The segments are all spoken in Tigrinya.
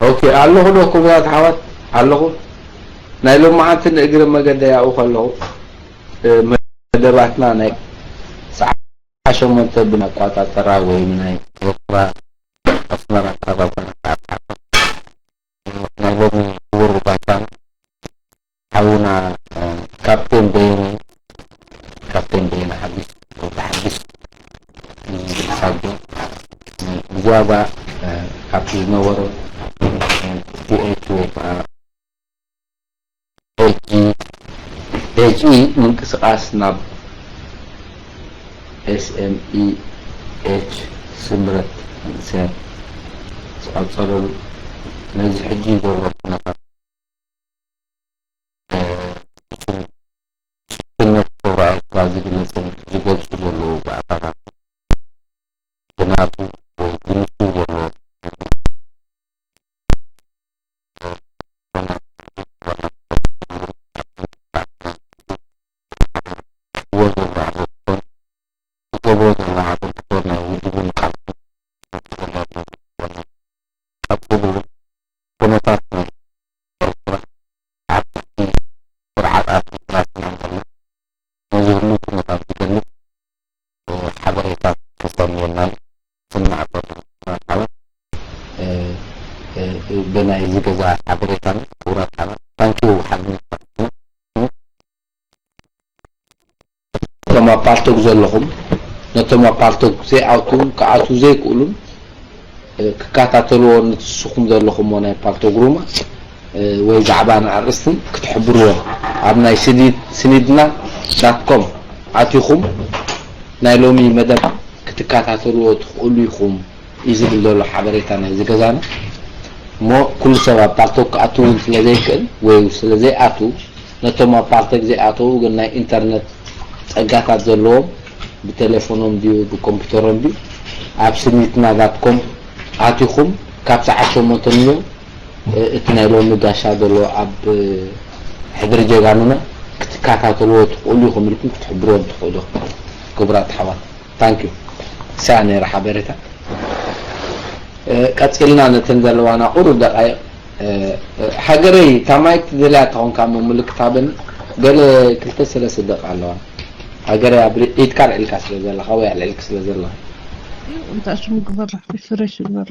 ኦኬ፣ ኣለኹ ዶ ክቡራት ኣሕዋት? ኣለኹ። ናይ ሎማዓንቲ ንእግረ መገደይ ኣብኡ ከለኹ፣ እ፣ መደባትና ናይ ሰዓት ሸሞንተ ብናይ ኣቋጻጽራ ወይ ናይ ኤርትራ ኣስመራ ኣቆጻጽራ ሰዓት ሓሙሽተ፣ እ፣ ናይ ሎሚ ክቡር ባይታና ሓውና፣ እ፣ ካፕቴን በየነ፣ ካፕቴን በየነ ሓዲሽ፣ ወዲ ሓዲሽ፣ እ፣ ሳጆ፣ እ፣ ብዛዕባ፣ እ፣ ካብቲ ዝነበሮ፣ እ፣ ቲ ኤች ወይ ከዓ ኤች ጂ፣ ኤች ኢ ምንቅስቃስ ናብ ኤስ ኤም ኢ ኤች ስምረት መንእሰያት ዝቐጸለሉ ነዚ ሕጂ ዘሎ ኩነታት ሽፍትነት ክብሪ ኤርትራ ዝግለጽን ዝገልጹ ዘለዉ ባእታታት ብናቱ ወይ ብንሱ ዘሎ ኩነታት ናይ ኤርትራ ኣብ ትሕቲ ስርዓት ኣቶ ስብሓት ነዚ ኩሉ ኩነታት ዝገልጽ፣ እ፣ ሓበሬታ ተሰምየና እዩ። ስማዕ በሉ፣ ስማዕ በሉ። እ፣ እ፣ እ፣ ብናይ እዚ ገዛ ሓበሬታን ክቡራት ሓበ-፣ ታንኪዩ ሓብነት። ነቶም ኣብ ፓልቶክ ዘለኹም፣ ነቶም ኣብ ፓልቶክ ዘይኣትዉን ክኣትዉ ዘይክእሉን፣ እ፣ ክከታተልዎ ንስኹም ዘለኹምዎ ናይ ፓልቶክ ሩማ፣ እ፣ ወይ ዛዕባን ኣርእስትን ክትሕብርዎም፣ ኣብ ናይ ስኒድ-፣ ስኒድና ዳት ኮም ኣቲኹም ናይ ሎሚ መደብ ክትከታተልዎ ትኽእሉ ኢኹም እዩ ዝብል ዘሎ ሓበሬታ ናይዚ ገዛና። እሞ ኩሉ ሰብ ኣብ ፓልቶክ ክኣትው እውን ስለ ዘይክእል ወይ ስለ ዘይኣትው፣ ነቶም ኣብ ፓልቶክ ዘይኣተው ግን ናይ ኢንተርነት ጸጋታት ዘለዎም ብቴሌፎኖም ድዩ ብኮምፒውተሮም ድዩ ኣብ ስኒትና ዳት ኮም ኣቲኹም ካብ ሰዓት ሸሞንተ ንዮ፣ እ፣ እቲ ናይ ሎሚ ጋሻ ዘሎ ኣብ፣ እ፣ ሕድሪ ጀጋኑና ክትከታተልዎ ትኽእሉ ኢኹም ኢልኩም ክትሕብርዎም ትኽእሉ ኢኹም። ክቡራት ኣሕዋት፣ ታንኪዩ። እሳ ነይራ ሓበሬታ። እ፣ ቀጺልና ነተን ዘለዋና ቁሩብ ደቃይቕ፣ እ፣ እ፣ ሃገረይ፣ እታ ማይክ ትደልያ ተኾንካ እሞ ምልክት ሃበኒ። ገለ ክልተ ሰለስተ ደቂቕ ኣለዋ። ሃገረይ፣ ኣብ ሪ-፣ ኢድካ ኣልዒልካ ስለ ዘለኻ ወይ ኣልዒልክ ስለ ዘለኻ። እንታይ ሽሙ ግበራ፣ ሪፍሬሽ ግበራ።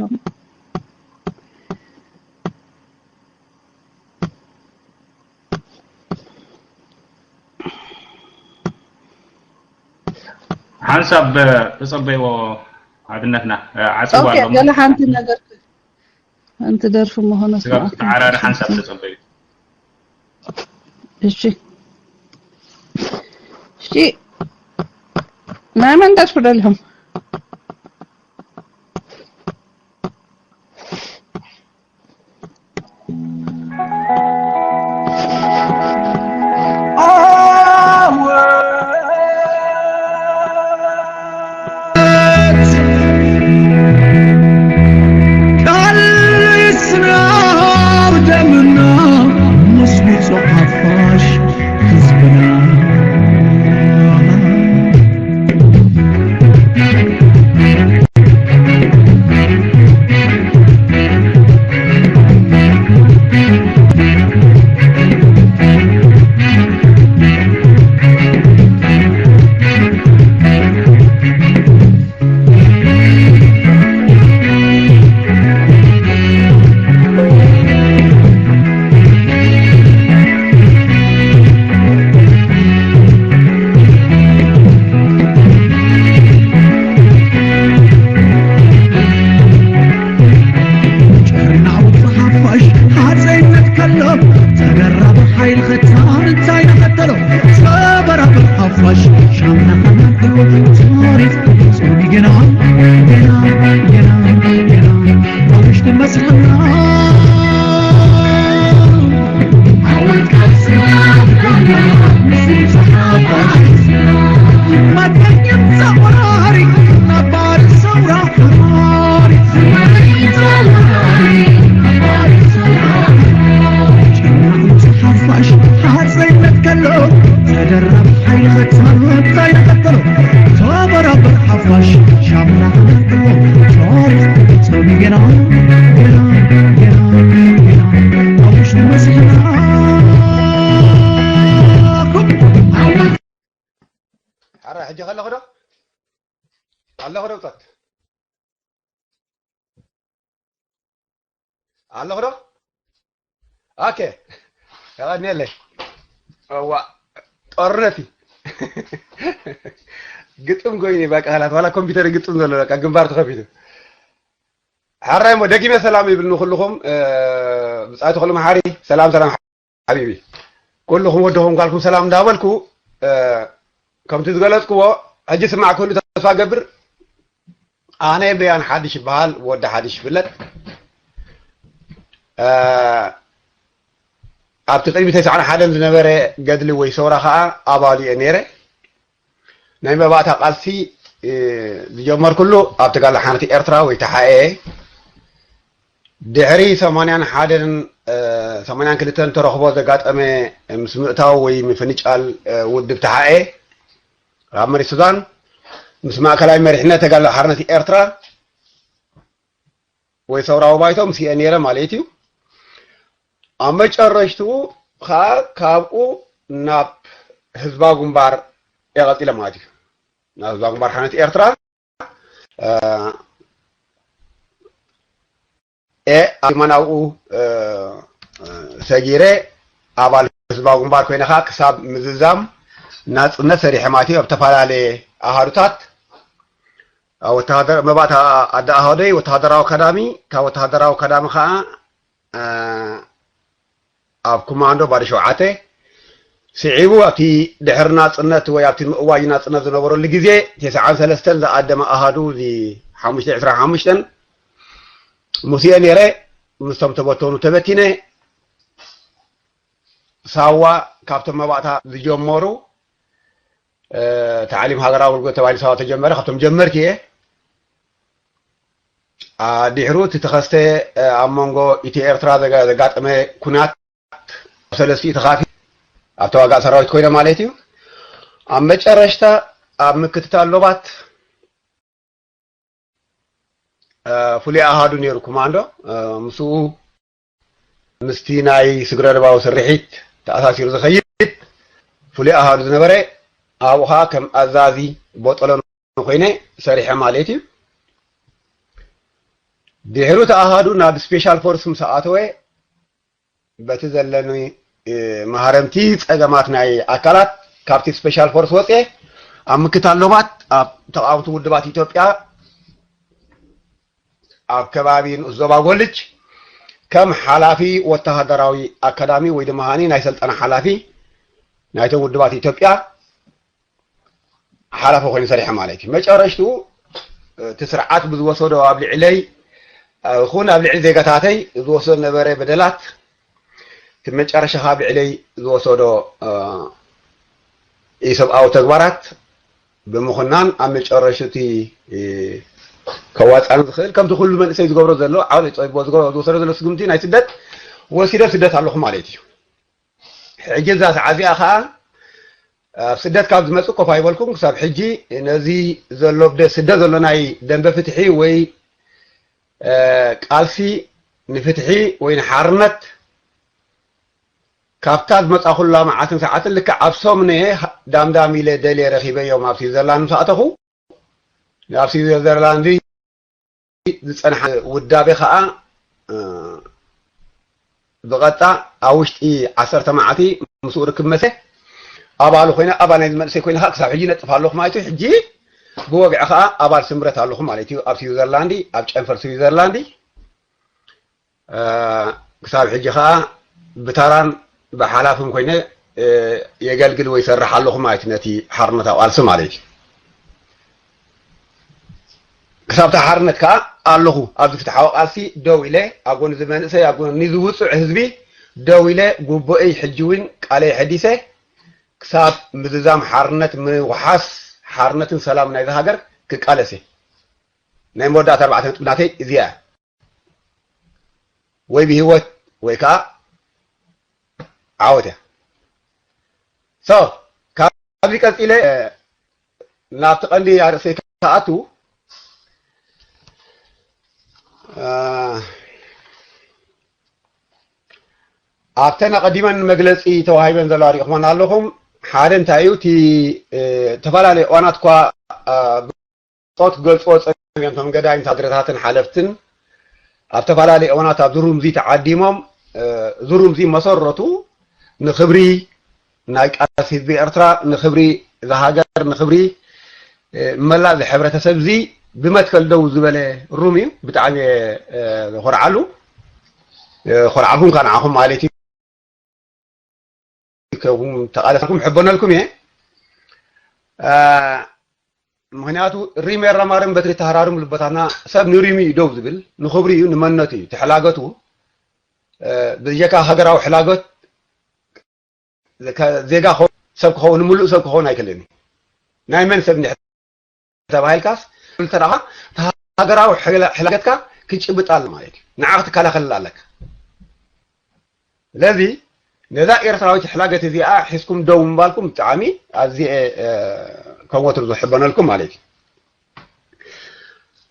ሓንሳብ ተጸበይዎ ኣብነትና፣ እ፣ ዓጽዋ ኦኬ፣ ኣሎ። ገለ ሓንቲ ነገር፣ ሓንቲ ደርፊ ምዃኑ ስጋብ ስማዕ። ክትዓራሪ ሓንሳብ ተጸበዩ። እሺ። እሺ። ናይ መን ደርፊ ደሊኹም? ጨርናው ሓፋሽ ሓፀይነት ከሎ ተደራቢ ሓይሊ ክታን እንታይ ንኸተሎ ሰበራብር ሓፋሽ ሻምና ሓናቅሎ ታሪኽ ጾሚ ገና ገና ገና ገና ታሪሽ ትመስልና ኣለኹ ዶ? ኦኬ። የቐንየለይ። እዋ፣ ጦርነት እዩ። ግጥም ኮይኑ እዩ፣ በቃ፣ ኸላስ፣ ዋላ ኮምፒውተር ግጥም ዘሎ፣ በቃ፣ ግንባር ተኸፊቱ። ሕራይ እሞ፣ ደጊመ ሰላም ይብል ንኹልኹም። እ፣ ብጻይ ተኽሉ መሓሪ፣ ሰላም፣ ሰላም፣ ሓቢቢ። ኩልኹም ወድኹም ጓልኩም ሰላም እንዳበልኩ፣ እ፣ ከምቲ ዝገለጽክዎ፣ ሕጂ ስማዕ ክህሉ ተስፋ ገብር። ኣነ ብርያን ሓድሽ ይበሃል፣ ወዲ ሓድሽ ይፍለጥ። እ፣ ኣብቲ ቅድሚ ተስዓን ሓደን ዝነበረ ገድሊ ወይ ሰውራ ኸኣ ኣባሉ እየ ነይረ። ናይ መባእታ ቃልሲ፣ እ፣ ዝጀመርኩሉ ኣብ ተጋድሎ ሓርነት ኤርትራ ወይ ተሓኤ፣ ድሕሪ ሰማንያን ሓደን፣ እ፣ ሰማንያን ክልተን ተረኽቦ ዘጋጠመ ምስ ምእታው ወይ ምፍንጫል፣ እ፣ ውድብ ተሓኤ ኣብ መሬት ሱዳን ምስ ማእከላይ መሪሕነት ተጋድሎ ሓርነት ኤርትራ ወይ ሰውራዊ ባይቶ ምስ እየ ነይረ ማለት እዩ። ኣብ መጨረሽትኡ ኸኣ ካብኡ ናብ ህዝባዊ ግንባር እየ ቀጺለ ማለት እዩ። ናብ ህዝባዊ ግንባር ሓርነት ኤርትራ፣ እ፣ እየ ኣብ ናብኡ፣ እ፣ እ፣ ሰጊረ ኣባል ህዝባዊ ግንባር ኮይነ ኸኣ ክሳብ ምዝዛም ናጽነት ሰሪሐ ማለት እዩ። ኣብ ዝተፈላለየ ኣሃዱታት፣ ኣብ ወተሃደር-፣ መባእታ ኣዲ ኣሃደይ ወተሃደራዊ ኣካዳሚ፣ ካብ ወተሃደራዊ ኣካዳሚ ኸኣ፣ እ፣ ኣብ ኮማንዶ ባዶ ሸውዓተ፣ ስዒቡ ኣብቲ ድሕሪ ናጽነት ወይ ኣብቲ ምእዋጅ ናጽነት ዝነበረሉ ግዜ፣ ተስዓን ሰለስተን ዝኣደመ ኣሃዱ፣ እዚ ሓሙሽተ ዕስራን ሓሙሽተን፣ ምስ እየ ነይረ፣ ምስቶም ተበተኑ ተበቲነ፣ ሳዋ ካብቶም መባእታ ዝጀመሩ፣ እ፣ ታዕሊም ሃገራዊ ኣገልግሎት ተባሂሉ ሳዋ ተጀመረ፣ ካብቶም ጀመርቲ እየ። ኣ፣ ድሕሩ እቲ ተኸስተ፣ እ፣ ኣብ መንጎ ኢትዮ ኤርትራ ዘጋ-፣ ዘጋጠመ ኩናት ሰለስቲኡ ተኻፊ ኣብ ተዋጋእ ሰራዊት ኮይነ ማለት እዩ። ኣብ መጨረሽታ ኣብ ምክትታል ሎባት፣ እ፣ ፍሉይ ኣሃዱ ነይሩ ኮማንዶ፣ እ፣ ምስኡ ምስቲ ናይ ስግረ-ዶባዊ ስርሒት ተኣሳሲሩ ዝኸይድ ፍሉይ ኣሃዱ ዝነበረ፣ ኣብኡ ኸኣ ከም ኣዛዚ ቦጦሎኒ ኮይነ ሰሪሐ ማለት እዩ። ድሕሪ እቲ ኣሃዱ ናብ ስፔሻል ፎርስ ምስ ኣተወ፣ በቲ ዘለኒ፣ እ፣ ማህረምቲ ጸገማት ናይ ኣካላት ካብቲ ስፔሻል ፎርስ ወጽየ ኣብ ምክታል ሎባት ኣብ ተቓወምቲ ውድባት ኢትዮጵያ ኣብ ከባቢ ንኡስ ዞባ ጎልጅ ከም ሓላፊ ወተሃደራዊ ኣካዳሚ ወይ ድማ ሃኒ ናይ ሰልጠና ሓላፊ ናይቶም ውድባት ኢትዮጵያ ሓላፊ ኮይኑ ሰሪሐ ማለት እዩ። መጨረሽትኡ እቲ ስርዓት ብዝወሰዶ ኣብ ልዕለይ፣ እ፣ ይኹን ኣብ ልዕሊ ዜጋታተይ ዝወስዶ ነበረ በደላት፣ እቲ መጨረሻ ካብ ልዕለይ ዝወሰዶ፣ እ፣ ኢሰብኣዊ ተግባራት ብምኹናን ኣብ መጨረሽቲ፣ እ፣ ከዋጻን ዝኽእል ከምቲ ኩሉ መንእሰይ ዝገብሮ ዘሎ ዓው ጸቢቦ ዝገብሮ ዝወሰዶ ዘሎ ስጉምቲ ናይ ስደት ወሲደ ስደት ኣለኹ ማለት እዩ። ሕጂ እዛ ሰዓት እዚኣ ኸኣ ኣብ ስደት ካብ ዝመጽእ ኮፍ ኣይበልኩን። ክሳብ ሕጂ ነዚ ዘሎ ብደ-፣ ስደት ዘሎ ናይ ደንበ ፍትሒ ወይ፣ እ፣ ቃልሲ ንፍትሒ ወይ ንሓርነት ካብታ ዝመጻኹላ መዓልትን ሰዓትን ልክዕ ኣብ ሰሙነ ዳምዳም ኢለ ደልየ ረኺበዮም ኣብ ስዊዘርላንድ ምስ ኣተኹ። ናብ ስዊዘርላንድ ዝጸንሐ ውዳቤ ኸኣ፣ እ፣ ብቐጥታ ኣብ ውሽጢ ዓሰርተ መዓልቲ ምስኡ ርክብ መሰ ኣባሉ ኮይነ፣ ኣባል ናይዚ መንእሰይ ኮይነ ኸኣ ክሳብ ሕጂ ይነጥፍ ኣለኹ ማለት እዩ። ሕጂ ብወግዒ ኸኣ ኣባል ስምረት ኣለኹ ማለት እዩ። ኣብ ስዊዘርላንድ፣ ኣብ ጨንፈር ስዊዘርላንድ፣ እ፣ ክሳብ ሕጂ ኸኣ ብታራን ብሓላፍን ኮይነ፣ እ፣ የገልግል ወይ ይሰርሕ ኣለኹ ማለት እዩ፣ ነቲ ሓርነታዊ ቃልሲ ማለት እዩ። ክሳብ እቲ ሓርነት ከኣ ኣለኹ፣ ኣብዚ ፍትሓዊ ቃልሲ ደው ኢለ፣ ኣብ ጎኒ እዚ መንእሰይ፣ ኣብ ጎኒ እዚ ውጹዕ ህዝቢ ደው ኢለ፣ ጉቡእይ ሕጂ እውን ቃለይ ሐዲሰ፣ ክሳብ ምዝዛም ሓርነት፣ ምውሓስ ሓርነትን ሰላም ናይዚ ሃገር ክቃለስ እየ። ናይ መወዳእታ ኣርባዕተ ነጥቢ ናተይ እዚኣ እያ። ወይ ብህይወት ወይ ከዓ ዓወት እያ። So፣ ካብዚ ቀጺለ፣ እ፣ ናብቲ ቀንዲ ኣርእስተይ ክኣቱ፣ እ፣ ኣብተን ኣቐዲመን መግለጺ ተዋሂበን ዘለዋ ሪኢኹመን ኣለኹም። ሓደ እንታይ እዩ፣ እቲ፣ እ፣ ዝተፈላለዩ እዋናት እኳ፣ እ፣ ብጾት ክገልጽዎ ጸኒሖም እዮም፣ እቶም ገዳይም ወታደረታትን ሓለፍትን ኣብ ተፈላለየ እዋናት ኣብዚ ሩምዚ ተዓዲሞም፣ እዚ ሩምዚ መሰረቱ ንክብሪ ናይ ቃልሲ ህዝቢ ኤርትራ፣ ንክብሪ እዛ ሃገር፣ ንክብሪ መላእ እዚ ሕብረተሰብ እዚ ብመትከል ደው ዝበለ ሩም እዩ። ብጣዕሚ እየ ዝኮርዓሉ። ኮርዓኩም ከ ንዓኹም ማለት እዩ። ከኹም ተቓለስኩም ሕበነልኩም እየ። ምክንያቱ ሪም የራማርም በትሪ ተሃራርም ልበታና። ሰብ ንሪም እዩ ደው ዝብል፣ ንክብሪ እዩ፣ ንመንነቱ እዩ። እቲ ሕላገቱ ብጀካ ሃገራዊ ሕላገት ዜጋ ሰብ ክኸውን፣ ምሉእ ሰብ ክኸውን ኣይክእልን። ናይ መን ሰብ እንዲሕ ተባሂልካስ፣ ተራኻ ሃገራዊ ሕላገትካ ክትጭብጥ ኣለ ማለት እዩ። ንዓ ክትከላኸል ኣለካ። ስለዚ ነዛ ኤርትራዊት ሕላገት እዚኣ ሒዝኩም ደው ምባልኩም ብጣዕሚ ኣዝየ ከም ወትሩ ዝሕበነልኩም ማለት እዩ።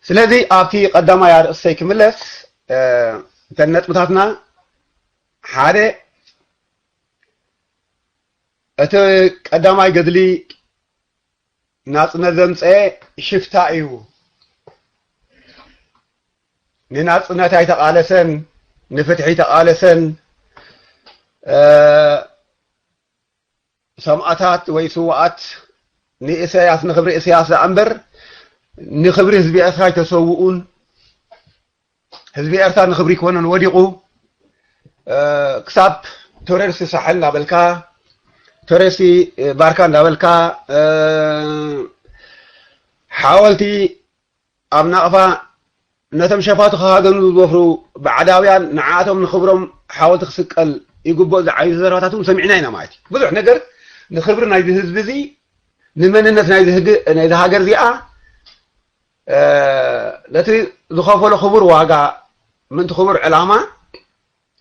ስለዚ ኣብቲ ቀዳማይ ኣርእስተይ ክምለስ፣ እተን ነጥብታትና ሓደ፣ እቲ ቀዳማይ ገድሊ ናጽነት ዘምጸኤ ሽፍታ እዩ። ንናጽነት ኣይተቓለሰን፣ ንፍትሒ ኣይተቓለሰን። ሰማእታት ወይ ስዋኣት ንእሰያስ፣ ንክብሪ እሰያስ ደኣ እምበር ንክብሪ ህዝቢ ኤርትራ ኣይተሰውኡን። ህዝቢ ኤርትራ ንክብሪ ኣይኮነን ወዲቑ። ክሳብ ቶሬርሲ ሳሕል እንዳበልካ፣ ቶሬርሲ ባርካ እንዳበልካ፣ ሓወልቲ ኣብ ናቕፋ ነቶም ሸፋቱ ክሃገኑ ዝወፍሩ ባዕዳውያን ንዓኣቶም ንክብሮም ሓወልቲ ክስቀል ይግብኦ ዝዓይነቱ ዘረባታት እውን ሰሚዕና ኢና ማለት እዩ። ብዙሕ ነገር ንክብሪ ናይዚ ህዝቢ እዚ፣ ንመንነት ናይዚ ህግ-፣ ናይዚ ሃገር እዚኣ፣ ነቲ ዝኸፈሎ ክቡር ዋጋ፣ ምእንቲ ክቡር ዕላማ፣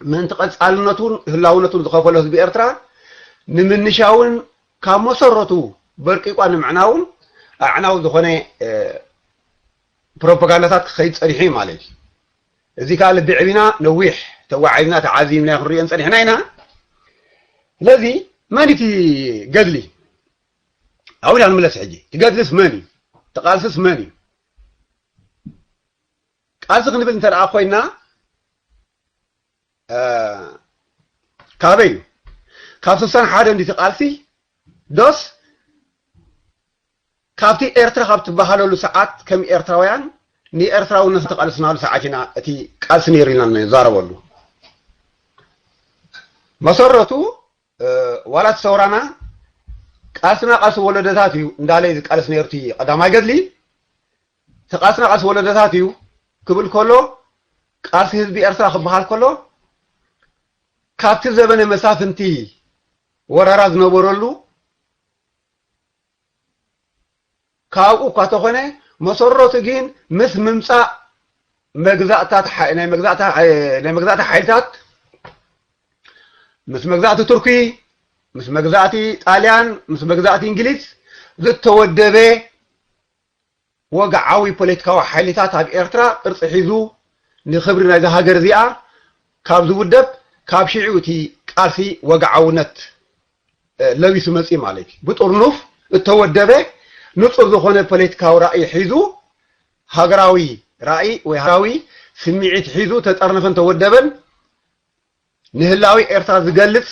ምእንቲ ቀጻልነቱን ህላውነቱን ዝኸፈሎ ህዝቢ ኤርትራ ንምንሻውን ካብ መሰረቱ በርቂቋ ንምዕናውን ኣዕናዊ ዝኾነ ፕሮፓጋንዳታት ክኸይድ ጸኒሑ እዩ ማለት እዩ። እዚ ከኣ ልቢ ዕቢና ነዊሕ ተዋዒብና ተዓዚብና ክንሪኦን ጸኒሕና ኢና። ስለዚ መን እቲ ገድሊ? ኣብኡ ኢና ንምለስ ሕጂ። እቲ ገድልስ መን እዩ? እቲ ቃልስስ መን እዩ? ቃልሲ ክንብል እንተ ደኣ ኮይና፣ እ፣ ካበይ እዩ? ካብ ስሳን ሓደ እንዲቲ ቃልሲ ዶስ ካብቲ ኤርትራ ካብ ትበሃለሉ ሰዓት ከም ኤርትራውያን ንኤርትራውነት ዝተቃለስናሉ ሰዓት ኢና እቲ ቃልሲ ነይሩ ኢና ንዛረበሉ። መሰረቱ፣ እ፣ ዋላ እቲ ሰውራና ቃልስና ቃልሲ ወለዶታት እዩ እንዳለ እዩ ዝቃለስ ነይሩ እቲ ቀዳማይ ገድሊ። እቲ ቃልስና ቃልሲ ወለዶታት እዩ ክብል ከሎ፣ ቃልሲ ህዝቢ ኤርትራ ክበሃል ከሎ፣ ካብቲ ዘበነ መሳፍንቲ ወረራ ዝነበረሉ፣ ካብኡ እኳ ተኾነ፣ መሰረቱ ግን ምስ ምምጻእ መግዛእታት ሓ-፣ ናይ መግዛእታ፣ ናይ መግዛእቲ ሓይልታት፣ ምስ መግዛእቲ ቱርኪ፣ ምስ መግዛእቲ ጣልያን፣ ምስ መግዛእቲ እንግሊዝ ዝተወደበ ወግዓዊ ፖለቲካዊ ሓይልታት ኣብ ኤርትራ ቅርጺ ሒዙ ንክብሪ ናይዛ ሃገር እዚኣ ካብ ዝውደብ፣ ካብ ሽዑ እቲ ቃልሲ ወግዓውነት፣ እ፣ ለቢሱ መጺኡ ማለት እዩ። ብጥርኑፍ እተወደበ ንጹር ዝኾነ ፖለቲካዊ ራእይ ሒዙ፣ ሃገራዊ ራእይ ወይ ሃገራዊ ስምዒት ሒዙ ተጠርነፈን ተወደበን ንህላዊ ኤርትራ ዝገልጽ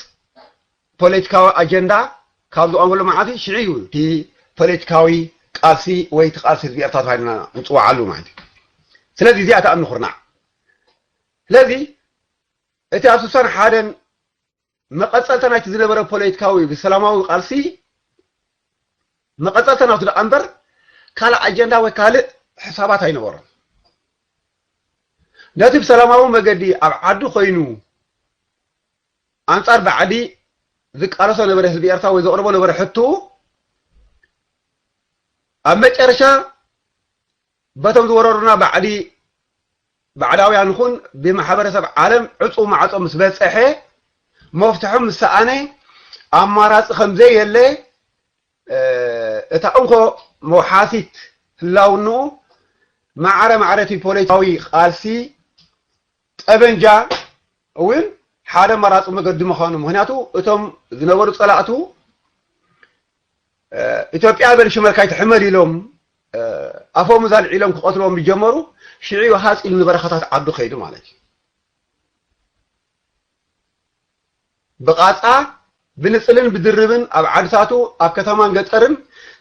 ፖለቲካዊ ኣጀንዳ ካብ ዝቖመሉ መዓልቲ ሽዑ እዩ እቲ ፖለቲካዊ ቃልሲ ወይ እቲ ቃልሲ ህዝቢ ኤርትራ ተባሂልና ንጽውዓሉ ማለት እዩ። ስለዚ እዚኣ እታ እምኒ ኩርናዕ። ስለዚ እቲ ኣብ ስሳን ሓደን መቐጸልታ ናይቲ ዝነበረ ፖለቲካዊ ሰላማዊ ቃልሲ መቐጸልታ ናቱ ደኣ እምበር ካልእ ኣጀንዳ ወይ ካልእ ሕሳባት ኣይነበሮን። ነቲ ብሰላማዊ መገዲ ኣብ ዓዱ ኮይኑ ኣንጻር ባዕዲ ዝቃለሶ ነበረ ህዝቢ ኤርትራ ወይ ዘቕርቦ ነበረ ሕቱ፣ ኣብ መጨረሻ በቶም ዝወረሩና ባዕዲ፣ ባዕዳውያን ይኹን ብማሕበረሰብ ዓለም ዕጹው ማዕጾ ምስ በጸሐ፣ መፍትሑ ምስ ሰኣነ፣ ኣማራጺ ከም ዘየለ፣ እ፣ እታ እንኮ መውሓሲት ህላውንኡ ማዕረ ማዕረ እቲ ፖለቲካዊ ቃልሲ ጠበንጃ እውን ሓደ ኣማራጺ መገዲ ምዃኑ፣ ምኽንያቱ እቶም ዝነበሩ ጸላእቱ፣ እ፣ ኢትዮጵያ በል ሽመልካ ኣይትሕመድ ኢሎም፣ እ፣ ኣፎም እዛ ኣልዒሎም ክቐትልዎም ዝጀመሩ፣ ሽዑ እዩ ሃጽ ኢሉ ንበረኻታት ዓዱ ከይዱ ማለት እዩ። ብቓጻ ብንጽልን ብድርብን ኣብ ዓድታቱ ኣብ ከተማን ገጠርን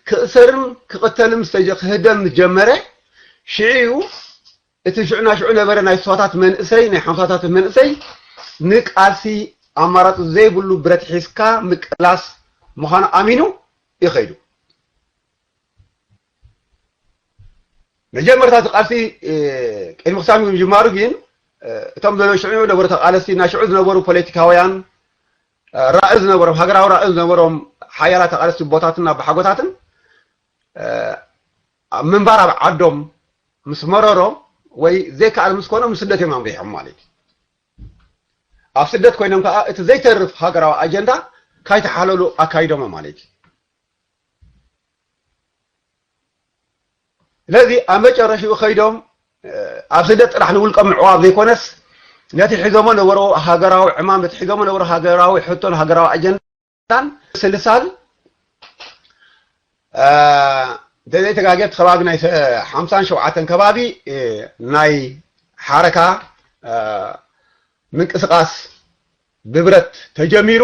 ክእሰርን ክቕተልን ምስ ተጀ- ክህደን ምስ ጀመረ ሽዑ እዩ እቲ ሽዑ ናይ ሽዑ ነበረ ናይ ስሳታት መንእሰይ ናይ ሓምሳታት መንእሰይ ንቃልሲ ኣማራጺ ዘይብሉ ብረት ሒዝካ ምቅላስ ምዃኑ ኣሚኑ እዩ ከይዱ። መጀመርታ እቲ ቃልሲ ቅድሚ ክሳብ ምጅማሩ ግን እቶም ሽዑ ነበሩ ተቃለስቲ ናይ ሽዑ ዝነበሩ ፖለቲካውያን ራእይ ዝነበሮም ሃገራዊ ራእይ ዝነበሮም ሓያላት ተቃለስቲ ቦታትን ኣባሓጎታትን ኣብ ምንባር ኣብ ዓዶም ምስ መረሮም ወይ ዘይከኣል ምስ ኮኖም ንስደት እዮም ኣምሪሖም ማለት እዩ። ኣብ ስደት ኮይኖም ከዓ እቲ ዘይተርፍ ሃገራዊ ኣጀንዳ ካይተሓለሉ ኣካይዶሞ ማለት እዩ። ስለዚ ኣብ መጨረሽኡ ከይዶም ኣብ ስደት ጥራሕ ንውልቀ ምዕዋብ ዘይኮነስ ነቲ ሒዞሞ ነበሩ ሃገራዊ ዕማም ነቲ ሒዞሞ ነበሩ ሃገራዊ ሕቶን ሃገራዊ ኣጀንዳን ስልሳል እንተዘይተጋጌት ከባቢ ናይ ሓምሳን ሸውዓተን ከባቢ ናይ ሓረካ ምንቅስቃስ ብብረት ተጀሚሩ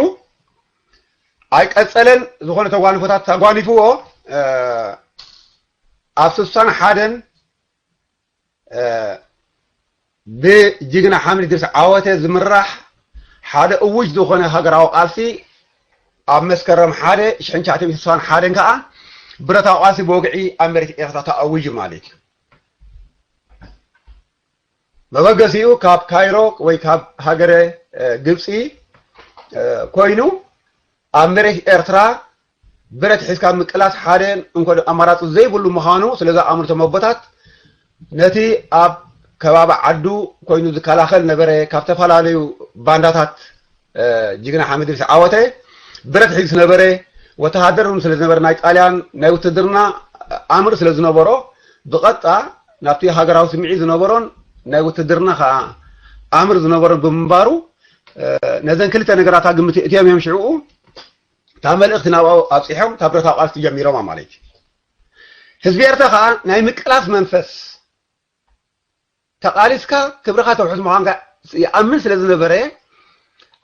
ኣይቀጸለን። ዝኾነ ተጓንፎታት ኣጓኒፍዎ ኣብ ስሳን ሓደን ብጅግና ሓምድ ድርስ ዓወተ ዝምራሕ ሓደ እውጅ ዝኾነ ሃገራዊ ቃልሲ ኣብ መስከረም ሓደ ሽሕን ትሽዓተ ሚእትን ስሳን ሓደን ከዓ ብረታዊ ቃልሲ ብወግዒ ኣብ መሬት ኤርትራ ተኣውጅ ማለት እዩ። መበገሲኡ ካብ ካይሮ ወይ ካብ ሃገረ ግብፂ ኮይኑ ኣብ መሬት ኤርትራ ብረት ሒዝካ ምቅላስ ሓደ እንኮ ኣማራፂ ዘይብሉ ምዃኑ ስለ ዝኣምኑ እቶም ኣቦታት ነቲ ኣብ ከባቢ ዓዱ ኮይኑ ዝከላኸል ነበረ ካብ ዝተፈላለዩ ባንዳታት ጅግና ሓመድ ምስ ዓወተ ብረት ሒዙ ዝነበረ ወተሃደር እውን ስለ ዝነበረ ናይ ጣልያን ናይ ውትድርና ኣምር ስለ ዝነበሮ ብቐጥታ ናብቲ ሃገራዊ ስምዒት ዝነበሮን ናይ ውትድርና ከዓ ኣምር ዝነበሮን ብምንባሩ ነዘን ክልተ ነገራት ኣብ ግምት እትዮም እዮም ሽዕኡ እታ መልእኽቲ ናብኡ ኣብፂሖም እታ ብረታዊ ቃልሲ ጀሚሮማ ማለት እዩ። ህዝቢ ኤርትራ ከዓ ናይ ምቅላስ መንፈስ ተቃሊስካ ክብርኻ ተውሕስ ምዃንካ ይኣምን ስለ ዝነበረ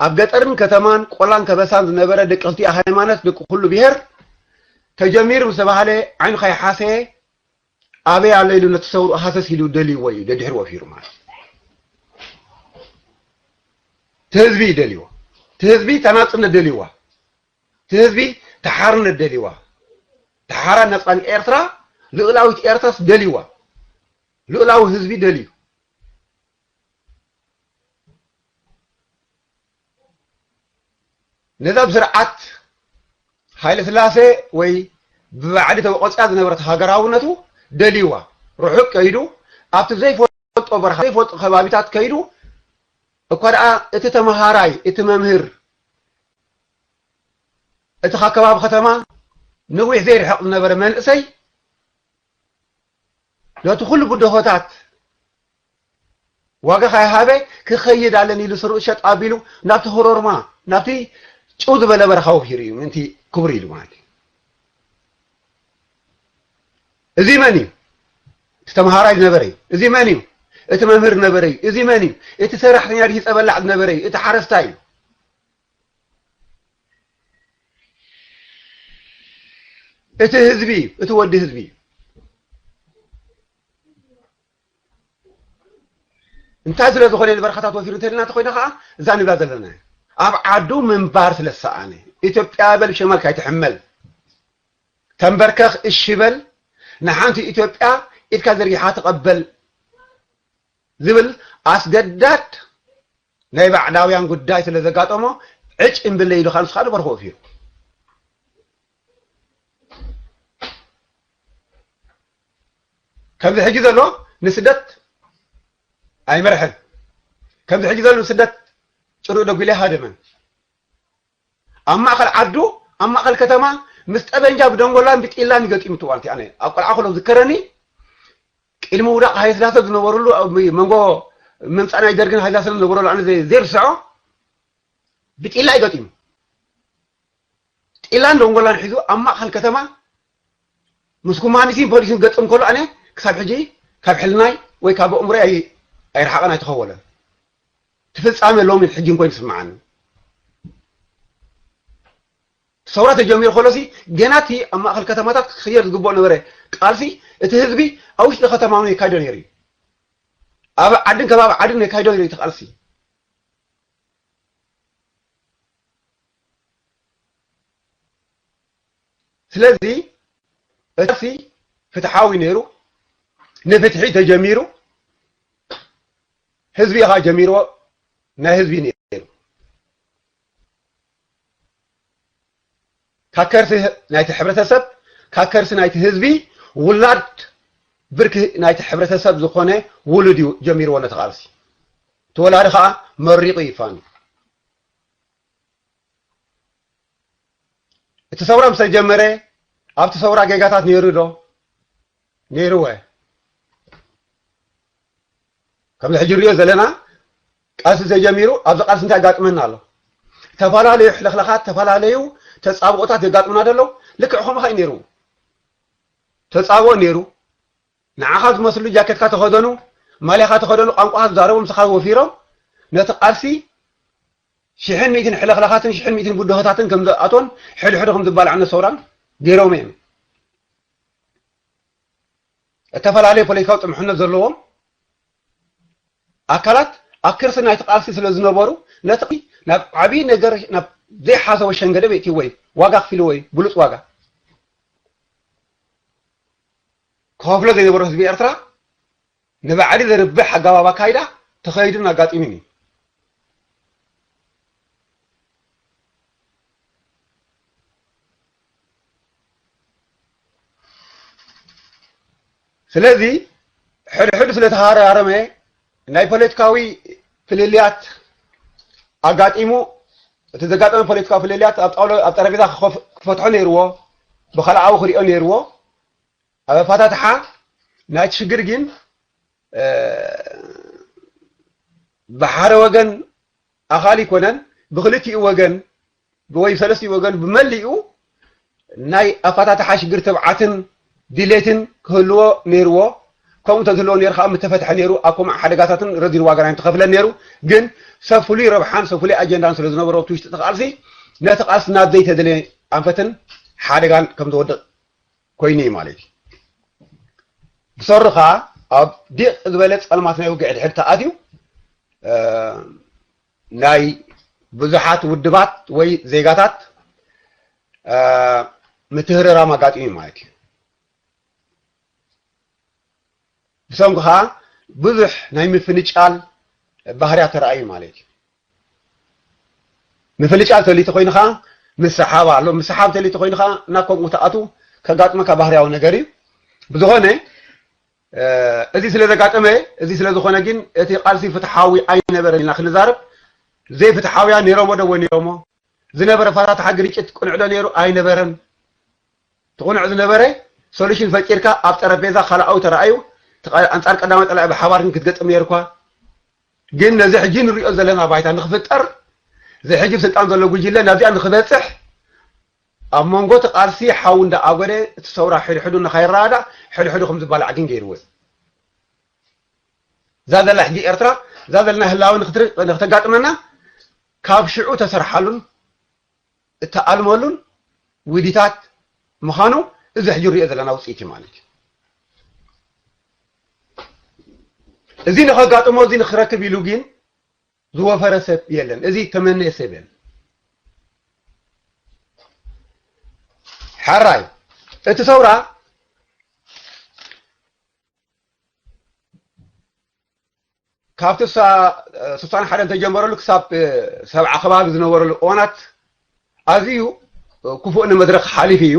ኣብ ገጠርን ከተማን ቆላን ከበሳን ዝነበረ ደቂ ክልቲኣ ሃይማኖት ደቂ ኩሉ ብሄር ተጀሚሩ ምስ ተባሃለ ዓይኑ ከይሓሰየ ኣበይ ኣሎ ኢሉ ነቲ ሰውርኡ ሃሰስ ኢሉ ደልይዎ እዩ ደድሕሪ ወፊሩ ማለት እቲ ህዝቢ እዩ ደልይዎ እቲ ህዝቢ ተናጽነት ደልይዋ እቲ ህዝቢ ተሓርነት ደልይዋ ተሓራ ነጻን ኤርትራ ልኡላዊት ኤርትራስ ደልይዋ ልኡላዊ ህዝቢ ደልዩ ነዛ ብስርዓት ሃይለ ስላሴ ወይ ብባዕዲ ተወቆፅያ ዝነበረት ሃገራውነቱ ደልይዋ ርሑቅ ከይዱ ኣብቲ ዘይፈልጦ በረኻ ዘይፈልጦ ከባቢታት ከይዱ እኳ ደኣ እቲ ተመሃራይ እቲ መምህር እቲ ካብ ከባቢ ከተማ ንዊሕ ዘይርሕቕ ዝነበረ መንእሰይ ነቲ ኩሉ ብደሆታት ዋጋ ካይሃበ ክኸይድ ኣለን ኢሉ ስርኡ ሸጥ ኣቢሉ ናብቲ ህሮርማ ናብቲ ጭው ዝበለ በረኻ ወፊሩ እዩ ምንቲ ክቡር ኢሉ ማለት እዩ እዚ መን እዩ እቲ ተምሃራይ ዝነበረ እዩ እዚ መን እዩ እቲ መምህር ዝነበረ እዩ እዚ መን እዩ እቲ ሰራሕተኛ ድሂ ጸበላዕ ዝነበረ እዩ እቲ ሓረስታይ እዩ እቲ ህዝቢ እዩ እቲ ወዲ ህዝቢ እዩ እንታይ ስለ ዝኾነ ንበረኻታት ወፊሩ እንተልና እንተኮይና ከዓ እዛ ንብላ ዘለና ኣብ ዓዱ ምንባር ስለ ዝሰኣነ ኢትዮጵያ በል ሸመል ካይትሕመል ተንበርከኽ እሺ በል ንሓንቲ ኢትዮጵያ ኢድካ ዘርጊሓ ተቐበል ዝብል ኣስገዳድ ናይ ባዕዳውያን ጉዳይ ስለ ዘጋጠሞ ዕጭ እምብለይ ኢሉ ከዓ ንስኻ ንበርክኡ እዩ ከምዚ ሕጂ ዘሎ ንስደት ኣይመርሐን ከምዚ ሕጂ ዘሎ ንስደት ጭሩእ ደጉለ ሃደመን ኣብ ማእኸል ዓዱ ኣብ ማእኸል ከተማ ምስ ጠበንጃ ብደንጎላን ብጢላን ይገጢሙ ትዋንቲ ኣነ ኣብ ቆልዓ ከሎ ዝከረኒ ቅድሚ ውዳቕ ሃይስላሰ ዝነበሩሉ ኣብ መንጎ ምምፃእ ናይ ደርግን ሃይስላሰን ዝነበረሉ ኣነ ዘይ- ዘይርስዖ ብጢላ ይገጢሙ ጢላን ደንጎላን ሒዙ ኣብ ማእኸል ከተማ ምስ ኮማንዲሲን ፖሊስን ገጥም ከሎ ኣነ ክሳብ ሕጂ ካብ ሕልናይ ወይ ካብ ኣእምሮይ ኣይ- ኣይረሓቐን ኣይተኸወለን። እቲ ፍጻመ ሎሚ ሕጂ እንኮይኑ ይስምዓኒ። ሰውራ ተጀሚሩ ከሎሲ ገና እቲ ኣብ ማእኸል ከተማታት ክኽየድ ዝግብኦ ነበረ ቃልሲ፣ እቲ ህዝቢ ኣብ ውሽጢ ከተማ እውን የካይዶ ነይሩ እዩ። ኣብ ዓድን ከባቢ ዓድን የካይዶ ነይሩ እዩ እቲ ቃልሲ። ስለዚ እቲ ፍትሓዊ ነይሩ፣ ንፍትሒ ተጀሚሩ፣ ህዝቢ ኢኻ ጀሚርዎ፣ ናይ ህዝቢ ነይሩ። ካብ ከርሲ ናይቲ ሕብረተሰብ፣ ካብ ከርሲ ናይቲ ህዝቢ ውላድ ብርኪ ናይቲ ሕብረተሰብ ዝኾነ ውሉድ እዩ ጀሚርዎ ነቲ ቃልሲ። እቲ ወላዲ ኸዓ መሪቑ ይፋኑ። እቲ ሰውራ ምስ ተጀመረ ኣብቲ ሰውራ ጌጋታት ነይሩ ዶ? ነይርወ። ከምዚ ሕጂ ንሪኦ ዘለና ቃልሲ ተጀሚሩ ኣብዚ ቃልሲ እንታይ ኣጋጥመና ኣሎ? ተፈላለዩ ሕልኽላኻት፣ ተፈላለዩ ተጻብኦታት የጋጥሙና ደለዉ። ልክዕ ከምኡ ኸዓ ነይሩ። ተጻብኦ ነይሩ። ንዓኻ ዝመስሉ ጃኬትካ ተኸደኑ፣ ማልያኻ ተኸደኑ፣ ቋንቋኻ ዝዛረቡ ምሳኻ ወፊሮም ነቲ ቃልሲ ሽሕን ሚእትን ሕልኽላኻትን ሽሕን ሚእትን ብድሆታትን ከም ዝኣቶን ሕድሕዱ ከም ዝባላዕነ ሰውራን ገይሮም እዮም። እተፈላለየ ፖለቲካዊ ጥምሕነት ዘለዎም ኣካላት ኣብ ከርሲ ናይቲ ቃልሲ ስለ ዝነበሩ ነቲ ናብ ዓብዪ ነገር ናብ ዘይሓሰቦ ሸንገደ ቤእትዎ እዩ ዋጋ ኣኽፊልዎ እዩ ብሉፅ ዋጋ። ክኸፍሎ ዘይነበሮ ህዝቢ ኤርትራ ንባዕዲ ዘርብሕ ኣገባብ ኣካይዳ ተኸይዱን ኣጋጢሙን እዩ። ስለዚ ሕድሕዱ ስለ ተሃራረመ ናይ ፖለቲካዊ ፍልልያት ኣጋጢሙ፣ እቲ ዘጋጠመ ፖለቲካዊ ፍልልያት ኣብ ጣውላ ኣብ ጠረጴዛ ክኸፍ- ክፈትሖ ነይርዎ፣ ብኸልኣዊ ክሪኦ ነይርዎ። ኣብ ኣፈታትሓ ናይቲ ሽግር ግን ብሓደ ወገን ኣኻሊ ኣይኮነን፣ ብክልቲኡ ወገን ወይ ሰለስቲኡ ወገን ብመሊኡ ናይ ኣፈታትሓ ሽግር ትብዓትን ድሌትን ክህልዎ ነይርዎ። ከምኡ እንተዝህልዎ ነይሩ ከዓ ምተፈትሐ ነይሩ፣ ኣብ ከምኡ ሓደጋታትን ረዚን ዋጋን ኣይምተኸፍለን ነይሩ። ግን ሰብ ፍሉይ ረብሓን ሰብ ፍሉይ ኣጀንዳን ስለ ዝነበሮ ኣብቲ ውሽጢ እቲ ቃልሲ ነቲ ቃልሲ ናብ ዘይተደለየ ኣንፈትን ሓደጋን ከም ዝወድቕ ኮይኑ እዩ ማለት እዩ። ብሰሩ ከዓ ኣብ ዲቕ ዝበለ ጸልማት ናይ ውግዕ ድሕድ ተኣትዩ ናይ ብዙሓት ውድባት ወይ ዜጋታት ምትህርራም ኣጋጢሙ ማለት እዩ። ብሰንኩ ከዓ ብዙሕ ናይ ምፍንጫል ባህርያት ተረኣዩ ማለት እዩ። ምፍንጫል ተልዩ ተኮይኑ ከዓ ምስሓብ ኣሎ። ምስሓብ ተልዩ ተኮይኑ ከዓ ናብ ከምኡ ተኣቱ ከጋጥመካ ባህርያዊ ነገር እዩ። ብዝኾነ እዚ ስለ ዘጋጠመ፣ እዚ ስለ ዝኾነ ግን እቲ ቃልሲ ፍትሓዊ ኣይነበረን ኢልና ክንዛረብ፣ ዘይፍትሓውያን ነይሮሞ ዶ ወይ ነይሮሞ? ዝነበረ ፈታትሓ ግርጭት ቅኑዕ ዶ ነይሩ? ኣይነበረን። እቲ ቅኑዕ ዝነበረ ሶሉሽን ፈጢርካ ኣብ ጠረጴዛ ካልኣዊ ተረኣዩ፣ ኣንጻር ቀዳማይ ጸላኢ ብሓባር ግን ክትገጥም ነይርኳ። ግን ነዚ ሕጂ ንሪኦ ዘለና ባይታ ንክፍጠር፣ እዚ ሕጂ ስልጣን ዘሎ ጉጅለ ናብዚኣ ንክበጽሕ ኣብ መንጎ እቲ ቃልሲ ሓዊ እንዳኣጎደ እቲ ሰውራ ሕድሕዱ ንኸይረዳዳእ ሕድሕዱ ከም ዝባላዕ ግን ገይርዎ እዩ። እዛ ዘላ ሕጂ ኤርትራ እዛ ዘለና ህላወ ንክትጋጥመና ካብ ሽዑ ተሰርሓሉን እተኣልመሉን ውዲታት ምዃኑ እዚ ሕጂ ንሪኦ ዘለና ውፅኢት እዩ ማለት እዩ። እዚ ንኸጋጥሞ እዚ ንክረክብ ኢሉ ግን ዝወፈረ ሰብ የለን። እዚ ተመነየ ሰብ የለን። ሓራይ እቲ ሰውራ ካብቲ ስሳን ሓደ እንተጀመረሉ ክሳብ ሰብዓ ከባቢ ዝነበረሉ እዋናት ኣዝዩ ክፉእ ንመድረክ ሓሊፉ እዩ።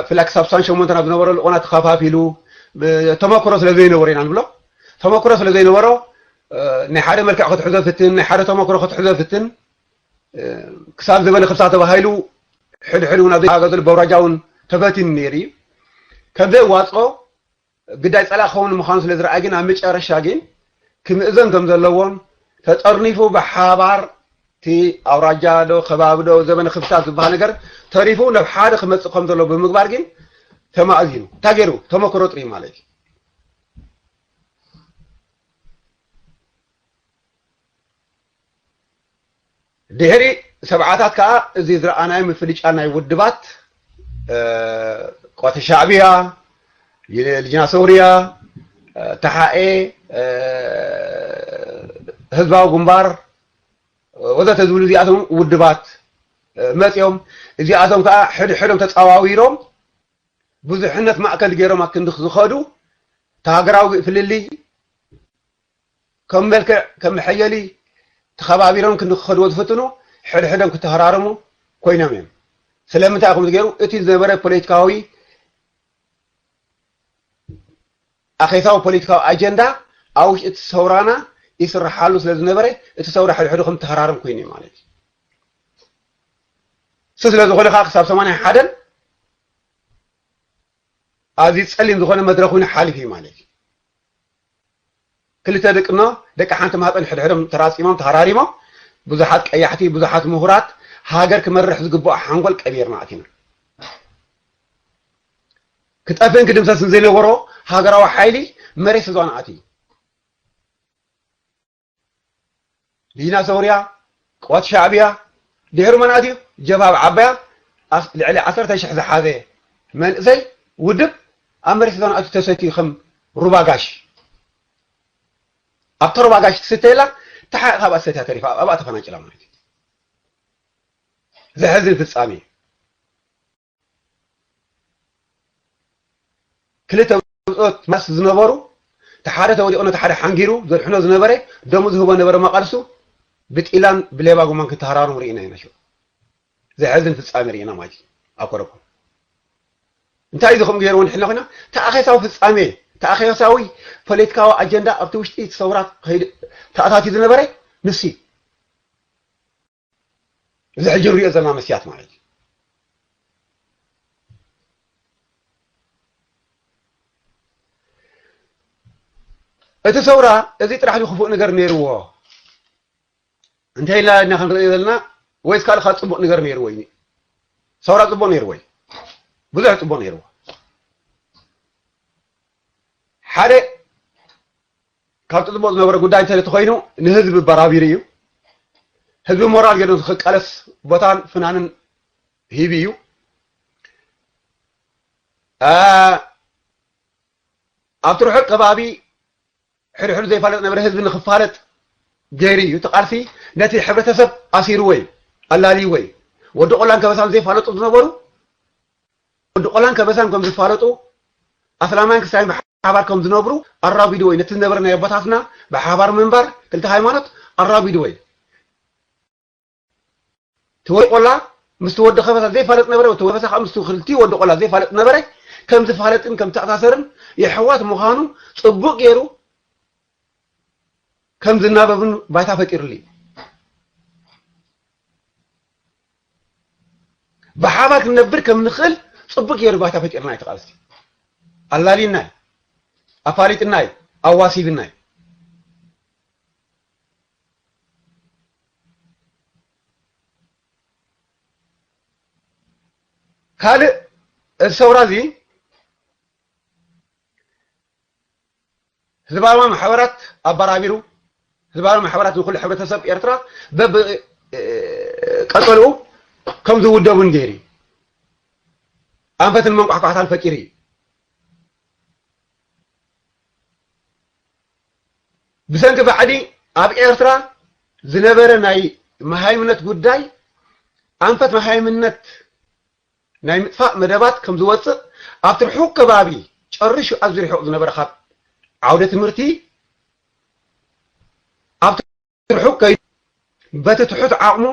ብፍላይ ክሳብ ስሳን ሸሞንተን ኣብ ዝነበረሉ እዋናት ተኸፋፊሉ ተመክሮ ስለ ዘይነበሮ ኢና ንብሎ። ተመክሮ ስለ ዘይነበሮ ናይ ሓደ መልክዕ ክትሕዞ ፍትን፣ ናይ ሓደ ተመክሮ ክትሕዞ ፍትን ክሳብ ዘበነ ክፍታ ተባሂሉ ሕድሕድ እውን ኣብ ዘይተሓጋገዙሉ በውራጃ እውን ተፈቲኑ ነይሩ እዩ። ከም ዘየዋፅኦ ግዳይ ፀላእ ክኸውን ምዃኑ ስለ ዝረኣ ግን ኣብ መጨረሻ ግን ክምእዘን ከም ዘለዎን ተጠርኒፉ ብሓባር እቲ ኣውራጃ ዶ ከባቢ ዶ ዘበነ ክፍታት ዝበሃል ነገር ተሪፉ ናብ ሓደ ክመፅእ ከም ዘለዎ ብምግባር ግን ተማእዚኑ እንታይ ገይሩ ተመክሮ ጥርዩ ማለት እዩ። ድሕሪ ሰብዓታት ከዓ እዚ ዝረኣናዮ ምፍልጫ ናይ ውድባት፣ እ፣ ቋተ ሻዕብያ፣ ልጅና ሰውርያ፣ እ፣ ተሓኤ፣ እ፣ ህዝባዊ ግንባር፣ ወዘተ ዝብሉ እዚኣቶም ውድባት፣ እ፣ መፂኦም። እዚኣቶም ከዓ ሕድሕዶም ተፃዋዊሮም ብዙሕነት ማእከል ገይሮም ኣብ ክንዲ ዝኸዱ፣ እቲ ሃገራዊ ፍልልይ ከም መልክዕ፣ ከም መሐየሊ ተኸባቢሮም ክንዲ ክኸድዎ ዝፍትኑ፣ ሕድሕዶም ክተሃራረሙ ኮይኖም እዮም። ስለምንታይ ከምኡ ገይሩ? እቲ ዝነበረ ፖለቲካዊ፣ ኣኼታዊ ፖለቲካዊ ኣጀንዳ ኣብ ውሽጢ እቲ ሰውራና ይስርሓሉ ስለ ዝነበረ፣ እቲ ሰውራ ሕድሕዱ ከም ተሃራርም ኮይኑ እዩ ማለት እዩ። እሱ ስለ ዝኾነ ከዓ ክሳብ ሰማንያ ሓደን ኣዝዩ ጸሊም ዝኾነ መድረኽ ኮይኑ ሓሊፉ እዩ ማለት እዩ። ክልተ ደቂ እኖ፣ ደቂ ሓንቲ ማህፀን ሕድሕዶም ተራፂሞም፣ ተሃራሪሞም፣ ብዙሓት ቀያሕቲ፣ ብዙሓት ምሁራት፣ ሃገር ክመርሕ ዝግብኦ ሓንጎል ቀቢርና ኣቲና። ክጠፍእን ክድምሰስን ዘይነበሮ ሃገራዊ ሓይሊ መሬት ስድራና ኣትዩ። ሊና ሰውርያ፣ ቅዋት ሻዕብያ፣ ድሕሪ መን ኣትዩ? ጀብሃ ኣብ ዓባያ ኣስ-፣ ልዕሊ ዓሰርተ ሽሕ ዝሓዘ መንእሰይ ውድብ ኣብ መሬት ስድራና ኣትዩ ተሰትዩ ከም ሩባ ጋሽ። ኣብታ ሩባ ጋሽ ትስተየላ ተሓ-፣ ካብኣ ሰትያ ተሪፋ፣ ኣብኣ ተፈናጭላ ማለት እዩ። ዘሕዝን ፍጻሜ። ክልተ ብጾት ማስ ዝነበሩ፣ እቲ ሓደ ተወዲቑ ነቲ ሓደ ሓንጊሩ ዘድሕኖ ዝነበረ፣ ደሙ ዝህቦ ነበረ መቓልሱ፣ ብጢላን ብሌባ ጎማን ክተሃራርሙ ርኢና ኢና። ሽዑ ዘሕዝን ፍጻሜ ርኢና ማለት እዩ ኣብ ኮረኮር። እንታይ እዩ ዝኸም ገይርዎ ንሕና ኮይና? ተኣኼሳዊ ፍጻሜ፣ ተኣኼሳዊ ፖለቲካዊ ኣጀንዳ ኣብቲ ውሽጢ እቲ ሰውራ ከይድ-፣ ተኣታትዩ ዝነበረ ንሱ እዩ። እዚ ሕጂ ንሪኦ ዘለና መስትያት ማለት እዩ። እቲ ሰውራ እዚ ጥራሕ ድዩ ክፉእ ነገር ነይርዎ? እንታይ ኢልና ኢና ክንርኢ ዘለና? ወይስ ካልእ ካብ ጽቡቕ ነገር ነይርዎ እዩ? ሰውራ ጽቡቕ ነይርዎ እዩ። ብዙሕ ጽቡቕ ነይርዎ። ሓደ ካብ ጽቡቕ ዝነበረ ጉዳይ እንተ ተኾይኑ ንህዝቢ በራቢሩ እዩ። ህዝቢ ሞራል ገይሩ ንክቃለስ ቦታን ፍናንን ሂቡ እዩ። አ፣ ኣብቲ ርሑቕ ከባቢ ሕድሕዱ ዘይፋለጥ ነበረ ህዝቢ ንክፋለጥ ገይሩ እዩ። እቲ ቃልሲ ነቲ ሕብረተሰብ ኣሲርዎ እዩ፣ ኣላልይዎ እዩ። ወዲ ቆላን ከበሳን ዘይፋለጡ ዝነበሩ፣ ወዲ ቆላን ከበሳን ከም ዝፋለጡ፣ ኣስላማይን ክስታይን ብሓባር ከም ዝነብሩ ኣራጒድዎ እዩ። ነቲ ዝነበረ ናይ ኣቦታትና ብሓባር ምንባር ክልተ ሃይማኖት ኣራጒድዎ እዩ። እቲ ወዲ ቆላ ምስቲ ወዲ ከበሳ ዘይፋለጥ ነበረ፣ እቲ ወዲ ከበሳ ከዓ ምስቲ ክልቲኡ ወዲ ቆላ ዘይፋለጥ ነበረ። ከም ዝፋለጥን ከም ዝተኣሳሰርን የሕዋት ምዃኑ ጽቡቕ ገይሩ ከም ዝናበብን ባይታ ፈጢሩሉ እዩ። ብሓባር ክንነብር ከም ንኽእል ጽቡቕ ገይሩ ባይታ ፈጢርና እዩ እቲ ቃልሲ። ኣላሊናይ፣ ኣፋሊጥናይ፣ ኣዋሲብናይ። ካልእ፣ እዚ ሰውራ እዚ ህዝባዊ ማሕበራት ኣበራቢሩ፣ ህዝባዊ ማሕበራት ንኩሉ ሕብረተሰብ ኤርትራ በብ፣ እ፣ ቀጸልኡ ከም ዝውደቡን ገይሩ፣ ኣንፈትን መንቋሕቋሕታን ፈጢሩ እዩ። ብሰንኪ ባዕዲ ኣብ ኤርትራ ዝነበረ ናይ መሃይምነት ጉዳይ፣ ኣንፈት መሃይምነት ናይ ምጥፋእ መደባት ከም ዝወጽእ ኣብቲ ርሑቕ ከባቢ፣ ጨሪሹ ኣብዚ ርሑቕ ዝነበረ ካብ ዓውደ ትምህርቲ ኣብቲ ርሑቕ ከይዱ በቲ ትሑት ዓቕሙ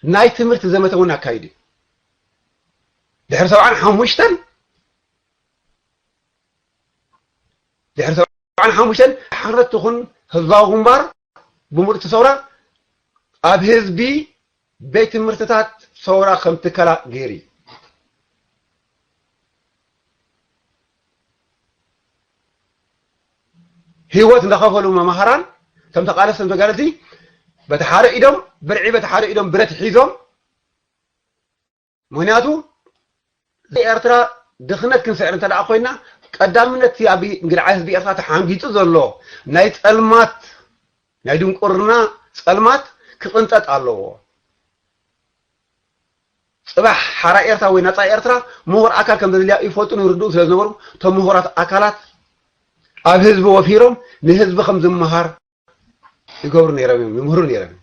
ናይ ትምህርቲ ዘመተ እውን ኣካይዱ እዩ። ድሕሪ ሰብዓን ሓሙሽተን ድሕሪ ሰብዓን ሓሙሽተን ሓረት ትኹን ህዝባዊ ግንባር ብምሉእ እቲ ሰውራ ኣብ ህዝቢ ቤት ትምህርትታት ሰውራ ከም ትከላ ገይሩ እዩ። ህይወት እንዳኸፈሉ መማህራን ከም ተቓለስቲ፣ ከም ተጋደልቲ በቲ ሓደ ኢዶም ብርዒ፣ በቲ ሓደ ኢዶም ብረት ሒዞም። ምኽንያቱ ኤርትራ ድኽነት ክንስዕር እንተ ደኣ ኮይና፣ ቀዳምነት እቲ ኣብ እንግድዓይ ህዝቢ ኤርትራ ተሓንጊጡ ዘሎ ናይ ጸልማት፣ ናይ ድንቁርና ጸልማት ክቕንጠጥ ኣለዎ። ጽባሕ ሓራ ኤርትራ ወይ ነጻ ኤርትራ ምሁር ኣካል ከም ዘድልያ ይፈልጡን ይርድኡን ስለ ዝነበሩ፣ እቶም ምሁራት ኣካላት ኣብ ህዝቢ ወፊሮም ንህዝቢ ከም ዝመሃር ይገብሩ ነይሮም እዮም፣ ይምህሩ ነይሮም እዮም።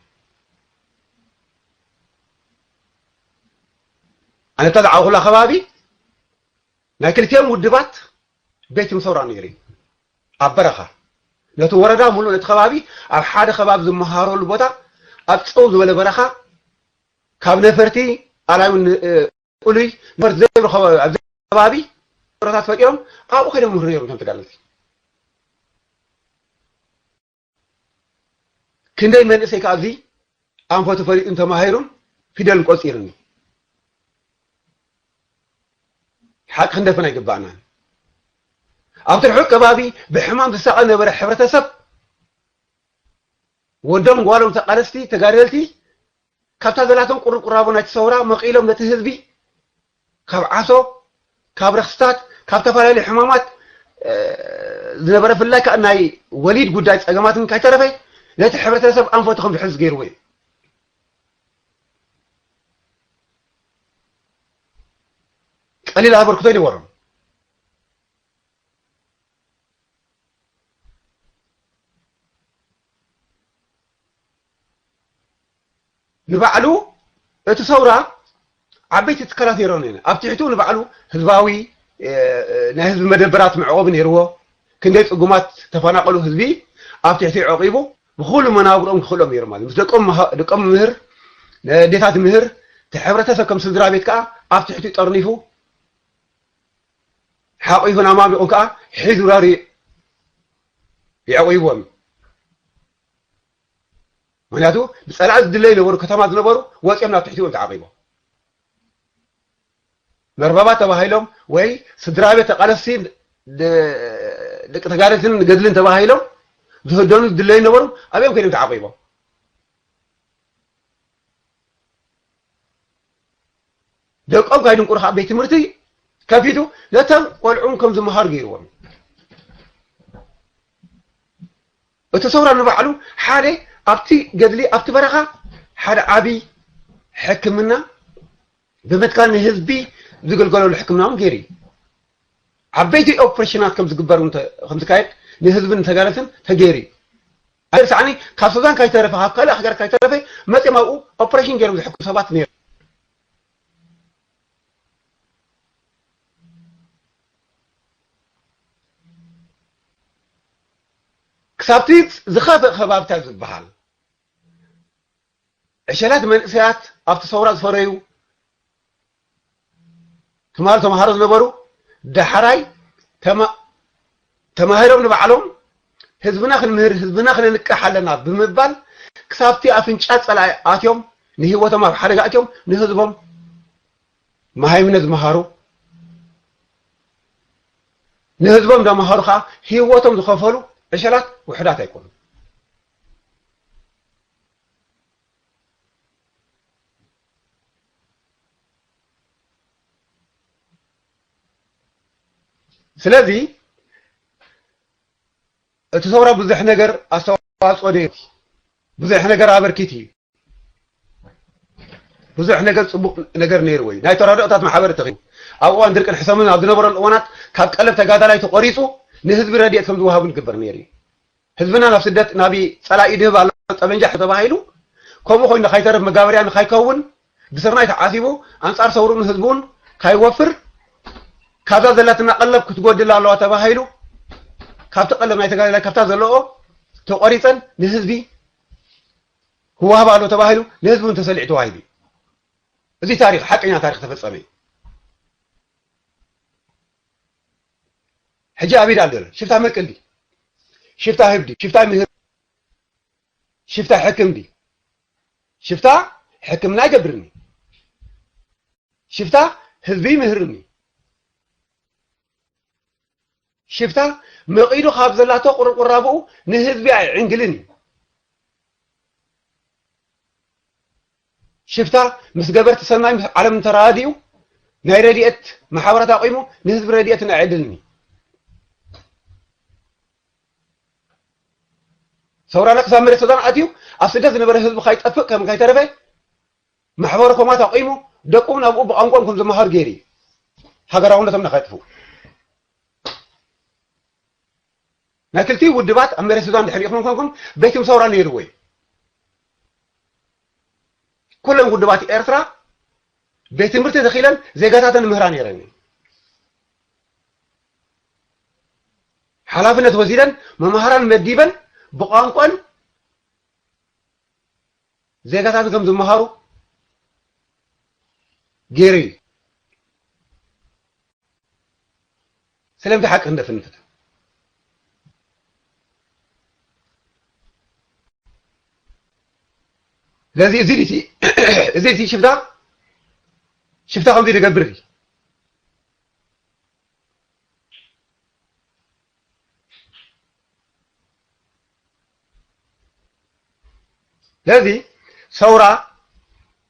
ኣነ እታ ዝዓበኹላ ከባቢ ናይ ክልቲኦም ውድባት ቤት ትምህርቲ ሰውራ ነይሩ እዩ። ኣብ በረኻ ነቲ ወረዳ ሙሉእ ነቲ ከባቢ ኣብ ሓደ ከባቢ ዝመሃረሉ ቦታ ኣብ ጸው ዝበለ በረኻ ካብ ነፈርቲ ኣላዩን ቁሉይ ነፈርቲ ዘይብሉ ከባቢ ኣብዚ ከባቢ ቦታታት ፈጢሮም ኣብኡ ከይዶም ምህሩ ነይሮም እቶም ተጋደልቲ። ክንደይ መንእሰይ ከኣ ኣብዚ ኣንፈቱ ፈሊጡን ተማሂሩን ፊደልን ቆጺሩን እዩ። ሓቂ ክንደፍን ኣይግባእናን። ኣብቲ ርሑቕ ከባቢ ብሕማም ዝሳቐ ነበረ ሕብረተሰብ ወዶም ጓሎም ተቓለስቲ ተጋደልቲ ካብታ ዘላቶም ቁርቁራቦ ናይቲ ሰውራ መቒሎም ነቲ ህዝቢ ካብ ዓሶ ካብ ረኽስታት ካብ ዝተፈላለዩ ሕማማት ዝነበረ ብፍላይ ከዓ ናይ ወሊድ ጉዳይ ፀገማትን ከይተረፈ ነቲ ሕብረተሰብ ኣንፈቱ ከም ዝሕዝ ገይርዎ እዩ። ቀሊል ኣበርክቶ ይነበሮም። ንባዕሉ እቲ ሰውራ ዓበይቲ ትካላት ነይሮም እየን። ኣብ ትሕቱ ንባዕሉ ህዝባዊ ናይ ህዝቢ መደበራት መዕቆቢ ነይርዎ። ክንደይ ፅጉማት ተፈናቀሉ ህዝቢ ኣብ ትሕቲ ዐቂቡ ብኩሉ መናብሮም ክኽእሎም ነይሩ ማለት ምስ ደቆም ደቆም ምህር ደታት ምህር እቲ ሕብረተሰብ ከም ስድራ ቤት ከዓ ኣብ ትሕቱ ጠርኒፉ ሓቂፉን ኣማሚቑን ከዓ ሒዙ ራሪ የዕቂብዎም እዩ። ምክንያቱ ብፀላኢ ዝድለዩ ነበሩ ከተማ ዝነበሩ ወፂኦም ናብ ትሕቲ እዮም ተዓቂቦም። መርበባት ተባሂሎም ወይ ስድራ ቤት ተቃለስቲ ደቂ ተጋደልትን ገድልን ተባሂሎም ዝህደኑ ዝድለዩ ነበሩ ኣብኦም ኮይኖም ተዓቂቦም። ደቆም ካይድንቁሩ ከዓ ቤት ትምህርቲ ከፊቱ ነቶም ቆልዑም ከም ዝመሃሩ ገይርዎም። እቲ ሰውራ ንባዕሉ ሓደ ኣብቲ ገድሊ ኣብቲ በረኻ ሓደ ዓብይ ሕክምና ብምትካል ንህዝቢ ዝግልገለሉ ሕክምና እውን ገይሩ እዩ። ዓበይቲ ኦፕሬሽናት ከም ዝግበር እውን ተ- ከም ዝካየድ ንህዝብን ንተጋደልትን ተገይሩ እዩ። ኣይርሳዕኒ ካብ ሱዳን ካይተረፈ ካብ ካልእ ሃገር ካይተረፈ መፅኦም ኣብኡ ኦፕሬሽን ገይሮም ዝሕክሙ ሰባት ነይሩ። ክሳብቲ ዝኸፍእ ከባብታት ዝበሃል ዕሸላት መንእሰያት ኣብቲ ሰውራ ዝፈረዩ ትማል ተምሃሮ ዝነበሩ ዳሕራይ ተማሂሮም ንባዕሎም ህዝብና ክንምህር ህዝብና ክነንቅሕ ኣለና ብምባል ክሳብቲ ኣፍንጫ ፀላኢ ኣትዮም ንህይወቶም ኣብ ሓደጋ ኣትዮም ንህዝቦም መሃይምነት ዝመሃሩ ንህዝቦም እንዳመሃሩ ከዓ ህይወቶም ዝኸፈሉ ዕሸላት ውሕዳት ኣይኮኑን። ስለዚ እቲ ሰውራ ብዙሕ ነገር ኣስተዋፅኦ ደ ብዙሕ ነገር ኣበርኪት እዩ። ብዙሕ ነገር ፅቡቅ ነገር ነይሩ ወይ ናይ ተረዳኦታት ማሕበር ተኺቡ ኣብ እዋን ድርቅን ሕሰምን ኣብ ዝነበረሉ እዋናት ካብ ቀለብ ተጋዳላይ ተቆሪፁ ንህዝቢ ረድኤት ከም ዝወሃቡ ንግበር ነይሩ እዩ። ህዝብና ናብ ስደት ናብ ፀላኢ ድህብ ኣሎ ጠበንጃ ተባሂሉ ከምኡ ኮይኑ ንካይተርፍ መጋበርያ ንካይከውን ብስርናይ ተዓሲቡ ኣንፃር ሰውሩን ህዝቡን ካይወፍር ካብዛ ዘላትና ቀለብ ክትጎድል ኣለዋ ተባሂሉ ካብቲ ቀለብ ናይ ተጋዳላይ ካብታ ዘለኦ ተቆሪፀን ንህዝቢ ክዋሃብ ኣሎ ተባሂሉ ንህዝቢ እውን ተሰሊዑ ተዋሂቡ እዩ። እዚ ታሪክ ሓቀኛ ታሪክ ተፈፀመ እዩ። ሕጂ ኣብ ኢድ ኣሎ ሽፍታ መቅል ድዩ? ሽፍታ ህብ ድዩ? ሽፍታ ምህር ሽፍታ ሕክም ድዩ? ሽፍታ ሕክምና ኣይገብርን እዩ። ሽፍታ ህዝቢ ይምህርን እዩ። ሽፍታ መቒሉ ካብ ዘላቶ ቁርቁራብኡ ንህዝቢ ኣይዕንግልን እዩ። ሽፍታ ምስ ገበርቲ ሰናይ ምስ ዓለም እንተራዲኡ ናይ ረድኤት ማሕበራት ኣቑሙ ንህዝቢ ረድኤትን ኣይዕድልን እዩ። ሰውራና ክሳብ መሬት ሱዳን ኣትዩ ኣብ ስደት ዝነበረ ህዝቢ ካይጠፍእ ከም ካይተረፈ ማሕበረ ኮማት ኣቑሙ ደቁም ናብኡ ብቋንቋም ከም ዝመሃሩ ገይሩ እዩ። ሃገራውነቶም ንኸጥፉ። ናይ ክልቲኡ ውድባት ኣብ መሬት ሱዳን ድሕሪ ኢኹም ኮንኩም ቤት ትምህርቲ ሰውራ ነይርዎ እዩ። ኩለን ውድባት ኤርትራ ቤት ትምህርቲ ተኺለን ዜጋታተን ምህራ ነይረን እዩ። ሓላፍነት ወሲደን መምሃራን መዲበን ብቋንቋን ዜጋታት ከም ዝመሃሩ ገይሩ እዩ። ስለምንታይ ሓቂ ክንደፍን ንፍትን? ስለዚ እዚ እቲ እዚ እቲ ሽፍታ ሽፍታ ከምዚ ዝገብር እዩ። ስለዚ ሰውራ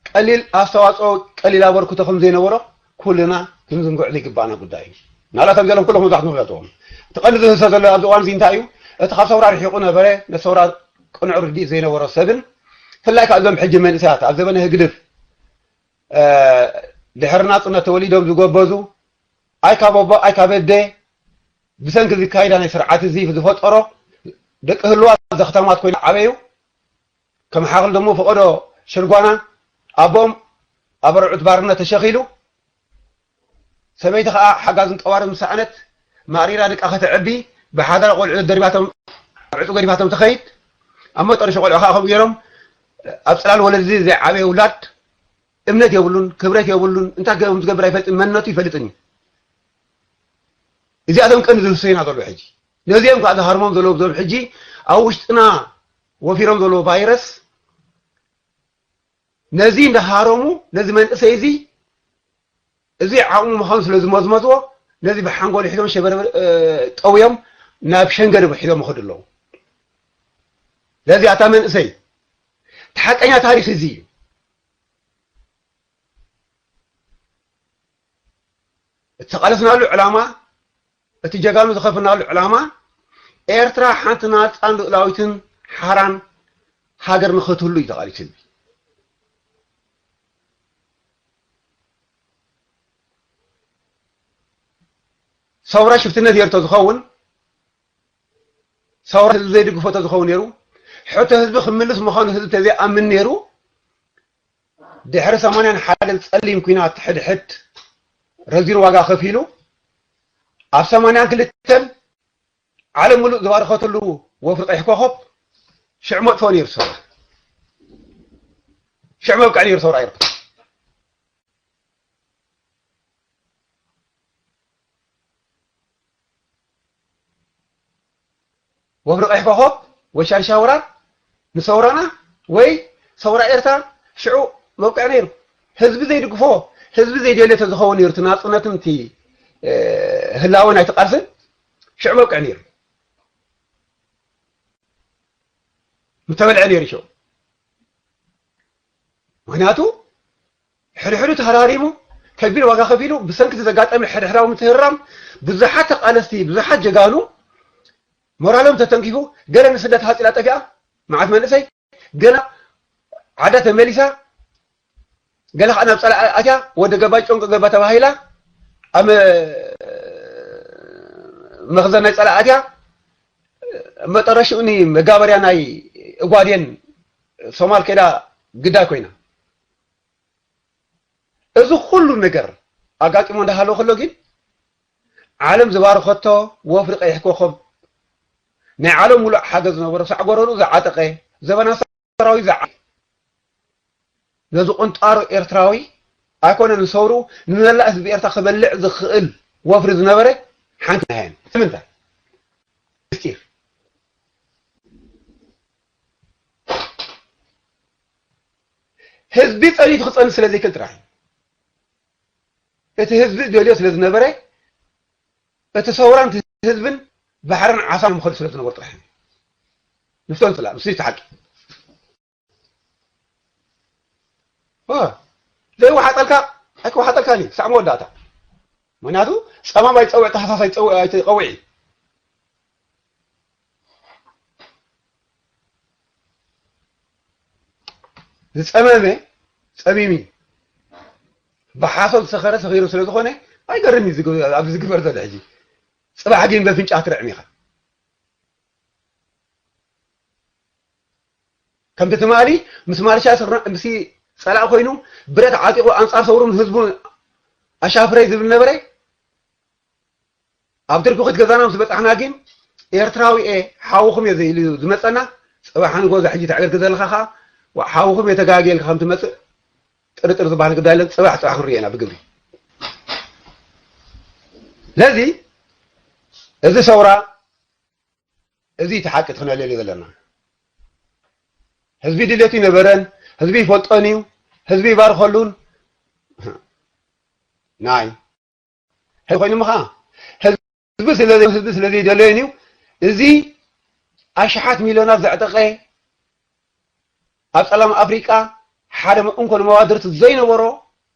ቀሊል ኣስተዋፅኦ ቀሊል ኣበርክቶ ከም ዘይነበሮ ኩልና ክንዝንግዖ ዘይግባእና ጉዳይ እዩ። ናላቶም ዘሎም ኩሎም መብዛሕትኡ ንፈልጥዎም። እቲ ቀንዲ ዝህሰ ዘሎ ኣብዚ እዋን እዚ እንታይ እዩ? እቲ ካብ ሰውራ ርሒቑ ነበረ፣ ነቲ ሰውራ ቅኑዕ ርድኢት ዘይነበሮ ሰብን ብፍላይ ካብ እዞም ሕጂ መንእሰያት ኣብ ዘበነ ህግድፍ ድሕሪ ናፅነት ተወሊዶም ዝጎበዙ ኣይ ካብ ኣቦ ኣይ ካብ ኣደ ብሰንኪ ዝካይዳ ናይ ስርዓት እዚ ዝፈጠሮ ደቂ ህልዋት ዘኽታማት ኮይኑ ዓበዩ ከም ሓቕል ደሞ ፈቐዶ ሽርጓና ኣቦኦም ኣብ ኣርዑት ባርነት ተሸኺሉ ሰበይቲ ከዓ ሓጋዝን ጠዋርን ምሰኣነት ማእሪራ ደቃ ከተዕቢ ብሓዳር ቆልዑ ደሪባቶም ዕጡ ገዲፋቶም ትኸይድ ኣብ መጠረሻ ቆልዑ ከዓ ከምኡ ገይሮም ኣብ ፅላል ወለዲ ዘይዓበየ ውላድ እምነት የብሉን፣ ክብረት የብሉን፣ እንታይ ከም ዝገብር ኣይፈልጥን፣ መንነቱ ይፈልጥን እዩ። እዚኣቶም ቀንዲ ዝህሰዩና ዘሎ ሕጂ ነዚኦም ከዓ ዝሃርሞም ዘለዉ እዞም ሕጂ ኣብ ውሽጥና ወፊሮም ዘለዉ ቫይረስ ነዚ እንዳሃረሙ ነዚ መንእሰይ እዚ እዚ ዓቕሙ ምዃኑ ስለ ዝመዝመዝዎ ነዚ ብሓንጎል ሒዞም ሸበርበር ጠውዮም ናብ ሸንገድ ሒዞም ይኸዱ ኣለዉ። ስለዚ ኣታ መንእሰይ እቲ ሓቀኛ ታሪክ እዚ እዩ። እተቓለስናሉ ዕላማ፣ እቲ ጀጋኑ ዝኸፍናሉ ዕላማ ኤርትራ ሓንቲ ናጻን ልኡላዊትን ሓራን ሃገር ንኽትህሉ እዩ ተቓሊሱ ህዝቢ። ሰውራ ሽፍትነት ነይሩ ተዝኸውን፣ ሰውራ ህዝቢ ዘይድግፎ ተዝኸውን ነይሩ፣ ሕቶ ህዝቢ ክምልስ ምዃኑ ህዝቢ ተዘይኣምን ነይሩ፣ ድሕሪ ሰማንያን ሓደን ጸሊም ኲናት ሕድሕድ ረዚን ዋጋ ከፊሉ ኣብ ሰማንያን ክልተን ዓለም ምሉእ ዝባረኸትሉ ወፍሪ ቀይሕ ኮኸብ ሽዕ መጥፍኦ ነይሩ ሰውራ። ሽዕ መብቅዕ ነይሩ ሰውራ ይርከብ። ወፍሪ ቀይሕ ኮኸብ ወይ ሻድሻይ ወራር ንሰውራና ወይ ሰውራ ኤርትራ ሽዑ መብቅዕ ነይሩ። ህዝቢ ዘይድግፎ ህዝቢ ዘይደልዮ ተዝኸውን ነይሩ እቲ ናፅነትን እቲ ህላወ ናይቲ ቃልስን ሽዑ መብቅዕ ነይሩ ምተበልዐ ነይሩ ሽዑ ምክንያቱ ሕድሕዱ ተሃራሪሙ ከቢድ ዋጋ ከፊሉ ብሰንኪ ዘጋጠመ ሕድሕዳዊ ምትህራም ብዙሓት ተቃለስቲ ብዙሓት ጀጋኑ ሞራሎም ተተንኪፉ ገለ ንስደት ሃፂላ ጠፊኣ መዓት መንእሰይ ገና ዓዳ ተመሊሳ ገለ ከዓ ናብ ፀላእ ኣትያ ወደ ገባ ጨንቆ ገባ ተባሂላ ኣብ መኽዘን ናይ ፀላእ ኣትያ መጠረሽኡ መጋበርያ ናይ እጓዴን ሶማል ከይዳ ግዳይ ኮይና እዚ ኩሉ ነገር ኣጋጢሞ እንዳሃለወ ከሎ ግን ዓለም ዝባረኸቶ ወፍሪ ቀይሕ ኮኸብ ናይ ዓለም ሙሉእ ሓገዝ ዝነበሮ ሳዕ ጎረርኡ ዝዓጠቐ ዘበና ሰራዊት ዝዓ ነዚ ቁንጣሮ ኤርትራዊ ኣይኮነ ንሰውሩ ንመላእ ህዝቢ ኤርትራ ክበልዕ ዝኽእል ወፍሪ ዝነበረ ሓንቲ ናየን ንምንታይ ምስጢር ህዝቢ ጸኒቱ ክጸንት ስለ ዘይክእል ጥራሕ እቲ ህዝቢ ደልዮ ስለ ዝነበረ እቲ ሰውራን ህዝብን ባሕርን ዓሳን ምኸዱ ስለ ዝነበሩ ጥራሕ ንፍቶም ስላ ምስ እቲ ሓቂ ዘይወሓጠልካ ኣይክወሓጠልካን እዩ ክሳዕ መወዳእታ ምክንያቱ ጸማም ኣይፀውዕ ተሃሳስ ኣይፀውዕ ዝፀመመ ፀሚሚ ብሓሶት ዝሰኸረ ሰኺሩ ስለ ዝኾነ ኣይገርም እዩ ዝግ-፣ ኣብዚ ዝግበር ዘሎ ሕጂ። ጽባሕ ግን በፍንጫ ትርዕም ኢኻ። ከምቲ ትማሊ ምስ ማልሻ ስርና-፣ ምስ ጸላእ ኮይኑ ብረት ዓጢቑ ኣንጻር ሰውሩን ህዝቡን ኣሻፍረይ ዝብል ነበረ። ኣብ ትርኩኺት ገዛና ምስ በጻሕና ግን ኤርትራዊ እየ ሓውኹም እየ ኢሉ ዝመጸና። ጽባሕ ንግሆ እዛ ሕጂ ተዕገርክ ዘለኻ ኸኣ ሓውኹም እየ ተጋግየ ኢልካ ከም ትመጽእ ጥርጥር ዝበሃል ግዳ የለን። ጽባሕ ጽባሕ ክንሪኦ ኢና ብግብሪ። ስለዚ እዚ ሰውራ እዚ እቲ ሓቂ እቲ ክነለልዮ ዘለና። ህዝቢ ድሌቱ ይነበረን፣ ህዝቢ ይፈልጦን እዩ፣ ህዝቢ ይባርኸሉን። ናይ ህዝቢ ኮይኑ ምኻ ህዝቢ ስለ ህዝቢ ስለ ዘይደለዮን እዩ። እዚ ኣሽሓት ሚልዮናት ዘዕጠቐ ኣብ ጸላም ኣፍሪቃ ሓደ እንኮ ንመዋድርቲ ዘይነበሮ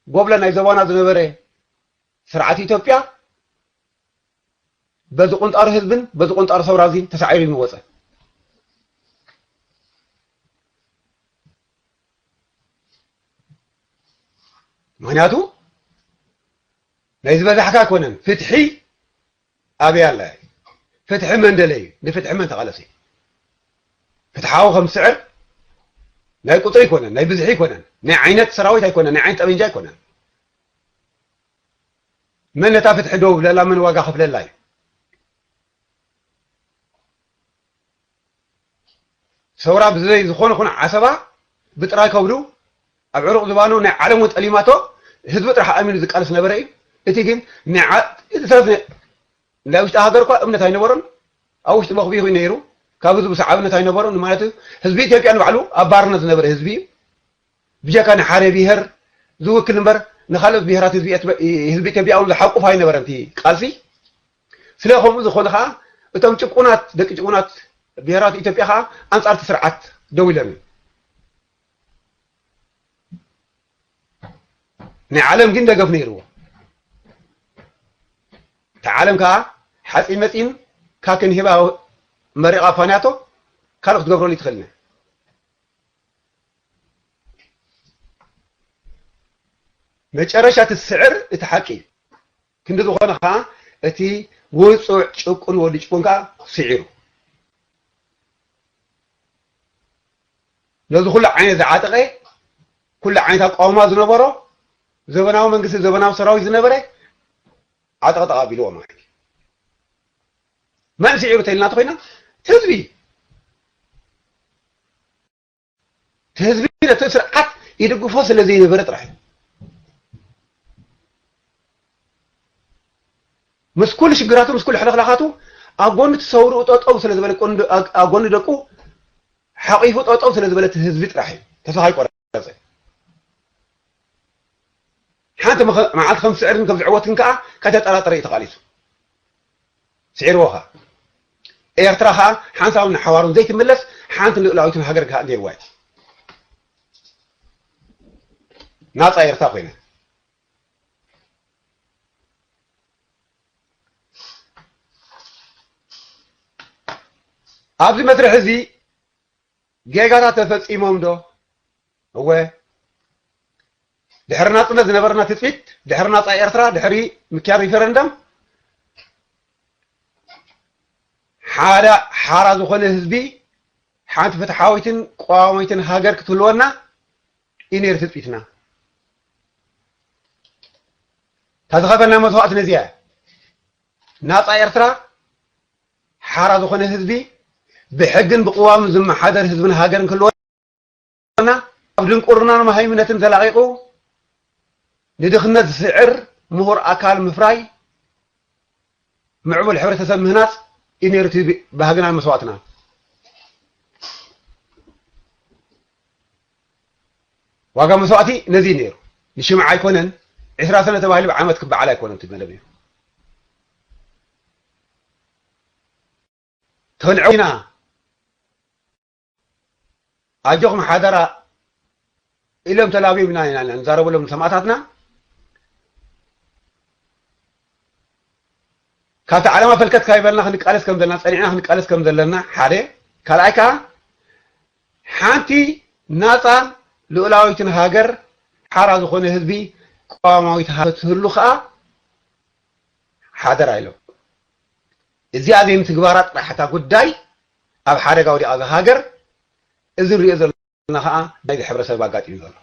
ጎብለ ናይ ዘባና ዝነበረ ስርዓት ኢትዮጵያ በዚ ቁንጣሮ ህዝብን በዚ ቁንጣሮ ሰውራዚ ተሳዒሩ ይመወፀ። ምክንያቱ ናይ ዝበዛሕካ ኣይኮነን። ፍትሒ ኣበይ ኣለ? ፍትሒ መን ደለዩ? ንፍትሒ መን ተቓለሰ? ፍትሓዊ ከም ዝስዕር ናይ ቁፅሪ ኣይኮነን፣ ናይ ብዝሒ ኣይኮነን፣ ናይ ዓይነት ሰራዊት ኣይኮነን፣ ናይ ዓይነት ጠበንጃ ኣይኮነን። መን ነታ ፍትሒ ደው ብለላ፣ መን ዋጋ ከፍለላ እዩ? ሰውራ ብዘይ ዝኾነ ኹን ዓሰባ ብጥራይ ከብዱ ኣብ ዕሩቕ ዝባኑ ናይ ዓለም እውን ጠሊማቶ ህዝቢ ጥራሕ ኣሚኑ ዝቃለስ ነበረ እዩ። እቲ ግን ናይ ዓ-፣ እቲ ሰብ ናይ፣ ናይ ውሽጢ ሃገር እኳ እምነት ኣይነበሮን። ኣብ ውሽጢ መኽቢኹ ነይሩ። ካብ ህዝቡ ሰዓብነት ኣይነበሮን ማለት እዩ። ህዝቢ ኢትዮጵያ ንባዕሉ ኣብ ባርነት ዝነበረ ህዝቢ እዩ። ብጀካ ንሓደ ብሄር ዝውክል እምበር ንኻልኦት ብሄራት ህዝቢ ኤትበ-፣ ህዝቢ ኢትዮጵያ እውን ዝሓቁፍ ኣይነበረን እቲ ቃልሲ። ስለ ከምኡ ዝኾነ ኸዓ እቶም ጭቁናት ደቂ ጭቁናት ብሄራት ኢትዮጵያ ኸዓ ኣንጻር እቲ ስርዓት ደው ኢሎም እዮም። ናይ ዓለም ግን ደገፍ ነይርዎ። እቲ ዓለም ከዓ ሓፂን መፂን ካክን ሂባ መሪቓ ፋንያቶ ካልእ ክትገብረሉ ይትኽእል። መጨረሻ እቲ ስዕር እቲ ሓቂ እዩ። ክንዲ ዝኾነ ከዓ እቲ ውፁዕ ጭቁን ወዲ ጭቁን ከዓ ስዒሩ ነዚ ኩሉ ዓይነት ዝዓጠቐ ኩሉ ዓይነት ኣቃውማ ዝነበሮ ዘበናዊ መንግስቲ ዘበናዊ ሰራዊት ዝነበረ ዓጠቐጠቕ ኣቢልዎ ማለት እዩ። መን ስዒሩ ተይልና ተኮይና እቲ ህዝቢ እቲ ህዝቢ ነቲ ስርዓት ይድግፎ ስለ ዘይነበረ ጥራሕ እዩ። ምስ ኩሉ ሽግራቱ ምስ ኩሉ ሕልኽላኻቱ ኣብ ጎኒ እቲ ሰውርኡ ጠጠው ስለ ዝበለ፣ ኣብ ጎኒ ደቁ ሓቒፉ ጠጠው ስለ ዝበለ እቲ ህዝቢ ጥራሕ እዩ ተስፋ ኣይቆረፀ። ሓንቲ መኸ-፣ መዓልቲ ከም ዝስዕርን ከም ዝዕወትን ከዓ ከተጠራጥረ እዩ ተቓሊሱ። ስዒርዎ ከዓ ኤርትራ ከዓ ሓንሳብን ንሓዋሩን ዘይትምለስ ሓንቲ ልኡላዊትን ሃገር ከዓ ነይርዋ እዩ። ናፃ ኤርትራ ኮይነ ኣብዚ መስርሕ እዚ ጌጋታት ተፈጺሞም ዶ? እወ። ድሕሪ ናጽነት ዝነበረና ትጽቢት፣ ድሕሪ ናጻ ኤርትራ፣ ድሕሪ ምክያድ ሪፈረንደም፣ ሓደ ሓራ ዝኾነ ህዝቢ፣ ሓንቲ ፍትሓዊትን ቀዋማዊትን ሃገር ክትህልወና እዩ ነይሩ ትጽቢትና። እታ ዝኸፈልና መስዋእቲ ነዚኣ እያ። ናጻ ኤርትራ፣ ሓራ ዝኾነ ህዝቢ፣ ብሕግን ብቅዋምን ዝመሓደር ህዝብን ሃገርን ክህልወና፣ ኣብ ድንቁርናን መሃይምነትን ተላቒቑ ንድኽነት ዝስዕር ምሁር ኣካል ምፍራይ፣ ምዕቡል ሕብረተሰብ ምህናጽ እዩ ነይሩ እቲ ባህግናን መስዋእትናን። ዋጋ መስዋእቲ ነዚ እዩ ነይሩ። ንሽምዓ ኣይኮነን፣ ዕስራ ሰነ ተባሂሉ ብዓመት ክበዓል ኣይኮነን እቲ መደብ እዩ። ተንዕው ኢና። ኣጆኹም ሓደራ ኢሎም ተላቢብና ኢና ንዛረበሎም ንሰማእታትና። ካብቲ ዓለማ ፈልከት ካይበልና ክንቃለስ ከም ዘለና፣ ጸኒዕና ክንቃለስ ከም ዘለና ሓደ። ካልኣይ ከኣ ሓንቲ ናጻን ልኡላዊትን ሃገር ሓራ ዝኾነ ህዝቢ ቅዋማዊት ሃገር ትህሉ ከኣ ሓደራ ኢሎም። እዚኣ ዘይምትግባራ ጥራሕ እታ ጉዳይ ኣብ ሓደጋ ወዲቓ እዛ ሃገር። እዚ ንሪኦ ዘለና ከኣ ናይዚ ሕብረተሰብ ኣጋጢሙ ዘሎ።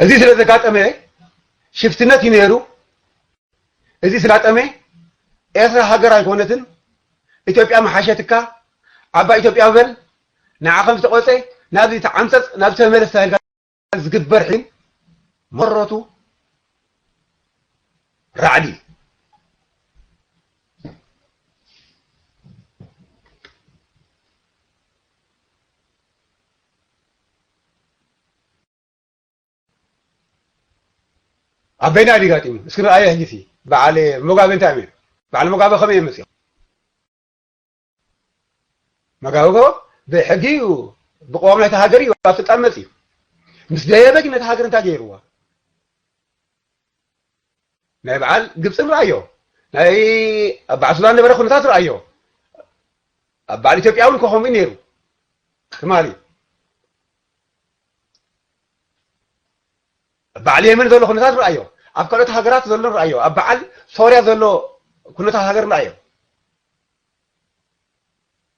እዚ ስለ ዘጋጠመ ሽፍትነት እዩ ነይሩ። እዚ ስላጠመ ኤርትራ ሃገር ኣይኮነትን፣ ኢትዮጵያ መሓሸትካ፣ ዓባይ ኢትዮጵያ በል፣ ንዓ ከም ዝተቖጸ ናብዚ ተዓምጸጽ፣ ናብ ተመለስ ተባሂልካ ዝግበር ሕን መረቱ ራዕዲ። ኣበይና ድዩ ጋጢሙ? እስኪ ንርኣዮ ሕጂ ሲ። በዓል ሞጋበ እንታይ እዩ? በዓል ሞጋበ ከመይ እዮም መጺኦም? መጋበ እኮ ብሕጊ እዩ፣ ብቅዋም ናይቲ ሃገር እዩ ኣብ ስልጣን መጺኡ። ምስ ደየበ ግን ነቲ ሃገር እንታይ ገይርዋ? ናይ በዓል ግብፂ ንርኣዮ፣ ናይ ኣብ በዓል ሱዳን ነበረ ኩነታት ንርኣዮ። ኣብ በዓል ኢትዮጵያ እውን ከምኡ እዩ ነይሩ። ትማሊ በዓል የመን ዘሎ ኩነታት ርኣዮ፣ ኣብ ካልኦት ሃገራት ዘሎ ርኣዮ፣ ኣብ በዓል ሶርያ ዘሎ ኩነታት ሃገር ርኣዮ።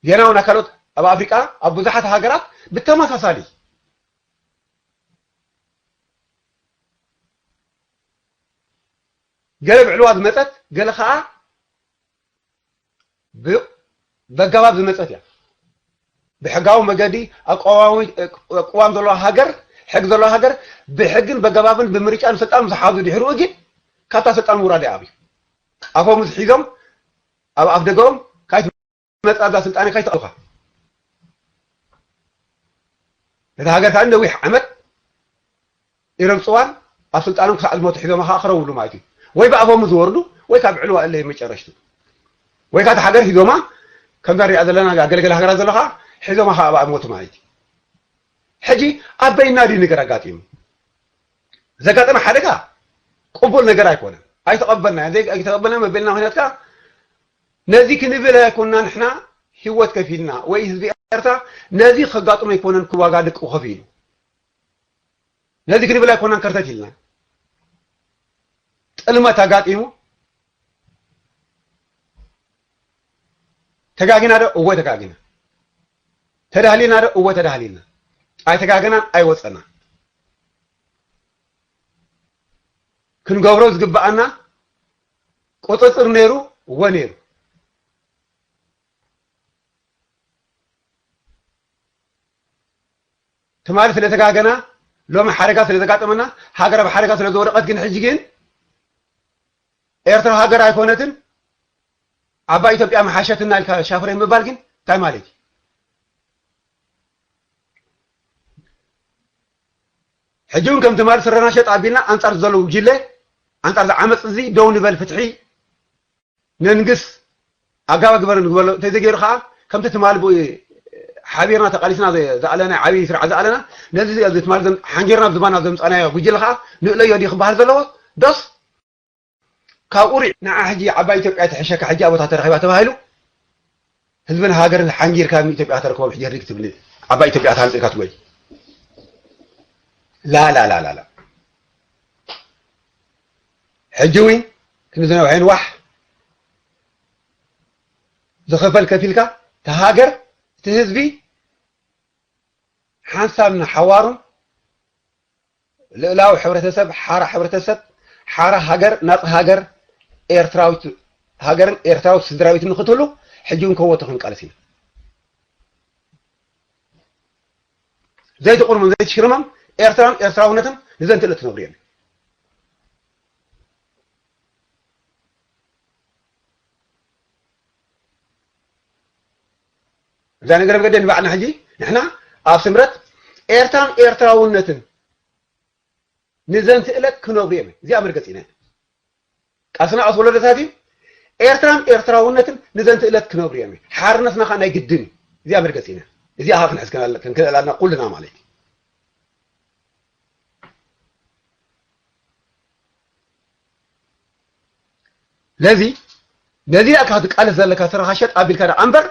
ጌና እውን ኣብ ካልኦት ኣብ ኣፍሪቃ ኣብ ብዙሓት ሃገራት ብተመሳሳሊ ገለ ብዕልዋ ዝመጸት፣ ገለ ኸኣ ብ-፣ በገባብ ዝመጸት እያ። ብሕጋዊ መገዲ ኣቋዋሚ-፣ ቅዋም ዘለዋ ሃገር፣ ሕግ ዘለዋ ሃገር ብሕግን በገባብን ብምርጫን ስልጣን ምስ ሓዙ ድሕሪኡ ግን ካብታ ስልጣን ምውራድ ኣይኣብዩ። ኣፎም ምስ ሒዞም ኣብ ኣፍ ደገኦም ካይትመጽእ ኣብዛ ስልጣን ካይትኣልኻ። ነታ ሃገር ከዓ ነዊሕ ዓመት ኢሮም ጽዋን ኣብ ስልጣኖም ክሳዕ ዝሞቱ ሒዞማ ከዓ ክረውሉ ማለት እዩ። ወይ ብኣፎም ዝወርዱ ወይ ካብ ዕልዋ እለ መጨረሽቱ። ወይ ከዓ እታ ሃገር ሒዞማ ከምዛ ንሪኣ ዘለና ኣገልገል ሃገራት ዘሎ ከዓ ሒዞማ ከዓ ኣብኣ ሞቱ ማለት እዩ። ሕጂ ኣበይና ድዩ ነገር ኣጋጢሙ? ዘጋጠመ ሓደጋ ቅቡል ነገር ኣይኮነን። ኣይተቐበልና፣ ዘይ-፣ ኣይተቐበልና መበልና ምክንያት ከዓ ነዚ ክንብል ኣይኮንና ንሕና ህይወት ከፊልና ወይ ህዝቢ ኤርትራ ነዚ ከጋጥሞ ኣይኮነን ክዋጋ ደቁ ከፊሉ። ነዚ ክንብል ኣይኮናን ከርተት ኢልና። ጥልመት ኣጋጢሙ። ተጋጊና ዶ? እወ ተጋጊና። ተዳህሊና ዶ? እወ ተዳህሊና። ኣይተጋገናን ኣይወጸና። ክንገብሮ ዝግብኣና ቁጽጽር ነይሩ፣ እወ ነይሩ። ትማሊ ስለ ተጋገና፣ ሎሚ ሓደጋ ስለ ዘጋጠመና፣ ሃገር ኣብ ሓደጋ ስለ ዝወደቐት ግን ሕጂ ግን ኤርትራ ሃገር ኣይኮነትን፣ ዓባይ ኢትዮጵያ መሓሸትና ኢልካ ሻፍረይ ምባል ግን እንታይ ማለት እዩ? ሕጂ እውን ከም ትማሊ ስረና ሸጥ ኣቢልና ኣንጻር ዘሎ ጉጅለ፣ ኣንጻር ዝዓመፅ እዚ ደው ንበል፣ ፍትሒ ነንግስ፣ ኣጋባ ግበር ንግበሎ። እንተዘይገይሩ ከዓ ከምቲ ትማሊ ብኡ ሓቢርና ተቃሊስና ዘ-፣ ዝኣለና ዓብዪ ስርዓት ዝኣለና ነዚ እዚ ትማሊ ዘም-፣ ሓንጊርና ብዝባና ዘምፃናዮ ጉጅለ ከዓ ንእለዮ ድዩ ክበሃል ዘለዎ ዶስ ካብ ቁሩዕ ንዓ ሕጂ ዓባይ ኢትዮጵያ ትሕሸካ፣ ሕጂ ኣብኣ ተረኺባ ተባሂሉ ህዝብን ሃገርን ሓንጊርካ ንኢትዮጵያ ተረክቦም ሕጂ ህድግ ትብል ዓባይ ኢትዮጵያ ትሃንጽ ኢልካ ትጎይ? ላ፣ ላ፣ ላ፣ ላ፣ ላ። ሕጂ እውን ክንዲ ዝነውሐ ንዋሕ ዝኽፈል ከፊልካ፣ እቲ ሃገር፣ እቲ ህዝቢ ሓንሳብ ንሓዋሩን ልእላዊ ሕብረተሰብ፣ ሓራ ሕብረተሰብ፣ ሓራ ሃገር፣ ናጽ ሃገር፣ ኤርትራዊት ሃገርን ኤርትራዊት ስድራቤትን ንክትህሉ ሕጂ እውን ከወቱ ክንቃለስ ኢና። ዘይትቑርሞም ዘይትሽርሞም ኤርትራን ኤርትራውነትን ንዘንትእለት ትነብሩ እዮም። እዛ ነገር ብገደ ንባዕልና ሕጂ ንሕና ኣብ ስምረት ኤርትራን ኤርትራውነትን ንዘንትእለት ክነብሩ እዮም። እዚኣ መርገጺ ኢና። ቃልስና ኣስ ወለደታት እዩ። ኤርትራን ኤርትራውነትን ንዘንትእለት ክነብሩ እዮም። ሓርነትና ከዓ ናይ ግድን እዩ። እዚኣ መርገጺ ኢና። እዚኣ ከዓ ክንሕዝ ክንክእል ኣለና ኩልና ማለት እዩ። ለዚ ነዚ ኢኻ ትቃለስ ዘለካ ስራኻ ሸጥ ኣቢልካ ደኣ እምበር፣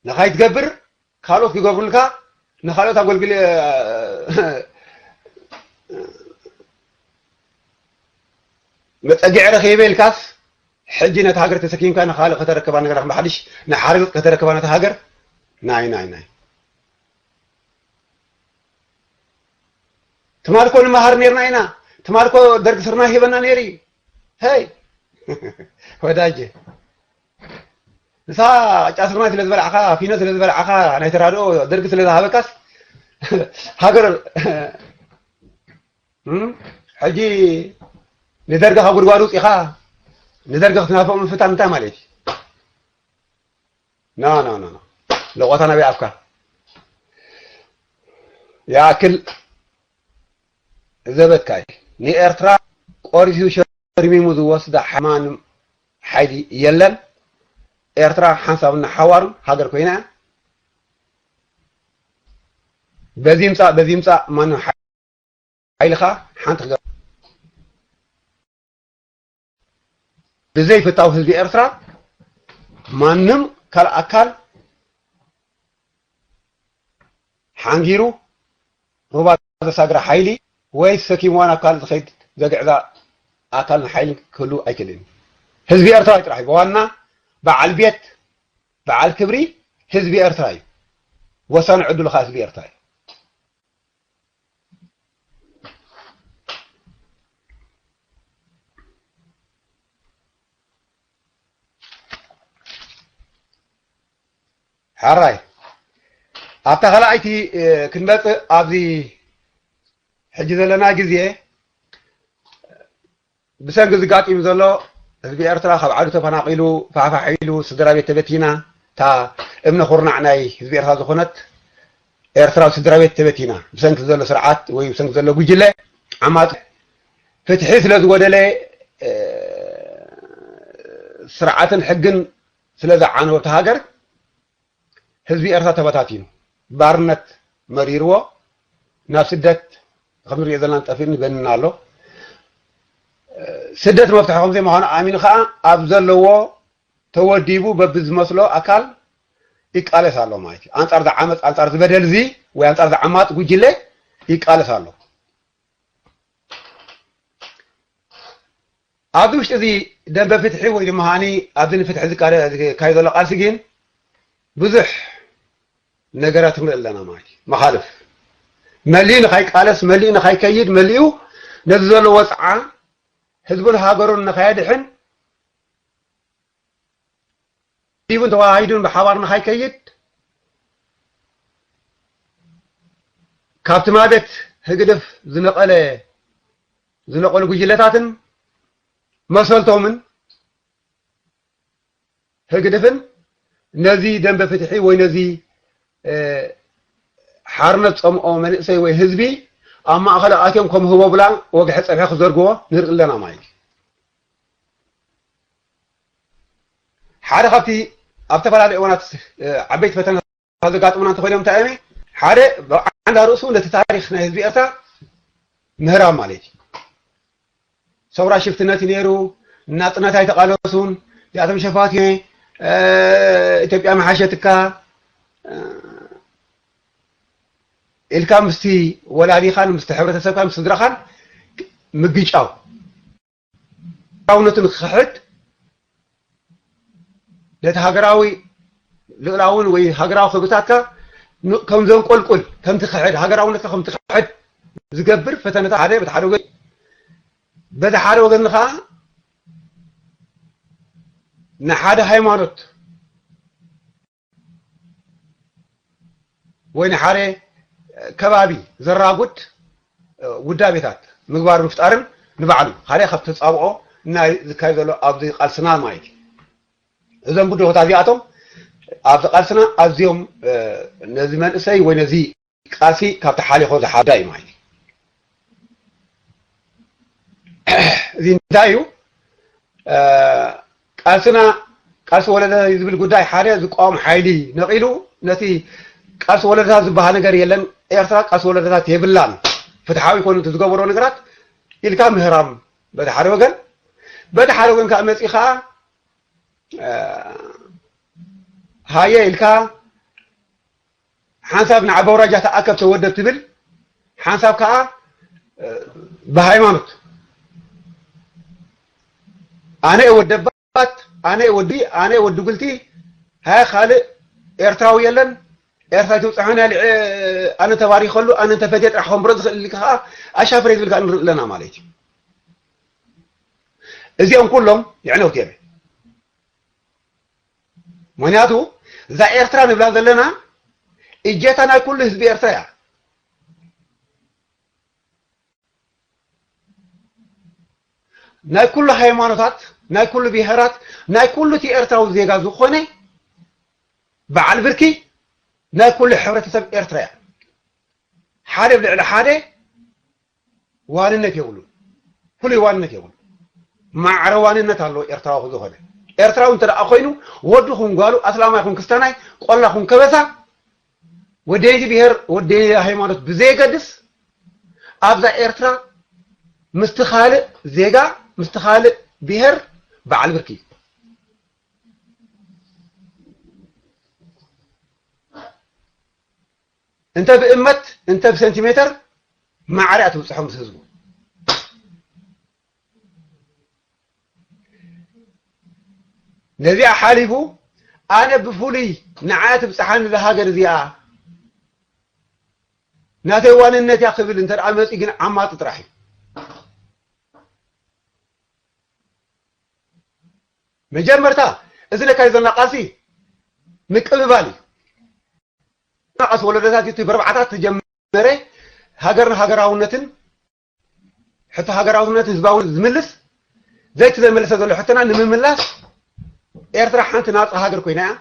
ንኻይትገብር ካልኦት ክገብሩልካ፣ ንኻልኦት ኣገልግል መጸግዒ ረኺበ ኢልካስ፣ ሕጂ ነታ ሃገር ተሰኪምካ ንኻልእ ከተረክባ፣ ነገር ብሓድሽ ንሓርግጽ ከተረክባ ነታ ሃገር። ናይ ናይ ናይ ትማል እኮ ንመሃር ነርና ኢና። ትማል እኮ ደርግ ስርና ሂበና ነይሩ እዩ። ሄይ ወዳጀ፣ ንሳ ጫ ስርናይ ስለ ዝበላዕኻ፣ ፊኖ ስለ ዝበላዕኻ፣ ናይ ተራድኦ ደርግ ስለ ዝሃበካስ ሃገር፣ እም፣ ሕጂ ንደርግ ካብ ጉድጓድ ውፂኻ ንደርግ ክትናፍቕ ምፍታን እንታይ ማለት እዩ? ኖ ኖ ኖ ኖ። ለቆታ ናበይ ኣፍካ? ይኣክል ዘበትካ እዩ። ንኤርትራ ቆሪሱ ሸርሚሙ ዝወስዳ ሓማንም ሓይሊ የለን። ኤርትራ ሓንሳብን ሓዋሩን ሃገር ኮይና እያ። በዚ ምጻእ በዚ ምጻእ ማንም ሓይሊ ኸኣ ሓንቲ ክገብር ብዘይፍታው ህዝቢ ኤርትራ ማንም ካልእ ኣካል ሓንጊሩ ሩባ ዘሳግራ ሓይሊ ወይ ሰኪምዋ ናብ ካልእ ዝኸይድ ዘግዕዛ ኣካልን ሓይልን ክህሉ ኣይክእልን እዩ። ህዝቢ ኤርትራ ጥራሕ እዩ። ብዋና በዓል ቤት በዓል ክብሪ ህዝቢ ኤርትራ እዩ። ወሳኒ ዕድሉ ኸኣ ህዝቢ ኤርትራ እዩ። ሓራይ ኣብታ ካልኣይቲ ክንመጽእ ኣብዚ ሕጂ ዘለና ግዜ ብሰንኪ ዝጋጢም ዘሎ ህዝቢ ኤርትራ ካብ ዓዱ ተፈናቒሉ ፋሕፋሕ ኢሉ ስድራ ቤት ተበቲና እታ እምነ ኩርናዕ ናይ ህዝቢ ኤርትራ ዝኾነት ኤርትራ ስድራ ቤት ተበቲና ብሰንኪ ዘሎ ስርዓት ወይ ብሰንኪ ዘሎ ጉጅለ ዓማፅ ፍትሒ ስለ ዝጎደለ ስርዓትን ሕግን ስለ ዝዓነወ እታ ሃገር ህዝቢ ኤርትራ ተበታቲኑ ባርነት መሪርዎ ናብ ስደት ከም ንሪኦ ዘለና ጠፊእን ይበንን ኣሎ። ስደት መፍትሒ ከም ዘይምዃኑ ኣሚኑ ከዓ ኣብ ዘለዎ ተወዲቡ በብዝመስሎ ኣካል ይቃለስ ኣሎ ማለት እዩ። ኣንጻር ዝዓመፅ ኣንጻር ዝበደል እዚ ወይ ኣንጻር ዝዓማፅ ጉጅለ ይቃለስ ኣሎ። ኣብዚ ውሽጢ እዚ ደንበ ፍትሒ ወይ ድማ ሃኒ ኣብዚ ንፍትሒ ዝካየድ ዘሎ ቃልሲ ግን ብዙሕ ነገራት ንርኢ ኣለና ማለት እዩ። መኻልፍ መሊኡ ንኻይቃለስ መሊኡ ንኻይከይድ መሊኡ ነዚ ዘሎ ወፅዓ ህዝቡን ሃገሩን ንኻየድሕን ዲቡን ተዋሃሂዱን ብሓባር ንኻይከይድ ካብቲ ማደት ህግድፍ ዝነቐለ ዝነቐሉ ጉጅለታትን መሰልቶምን ህግድፍን ነዚ ደንበ ፍትሒ ወይ ነዚ ሓርነት ጸምኦ መንእሰይ ወይ ህዝቢ ኣብ ማእኸል ኣትዮም ከም ህቦብላ ወግሐ ጸብሐ ክዘርግዎ ንርኢ ኣለና ማለት እዩ። ሓደ ካብቲ ኣብ ዝተፈላለዩ እዋናት ዓበይቲ ፈተና ካብ ዘጋጥሙና እንተኾይኖም እንታይ እዮም? ሓደ ብዓንዳ ርእሱ ነቲ ታሪኽ ናይ ህዝቢ ኤርትራ ምህራም ማለት እዩ። ሰውራ ሽፍትነት እዩ ነይሩ፣ ናጽነት ኣይተቓለሱን፣ እዚኣቶም ሸፋቱ ኢትዮጵያ መሓሸትካ ኢልካ ምስቲ ወላዲኻን ምስቲ ሕብረተሰብካን ምስ ስድራኻን ምግጫው ሃገራውነቱ ንክኽሕድ ነቲ ሃገራዊ ልእላውን ወይ ሃገራዊ ክብርታትካ ከም ዘንቆልቁል ከም ትኽሕድ ሃገራውነትካ ከም ትኽሕድ ዝገብር ፈተነታት ሓደ በቲ ሓደ ወገን በቲ ሓደ ወገን ከዓ ንሓደ ሃይማኖት ወይ ንሓደ ከባቢ ዘራጉድ ውዳቤታት ምግባር ምፍጣርን ንባዕሉ ሓደ ካብ ተፃብኦ ናይ ዝካየድ ዘሎ ኣብዚ ቃልስና ማለት እዩ። እዞም ብድሆታት እዚኣቶም ኣብዚ ቃልስና ኣዝዮም ነዚ መንእሰይ ወይ ነዚ ቃልሲ ካብ ተሓሊኾ ዝሓዳ እዩ ማለት እዩ። እዚ እንታይ እዩ? ቃልስና ቃልሲ ወለደ ዝብል ጉዳይ ሓደ ዝቃወም ሓይሊ ነቒሉ ነቲ ቃልሲ ወለደታት ዝበሃል ነገር የለን፣ ኤርትራ ቃልሲ ወለደታት የብላን፣ ፍትሓዊ ይኮኑ ዝገበሮ ነገራት ኢልካ ምህራም በቲ ሓደ ወገን፣ በቲ ሓደ ወገን ከዓ መፂ ከዓ ሃየ ኢልካ ሓንሳብ ንዓቢ ኣውራጃ ተኣከብ ተወደብ ትብል፣ ሓንሳብ ከዓ ብሃይማኖት ኣነ ወደባ ኣነ ወዲ ኣነ ወዲ ጉልቲ ሃያ ካልእ ኤርትራዊ የለን። ኤርትራ ትብፅሖን ያለ ኣነ ተባሪኸሉ ኣነ ተፈትየ ጥራሕ ከንብሮ ዝኽእል ኢልካ ከዓ ኣሻፍረ ዝብል ከዓ ንርኢ ኣለና ማለት እዩ። እዚኦም ኩሎም የዕነውት የለ። ምክንያቱ እዛ ኤርትራ ንብላ ዘለና እጀታ ናይ ኩሉ ህዝቢ ኤርትራ እያ። ናይ ኩሉ ሃይማኖታት ናይ ኩሉ ብሄራት ናይ ኩሉ እቲ ኤርትራዊ ዜጋ ዝኾነ በዓል ብርኪ ናይ ኩሉ ሕብረተሰብ ኤርትራ እያ። ሓደ ብልዕሊ ሓደ ዋንነት የብሉን። ፍሉይ ዋንነት የብሉ። ማዕረ ዋንነት ኣለዎ ኤርትራዊ ዝኾነ። ኤርትራዊ እንተ ደኣ ኮይኑ ወዲ ኹን ጓሉ ኣስላማይ ኹን ክስተናይ ቆላ ኹን ከበሳ ወደይቲ ብሄር ወደይቲ ሃይማኖት ብዘየገድስ ኣብዛ ኤርትራ ምስቲ ካልእ ዜጋ ምስቲ ካልእ ብሄር በዓል ብርኪ እዩ። እንተ ብእመት እንተ ብሰንቲሜተር ማዕረ እያ ትብፅሖ ምስ ህዝቡ። ነዚኣ ሓሊፉ ኣነ ብፍሉይ ንዓያ ትብፅሓኒ እዛ ሃገር እዚኣ ናተይ ዋንነት እያ ክብል እንተ ደኣ መፂኡ ግን ዓማፂ ጥራሕ እዩ። መጀመርታ እዚ ለካይ ዘለና ቃልሲ ምቅብባል እዩ። ቃልሲ ወለዶታት እቲ ብርብዓታት ተጀመረ ሃገርን ሃገራውነትን ሕቶ ሃገራውነት ህዝባዊ ዝምልስ ዘይቲ ዘመለሰ ዘሎ ሕቶና ንምምላስ ኤርትራ ሓንቲ ናፃ ሃገር ኮይና እያ።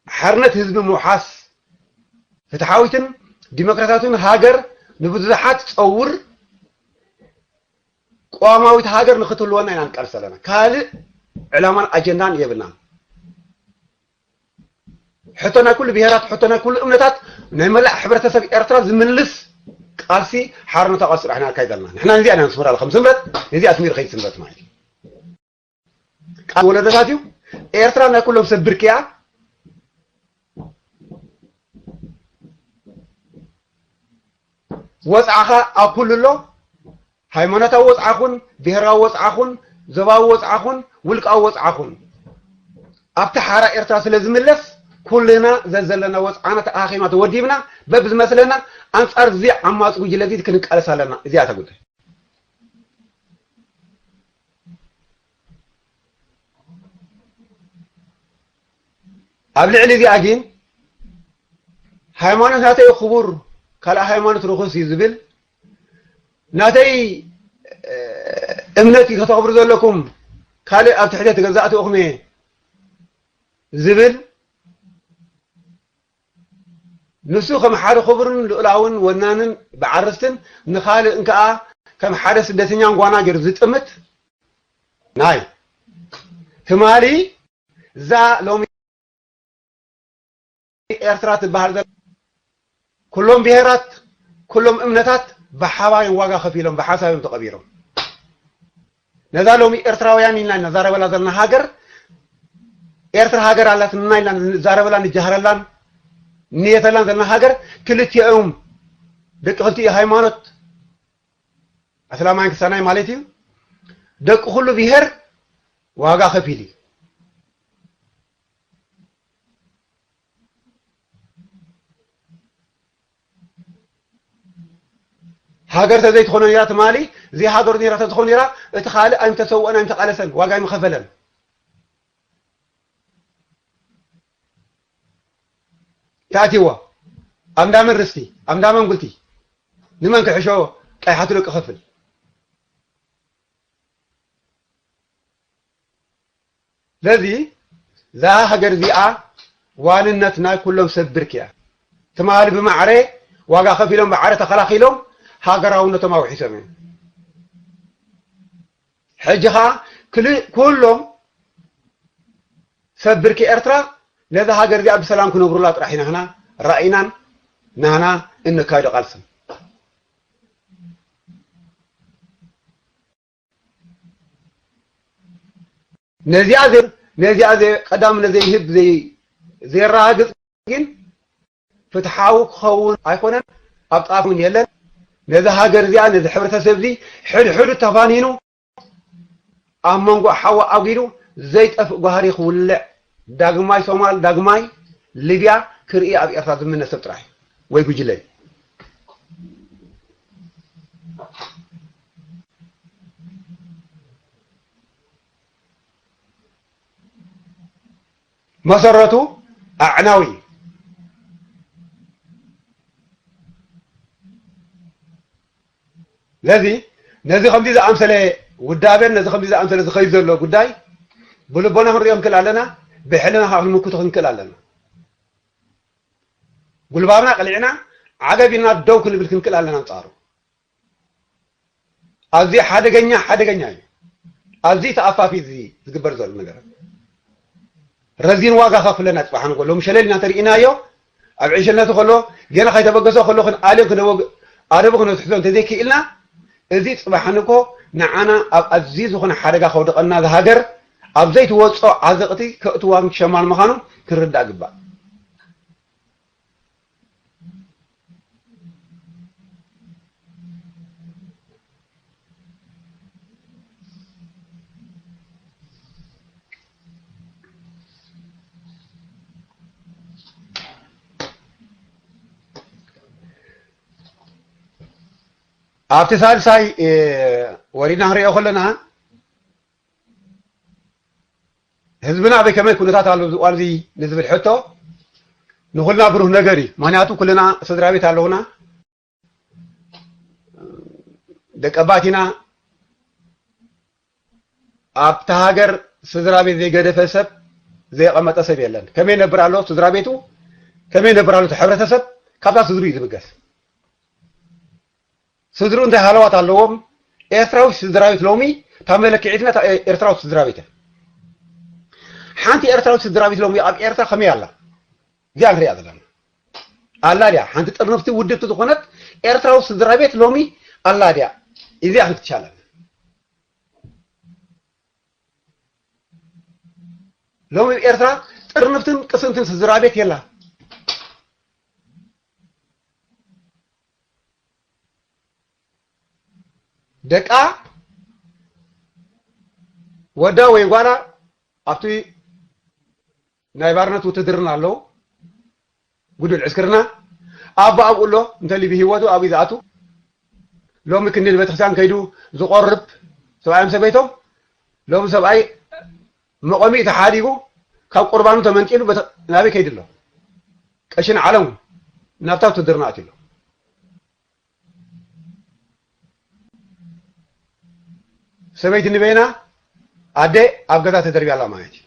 ሓርነት ህዝቢ ምውሓስ ፍትሓዊትን ዲሞክራሲያዊትን ሃገር ንብዙሓት ትፀውር ቅዋማዊት ሃገር ንክትህልወና ኢና ንቃልስ ዘለና። ካልእ ዕላማን ኣጀንዳን የብልናን። ሕቶ ናይ ኩሉ ብሄራት፣ ሕቶ ናይ ኩሉ እምነታት፣ ናይ መላእ ሕብረተሰብ ኤርትራ ዝምልስ ቃልሲ ሓርነታዊ ቃልሲ ጥራሕ ኢና ነካይድ ዘለና። ንሕና ነዚኣ ኢና ንስምራ ከም ስምረት፣ ነዚኣ ኣስሚሩ ከይድ ስምረት ማለት እዩ። ቃል ወለዶታት እዩ። ኤርትራ ናይ ኩሎም ሰብ ብርኪ እያ። ወፅዓኻ ኣብ ኩሉ ኣሎ። ሃይማኖታዊ ወፅዓ ኹን፣ ብሄራዊ ወፅዓ ኹን፣ ዞባዊ ወፅዓ ኹን፣ ውልቃዊ ወፅዓ ኹን ኣብቲ ሓራ ኤርትራ ስለ ዝምለስ ኩልና ዘዘለና ወፅዓና ተኣኻኺብና ተወዲብና በብዝመስለና ኣንፃር እዚ ዓማፂ ጉጅለ እዚ ክንቃለስ ኣለና። እዚኣ እታ ጉዳይ። ኣብ ልዕሊ እዚኣ ግን ሃይማኖት ናተይ ክቡር ካልእ ሃይማኖት ርኹስ እዩ ዝብል ናተይ እምነት እዩ ከተኽብሩ ዘለኩም ካልእ ኣብ ትሕቲ ተገዛእቲ እኹም እየ ዝብል ንሱ ከም ሓደ ክቡርን ልኡላውን ወናንን በዓል ርስትን ንኻልእ እንከኣ ከም ሓደ ስደተኛን ጓና ገይሩ ዝጥምት ናይ ትማሊ እዛ ሎሚ ኤርትራ ትበሃል ዘላ ኩሎም ብሄራት ኩሎም እምነታት ብሓባር እዮም ዋጋ ከፊሎም ብሓሳብ እዮም ተቐቢሮም። ነዛ ሎሚ ኤርትራውያን ኢልና ነዛረበላ ዘለና ሃገር ኤርትራ ሃገር ኣላትና ኢልና ንዛረበላን ንጃህረላን ንየተላን ዘለና ሃገር ክልቲኦም ደቂ ክልቲኡ ሃይማኖት ኣስላማይን ክስታናይ ማለት እዩ ደቂ ኩሉ ብሄር ዋጋ ከፊል እዩ። ሃገር ተዘይትኾነ ነራ ትማሊ ዘይሃገሩ ነራ ተዝኾነ ነራ እቲ ካልእ ኣይምተሰወአን ኣይምተቃለሰን ዋጋ ኣይምኸፈለን። ተኣትይዎ ኣብ እንዳመን ርስቲ ኣብ እንዳመን ጉልቲ ንመን ክሕሾ ቀይሓቱ ደቂ ከፍል ስለዚ እዛ ሃገር እዚኣ ዋንነት ናይ ኩሎም ሰብ ብርክ እያ። ትማሊ ብማዕረ ዋጋ ከፊሎም ብዓረ ተኸላኺሎም ሃገራውነቶም ኣውሒሶም እዮም። ሕጂ ኸዓ ክል- ኩሎም ሰብ ብርክ ኤርትራ ነዛ ሃገር እዚኣ ብሰላም ክነብሩላ ጥራሕ ኢና ህና ራእይናን ናህና እንካይዶ ቃልስን። ነዚኣ ዘ- ነዚኣ ዘ- ቀዳምነት ዘይህብ ዘይ- ዘየረጋግጽ ግን ፍትሓዊ ክኸውን ኣይኮነን፣ ኣብ ጣፍ እውን የለን። ነዚ ሃገር እዚኣ፣ ነዚ ሕብረተሰብ እዚ ሕድሕዱ ተፋኒኑ ኣብ መንጎ ሓዊ ኣጒዱ ዘይጠፍእ ጓህሪ ክውልዕ፣ ዳግማይ ሶማል፣ ዳግማይ ሊብያ ክርኢ ኣብ ኤርትራ ዝምነ ሰብ ጥራሕ ወይ ጉጅለ እዩ። መሰረቱ ኣዕናዊ እዩ። ስለዚ ነዚ ከምዚ ዝኣምሰለ ውዳበን ነዚ ከምዚ ዝኣምሰለ ዝኸይድ ዘሎ ጉዳይ ብልቦና ክንሪኦ ክንክእል ኣለና፣ ብሕልና ከዓ ክንምክቶ ክንክእል ኣለና። ጉልባብና ቀሊዕና ዓገብ ኢልና ደው ክንብል ክንክእል ኣለና ኣንጻሩ። ኣዝዩ ሓደገኛ፣ ሓደገኛ እዩ። ኣዝዩ ተኣፋፊ እዚ ዝግበር ዘሎ ነገር። ረዚን ዋጋ ከፍለና ጽባሕ ንጎ። ሎም ሸለል ኢና ተሪኢናዮ። ኣብ ዕሸነቱ ከሎ፣ ገና ከይተበገሰ ከሎ ክንኣልዮ፣ ክነወግ-፣ ኣደቡ ክነትሕዞ እንተዘይክኢልና፣ እዚ ጽባሕ ንጎ ንዓና ኣብ ኣዝዩ ዝኾነ ሓደጋ ከውድቐና ዝሃገር፣ ኣብ ዘይትወጾ ዓዘቕቲ ከእትዋን ክሸማን ምዃኑ ክንርዳእ ግባእ። ኣብቲ ሳልሳይ፣ እ፣ ወሪድና ክንሪኦ ከለና፣ ህዝብና ኣበይ ከመይ ኩነታት ኣሎ ኣብዚ እዋን እዚ ንዝብል ሕቶ ንኹልና ብሩህ ነገር እዩ። ምኽንያቱ ኩልና ስድራ ቤት ኣለውና፣ ደቀባት ኢና። ኣብታ ሃገር ስድራ ቤት ዘይገደፈ ሰብ፣ ዘየቐመጠ ሰብ የለን። ከመይ ነብር ኣሎ ስድራ ቤቱ፣ ከመይ ነብር ኣሎ እቲ ሕብረተሰብ፣ ካብታ ስድሩ እዩ ዝብገስ። ስድሩ እንታይ ሃለዋት ኣለዎም? ኤርትራዊ ስድራ ቤት ሎሚ፣ እታ መለክዒትና እታ ኤርትራዊ ስድራ ቤት እያ። ሓንቲ ኤርትራዊ ስድራ ቤት ሎሚ ኣብ ኤርትራ ከመይ ኣላ? እዚኣ ንሪኣ ዘለና። ኣላ ድያ? ሓንቲ ጥርንፍቲ ውድብቲ ዝኾነት ኤርትራዊ ስድራ ቤት ሎሚ ኣላ ድያ? እዚኣ ክንፍትሻ ኣለና። ሎሚ ኣብ ኤርትራ ጥርንፍትን ቅስንትን ስድራ ቤት የላ። ደቃ፣ ወዳ ወይ ጓላ ኣብቲ ናይ ባርነት ውትድርና ኣለዉ። ጉዱል ዕስክርና፣ ኣቦ ኣብኡ ኣሎ፣ እንተልዩ ብህይወቱ ኣብኡ ዝኣቱ። ሎሚ ክንዲ ንቤተክርስትያን ከይዱ ዝቆርብ ሰብኣዮም ሰበይቶም፣ ሎሚ ሰብኣይ መቆሚኡ ተሓዲጉ፣ ካብ ቁርባኑ ተመንጢሉ በተ-፣ ናበይ ከይዱ ኣሎ? ቀሽን ዓለም ናብታ ውትድርና ኣትዩ ኣሎ። ሰበይቲ ንበይና ኣደ ኣብ ገዛ ተደርብያ ኣላ ማለት እዩ።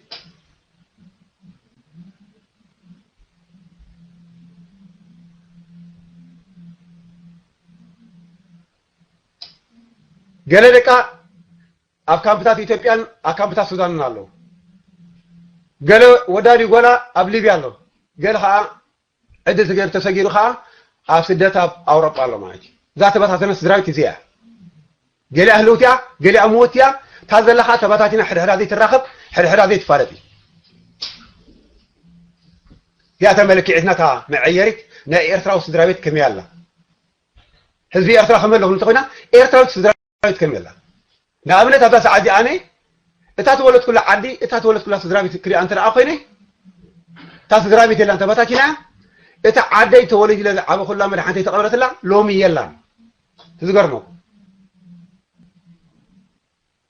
ገለ ደቃ ኣብ ካምፕታት ኢትዮጵያን ኣብ ካምፕታት ሱዳንን ኣለዉ። ገለ ወዳዲ ጓላ ኣብ ሊብያ ኣሎ። ገለ ኸዓ ዕድል ተገይሩ ተሰጊሩ ኸዓ ኣብ ስደት ኣብ ኣውሮጳ ኣሎ ማለት እዩ። እዛ ተበታተነት ስድራቤት እዚኣ እያ። ገሊኣ ህልውቲ እያ፣ ገሊኣ ምውቲ እያ። እታ ዘላ ኸዓ ተበታቲና ሕድሕዳ ዘይትራኸብ፣ ሕድሕዳ ዘይትፋለጥ እዩ። እዚኣ እታ መለክዒትና እታ መዐየሪት ናይ ኤርትራዊ ስድራቤት ከመይ ኣላ? ህዝቢ ኤርትራ ከመይ ኣለኹም እንተኾይና ኤርትራዊት ስድራቤት ከመይ ኣላ? ንኣብነት ኣብዛ ሰዓት እዚኣ ኣነ እታ ተወለድኩላ ዓዲ፣ እታ ተወለድኩላ ስድራቤት ክሪኣ እንተ ደኣ ኮይነ፣ እታ ስድራቤት የላን ተበታቲና እያ። እታ ዓደይ ተወሊደ ኢለ ዝዓበኹላ መድሓንተይ ተቐብረትላ ሎሚ የላን። እቲ ዝገርመኩም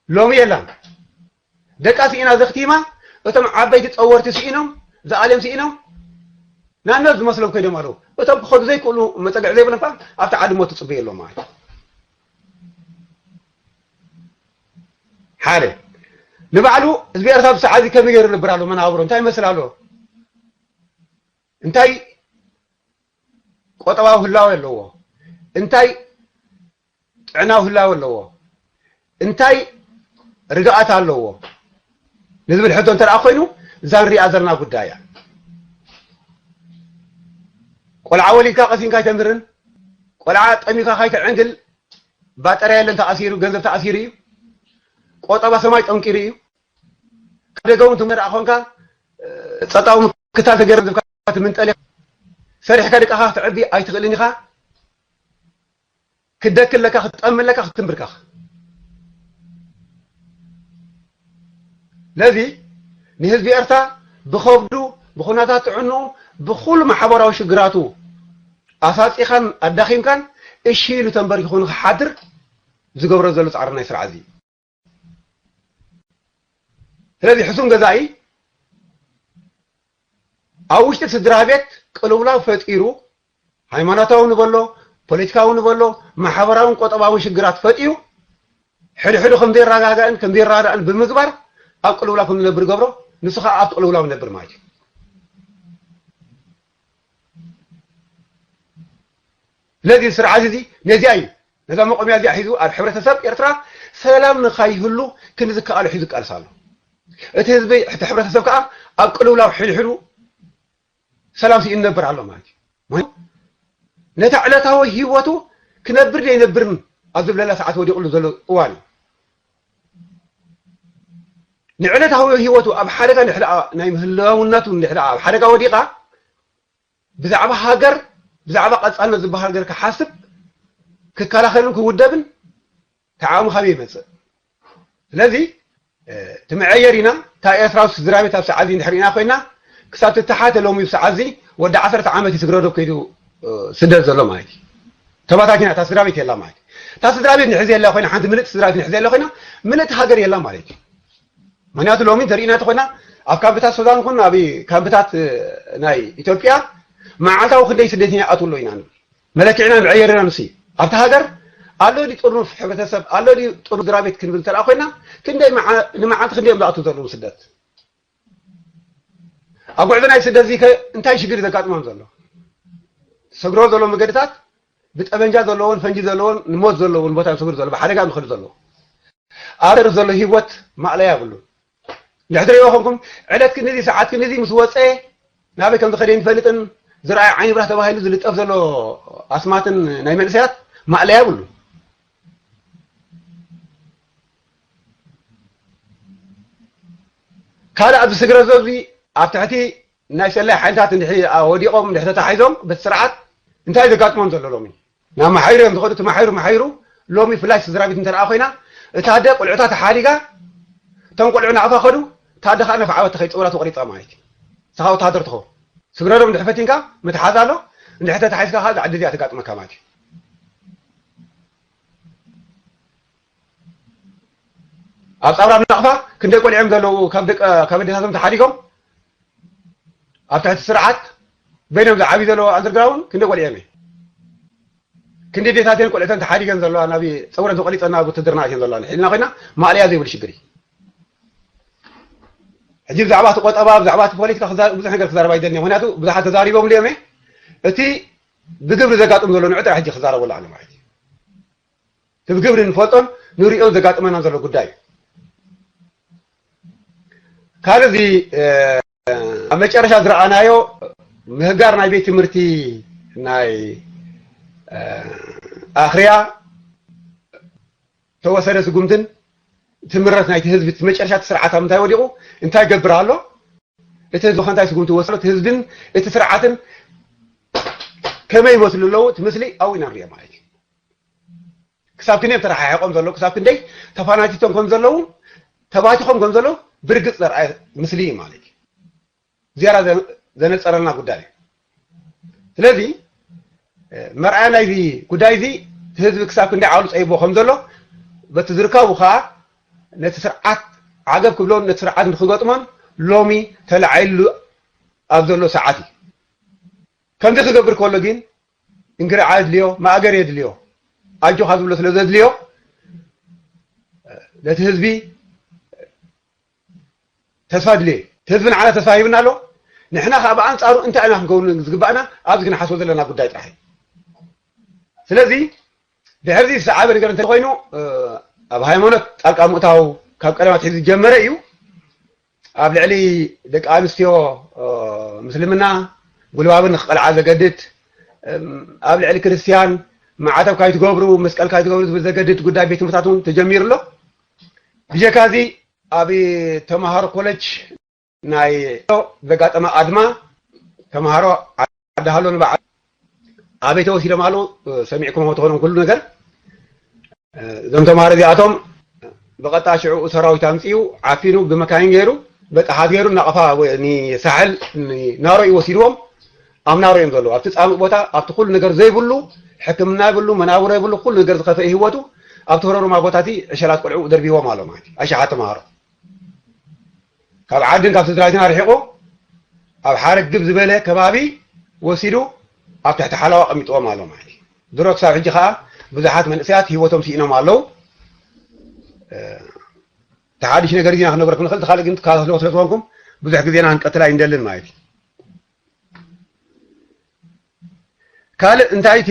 ሎሚ የላን። ደቃ ስኢና ዘኽቲማ፣ እቶም ዓበይቲ ጸወርቲ ስኢኖም፣ ዝኣልዮም ስኢኖም፣ ናብ ነብስ ዝመስሎም ከይዶም ኣለዉ። እቶም ክኸዱ ዘይክእሉ መጸግዒ ዘይብሎም ከኣ ኣብቲ ዓዲ ሞት ትጽበዩ ኣለዉ ማለት እዩ። ሓደ ንባዕሉ ህዝቢ ኤርትራ ብሰዓት እዚ ከመይ ገይሩ ይነብር ኣሎ? መናብሮ እንታይ ይመስል ኣሎ? እንታይ ቆጠባዊ ህላወ ኣለዎ? እንታይ ጥዕናዊ ህላወ ኣለዎ? እንታይ ርግኣት ኣለዎ? ንዝብል ሕቶ እንተ ደኣ ኮይኑ፣ እዛ ንሪኣ ዘለና ጉዳይ እያ። ቆልዓ ወሊድካ ቀሲንካ ኣይተምህርን፣ ቆልዓ ጠሚካ ካይተዕንግል፣ ባጠርያ የለን ተኣሲሩ፣ ገንዘብ ተኣሲሩ እዩ። ቆጠባ ሰማይ ጠንቂሩ እዩ። ካብ ደገ እውን ትመርኣ ኮንካ፣ ጸጣዊ ምክታል ተገይሩ ዝብካ ትምንጠል ኢኻ። ሰሪሕካ ደቃኻ ክትዕቢ ኣይትኽእልን ኢኻ። ክደክለካ፣ ክትጠምለካ፣ ክትንብርካኻ። ስለዚ ንህዝቢ ኤርትራ ብኸብዱ፣ ብኹነታት ጥዕንኡ፣ ብኹሉ ማሕበራዊ ሽግራቱ ኣሳጺኻን ኣዳኺምካን እሺ ኢሉ ተንበርኪኹ ንኽሓድር ዝገብሮ ዘሎ ጻዕሪ ናይ ስርዓት እዚ። ስለዚ ሕሱም ገዛኢ ኣብ ውሽጢ ስድራ ቤት ቅልውላው ፈጢሩ፣ ሃይማኖታዊ ንበሎ፣ ፖለቲካዊ ንበሎ፣ ማሕበራውን ቆጠባውን ሽግራት ፈጢሩ፣ ሕድሕዱ ከም ዘይረጋጋእን ከም ዘይረዳዳእን ብምግባር ኣብ ቅልውላው ከም ዝነብር ገብሮ፣ ንሱ ኸዓ ኣብቲ ቅልውላው ይነብር ማለት እዩ። ስለዚ ስርዓት እዚ ነዚኣ እዩ፣ ነዛ መቆምያ እዚኣ ሒዙ ኣብ ሕብረተሰብ ኤርትራ ሰላም ንኻይህሉ ክንዲ ዝከኣሎ ሒዙ ይቃለስ ኣሎ። እቲ ህዝቢ፣ እቲ ሕብረተሰብ ከዓ ኣብ ቅልውላው ሕድሕዱ ሰላም ስኢኑ ይነብር ኣሎ ማለት እዩ። ማለት ነታ ዕለታዊ ህይወቱ ክነብር ዘይነብርን ኣብ ዝብለላ ሰዓት ወዲቕሉ ዘሎ እዋን እዩ። ንዕለታዊ ህይወቱ ኣብ ሓደጋ እንድሕር ደኣ፣ ናይ ምህላውነቱ እንድሕር ደኣ ኣብ ሓደጋ ወዲቓ፣ ብዛዕባ ሃገር፣ ብዛዕባ ቀጻልነት ዝበሃል ነገር ክሓስብ፣ ክከላኸልን ክውደብን ተዓቕሚ ካበይ ይመጽእ? ስለዚ፣ እ፣ እቲ መዐየሪና፣ እታ ኤርትራዊት ስድራ ቤት ኣብ ሰዓት እዚ እንድሕር ርኢና ኮይና፣ ክሳብ ትተሓተ ሎሚ ኣብ ሰዓት እዚ ወዲ ዓሰርተ ዓመት እዩ ስግረ ዶብ ከይዱ፣ እ፣ ስደት ዘሎ ማለት እዩ። ተባታቲና፣ እታ ስድራ ቤት የላ ማለት እዩ። እታ ስድራ ቤት ንሕዚ የላ ኮይና፣ ሓንቲ ምልእቲ ስድራ ቤት ንሕዚ የላ ኮይና፣ ምልእቲ ሃገር የላ ማለት እዩ። ምኽንያቱ ሎሚ እንተሪእና እንተኾይና፣ ኣብ ካምፕታት ሱዳን ይኹን ኣብ ካምፕታት፣ እ፣ ናይ ኢትዮጵያ መዓልታዊ ክንደይ ስደተኛ ይኣትው ኣሎ ኢና ንብል። መለክዕና ንዕየርና ንሲ ኣብቲ ሃገር ኣሎ ድዩ ጥርኑፍ ሕብረተሰብ፣ ኣሎ ድዩ ጥርኑፍ ስድራ ቤት ክንብል እንተ ደኣ ኮይና፣ ክንደይ መዓ-፣ ንመዓልቲ ክንደይ እዮም ዝኣትው ዘለዉ ስደት? ኣብ ጉዕዞ ናይ ስደት እዚ ከ እንታይ ሽግር እዩ ዘጋጥሞም ዘሎ? ዝሰግሮ ዘሎ መገድታት ብጠበንጃ ዘለዎን ፈንጂ ዘለዎን ንሞት ዘለዎን ቦታ እዮም ዝሰግሩ ዘለዉ፣ ብሓደጋ እዮም ዝኸዱ ዘለዉ። ኣብ ዘሎ ህይወት ማእለያ የብሉን። እንድሕር ትሪእዎ ኮንኩም፣ ዕለት ክንድዚ፣ ሰዓት ክንድዚ ምስ ወፀ ናበይ ከም ዝኸደ ኣይንፈልጥን። ዝረኣይ ዓይኒ ብራህ ተባሂሉ ዝልጠፍ ዘሎ ኣስማትን ናይ መንእሰያት ማእለያ የብሉን። ካልእ ኣብዚ ስግረ ዶብ እዚ ኣብ ትሕቲ ናይ ሰላይ ሓይልታት እንድሕር ወዲቖም፣ እንድሕር ተታሒዞም በቲ ስርዓት እንታይ ዘጋጥሞም ዘሎ ሎሚ? ናብ መሓይሩ እዮም ዝኸዱ። እቲ መሓይሩ መሓይሩ ሎሚ ብፍላይ ስድራ ቤት እንተ ደኣ ኮይና፣ እታ ኣደ ቆልዑታ ተሓዲጋ፣ እቶም ቆልዑ ናቕፋ ከዱ፣ እታ ኣደ ኸዓ ነፍዓወት ተኸይድ፣ ጸጉራ ተቖሪጻ ማለት እዩ። ንስኻ ወተሃደር ትኸውን። ስግረ ዶብ እንድሕር ፈቲንካ ምትሓዝ ኣሎ፣ እንድሕር ተታሒዝካ ኸዓ እዛ ዓዲ እዚኣ ተጋጥመካ ማለት እዩ። ኣብ ጻውራ ናቕፋ ክንደይ ቆልዑ እዮም ዘለዉ ካብ ደቂ፣ ካብ ኣዴታቶም ተሓዲጎም ኣብ ትሕቲ ስርዓት በይኖም ዝዓብዩ ዘለዉ ኣንደርግራውንድ ክንደይ ቆልዑ እዮም? ክንደይ ኣዴታተን ቆልዑተን ተሓዲገን ዘለዋ ናብ ጸጉረን ተቖሪጸን ናብ ውትድርና ኣትየን ዘለዋ ኢልና ኮይና ማእለያ ዘይብሉ ሽግር እዩ። ሕጂ ብዛዕባ እቲ ቆጠባ፣ ብዛዕባ እቲ ፖለቲካ ክዛ-፣ ብዙሕ ነገር ክዛረብ ኣይደልን እየ። ምኽንያቱ ብዙሓት ተዛሪቦም ድዮም እየ። እቲ ብግብሪ ዘጋጥም ዘሎ ንዑ ጥራሕ ሕጂ ክዛረበሉ ኣነ ማለት እዩ። እቲ ብግብሪ ንፈልጦን ንሪኦን ዘጋጥመናን ዘሎ ጉዳይ እዩ። ካልእ እዚ፣ እ፣ ኣብ መጨረሻ ዝረኣናዮ ምህጋር ናይ ቤት ትምህርቲ ናይ፣ እ፣ ኣኽርያ ተወሰደ ስጉምትን ትምረት ናይቲ ህዝቢ እቲ መጨረሻ እቲ ስርዓት ኣብ ምንታይ ወዲቑ እንታይ ይገብር ኣሎ? እቲ ህዝቢ ከ እንታይ ስጉምቲ ወሰዶ? እቲ ህዝብን እቲ ስርዓትን ከመይ ይመስሉ ኣለዉ? እቲ ምስሊ ኣብኡ ኢና ንሪኦ ማለት እዩ። ክሳብ ክንደይ ተረሓሒቖም ዘለዉ፣ ክሳብ ክንደይ ተፋናቲቶም ከም ዘለዉ፣ ተባቲኾም ከም ዘለዉ ብርግጽ ዘርኣየ ምስሊ እዩ ማለት እዩ። ዝያዳ ዘ-፣ ዘነጸረልና ጉዳይ እዩ። ስለዚ፣ እ፣ መርኣያ ናይዚ ጉዳይ እዚ፣ እቲ ህዝቢ ክሳብ ክንደይ ዓቕሉ ጸቢቦ ከም ዘሎ፣ በቲ ዝርከቡ ኸኣ ነቲ ስርዓት ዓገብ ክብሎን ነቲ ስርዓት ንክገጥሞን ሎሚ ተላዒሉ ኣብ ዘሎ ሰዓት እዩ። ከምዚ ክገብር ከሎ ግን እንግርዓ የድልዮ፣ ማእገር የድልዮ፣ ኣጆኻ ዝብሎ ስለ ዘድልዮ፣ ነቲ ህዝቢ ተስፋ ድልየ። እቲ ህዝቢ ንዓና ተስፋ ሂብና ኣሎ። ንሕና ከኣ ብኣንጻሩ እንታይ ኢና ክንከውን ዝግባእና? ኣብዚ ክንሓስቦ ዘለና ጉዳይ ጥራሕ እዩ። ስለዚ ድሕሪ እዚ ዝሰዓበ ነገር እንተኾይኑ፣ እ፣ ኣብ ሃይማኖት ጣልቃ ምእታው ካብ ቀደም ኣትሒዙ ዝጀመረ እዩ። ኣብ ልዕሊ ደቂ ኣንስትዮ፣ እ፣ ምስልምና ጉልባብን ንኽቐልዓ ዘገድድ፣ እም፣ ኣብ ልዕሊ ክርስትያን ማዕተብ ካይትገብሩ፣ መስቀል ካይትገብሩ ዝብል ዘገድድ ጉዳይ ቤት ትምህርትታት እውን ተጀሚሩ ኣሎ። ብጀካ እዚ ኣብ ተምሃሮ ኮለጅ ናይ ዘጋጠመ ኣድማ ተምሃሮ ዓዲ ሃሎ ንበዓል ኣበይ ተወሲዶም ኣለዉ? ሰሚዕኩሞ ትኾኑ ኩሉ ነገር። እዞም ተማሃሮ እዚኣቶም ብቐጥታ ሽዑ ሰራዊት ኣምጺኡ ዓፊኑ ብመካይን ገይሩ በቃ ሓት ገይሩ ናቐፋ ወይ ንሳሕል ናሮ እዩ ወሲድዎም። ኣብ ናሮ እዮም ዘለዉ። ኣብቲ ጻምእ ቦታ ኣብቲ ኩሉ ነገር ዘይብሉ ሕክምና የብሉ መናብሮ የብሉ ኩሉ ነገር ዝኸፈ ህይወቱ ኣብቲ ህረሩማ ቦታ እቲ ዕሸላት ቆልዑ ደርቢዎም ኣሎ ማለት እዩ። ኣሽሓት ተማሃሮ ካብ ዓድን ካብ ስድራቤትን ኣርሒቑ ኣብ ሓደ ግብ ዝበለ ከባቢ ወሲዱ ኣብ ትሕቲ ሓለዋ ኣቐሚጥዎም ኣሎ ማለት እዩ። ድሮ ክሳብ ሕጂ ከዓ ብዙሓት መንእሰያት ህይወቶም ስኢኖም ኣለዉ። ተሓድሽ ነገር ዚና ክነግረኩም ንኽእል ተኻልእ ግን ትከታተልዎ ስለ ዝኾንኩም ብዙሕ ግዜና ክንቀትል ኣይንደልን ማለት እዩ። ካልእ እንታይ እቲ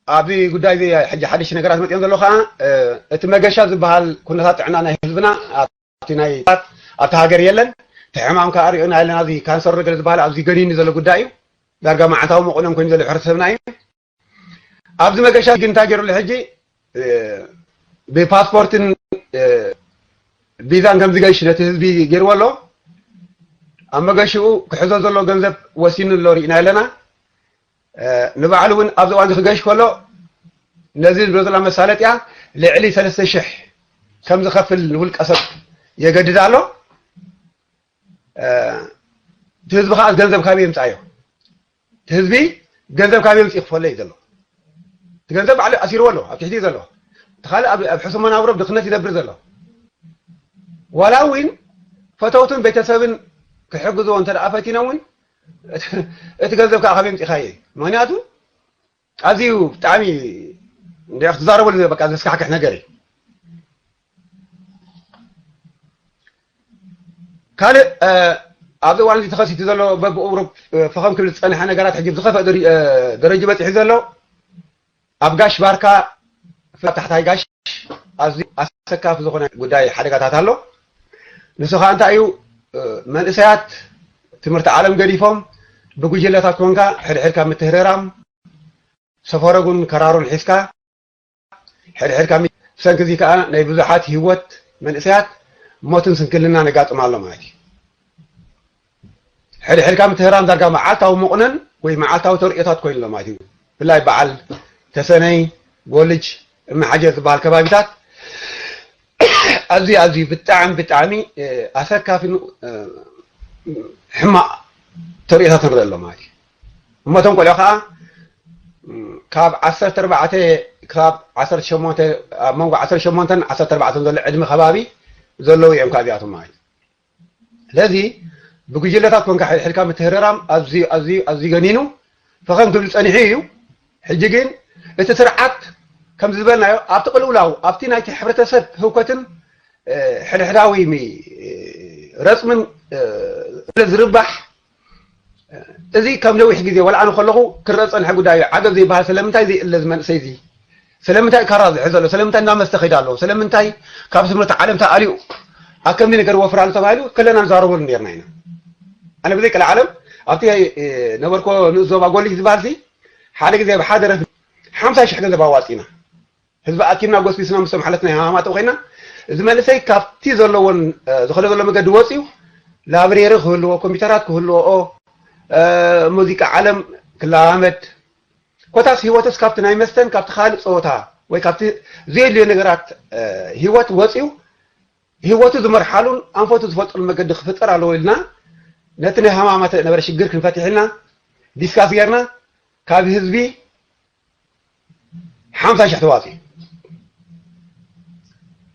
ኣብዚ ጉዳይ እዚ ሕጂ ሓድሽ ነገራት መፅኦም ዘሎ ከዓ እቲ መገሻ ዝበሃል ኩነታት ጥዕና ናይ ህዝብና ኣብቲ ናይ ኣብቲ ሃገር የለን። እቲ ሕማም ከዓ ሪኦና ኣለና። እዚ ካንሰር ገለ ዝበሃል ኣብዚ ገኒኒ ዘሎ ጉዳይ እዩ። ዳርጋ መዓልታዊ መቑነን ኮይኑ ዘሎ ሕብረተሰብና እዩ። ኣብዚ መገሻ ግን እንታይ ገይሩሉ ሕጂ ብፓስፖርትን ቪዛን ከም ዝገሽ ነቲ ህዝቢ ገይርዎ ኣሎ። ኣብ መገሽኡ ክሕዞ ዘሎ ገንዘብ ወሲኑ ኣሎ ርኢና ኣለና። ንባዕሉ እውን ኣብዚ እዋን ክገሽ ከሎ ነዚ ዝብሎ ዘላ መሳለጥያ ልዕሊ ሰለስተ ሽሕ ከም ዝኸፍል ንውልቀ ሰብ የገድድ ኣሎ። እቲ ህዝቢ ከዓ ገንዘብ ካበይ የምፅኣዮ? እቲ ህዝቢ ገንዘብ ካበይ የምፅእ ይኽፈሎ እዩ ዘሎ። እቲ ገንዘብ ባዕሉ ኣሲርዎ ኣሎ፣ ኣብ ትሕቲ እዩ ዘሎ። እቲ ካልእ ኣብ ኣብ ሕሱም መናብሮ ድኽነት ይነብር ዘሎ። ዋላ እውን ፈተውትን ቤተሰብን ክሕግዝዎ እንተ ደኣ ፈቲኖም እውን እቲ ገንዘብ ከዓ ካበይ ኣምፂእካዮ እዩ። ምክንያቱ ኣዝዩ ብጣዕሚ እንደ ክትዛረበሉ በቃ ዘስካሕክሕ ነገር እዩ። ካልእ ኣብዚ እዋን እዚ ተኸሲቱ ዘሎ በብቁሩብ ፈኸም ክብል ዝፀንሐ ነገራት ሕጂ ብዝኸፍአ ደረጅ በፂሑ ዘሎ ኣብ ጋሽ ባርካ ኣብ ታሕታይ ጋሽ ኣዝዩ ኣሰካፊ ዝኾነ ጉዳይ ሓደጋታት ኣሎ። ንሱ ከዓ እንታይ እዩ? መንእሰያት ትምህርቲ ዓለም ገዲፎም ብጉጅለታት ኮንካ ሕድሕድካ ምትህረራም ሰፈረጉን ከራሩን ሒዝካ ሕድሕድካ ብሰንኪ እዚ ከዓ ናይ ብዙሓት ህይወት መንእሰያት ሞትን ስንክልና ነጋጥም ኣሎ ማለት እዩ። ሕድሕድካ ምትህራም ዳርጋ መዓልታዊ መቑነን ወይ መዓልታዊ ተርእዮታት ኮይኑ ኣሎ ማለት እዩ። ብፍላይ በዓል ተሰነይ፣ ጎልጅ፣ እምሓጀር ዝበሃል ከባቢታት ኣዝዩ ኣዝዩ ብጣዕሚ ብጣዕሚ ኣሰካፊ ሕማቕ ተርእዮታት ንርኢ ኣሎ ማለት እዩ። እሞ እቶም ቆልዑ ከዓ ካብ ዓሰርተ ኣርባዕተ ክሳብ ዓሰርተ ሸሞንተ ኣብ መንጎ ዓሰርተ ሸሞንተን ዓሰርተ ኣርባዕተን ዘሎ ዕድመ ከባቢ ዘለዉ እዮም ካብዚኣቶም ማለት እዩ። ስለዚ ብጉጅለታት ኮንካ ሕድሕድካ ምትህርራም ኣዝዩ ኣዝዩ ኣዝዩ ገኒኑ ፈኸም ክብል ጸኒሑ እዩ። ሕጂ ግን እቲ ስርዓት ከምዚ ዝበልናዮ ኣብቲ ቅልውላው ኣብቲ ናይቲ ሕብረተሰብ ህውከትን ሕድሕዳዊ ረጽምን ዝርባሕ እዚ ከም ነዊሕ ግዜ ወላ ኣነ ከለኹ ክረአ ዝጸንሐ ጉዳይ እዩ። ዓገብ ዘይበሃል ስለምንታይ ዘይእለ እዚ መንእሰይ እዚ ስለምንታይ ካራ ዝሕዘ ኣሎ? ስለምንታይ እንዳመስተ ከይዳ ኣለዎ? ስለምንታይ ካብ ትምህርቲ ዓለም ተኣልዩ ኣብ ከምዚ ነገር ወፍር ኣሎ ተባሂሉ ከለና ንዛረበሉ ነርና ኢና። ኣነ ብዘይ ቀልዓለም ኣብቲ ነበርኮ ንእስ ዞባ ጎሊሽ ዝበሃል ሲ ሓደ ግዜ ብሓደ ረፍ ሓምሳ ሽሕ ገንዘብ ኣዋፂና ህዝቢ ኣኪብና ጎስቢስና ምስቶም ሓለፍና ሃማማጠው ኮይና እዚ መንእሰይ ካብቲ ዘለዎን ዝኸደ ዘሎ መገዲ ወፂኡ ላብሬሪ ክህልዎ ኮምፒውተራት ክህልዎ ሙዚቃ ዓለም ክለማመድ ኮታስ ህይወትስ ካብቲ ናይ መስተን ካብቲ ካልእ ፀወታ ወይ ካብቲ ዘየድልዮ ነገራት ህይወት ወፂኡ ህይወቱ ዝመርሓሉን ኣንፈቱ ዝፈልጠሉ መገዲ ክፍጠር ኣለዎ ኢልና ነቲ ናይ ሃማማተ ነበረ ሽግር ክንፈትሕ ኢልና ዲስካስ ጌርና ካብ ህዝቢ ሓምሳ ሽሕ ተዋፂኡ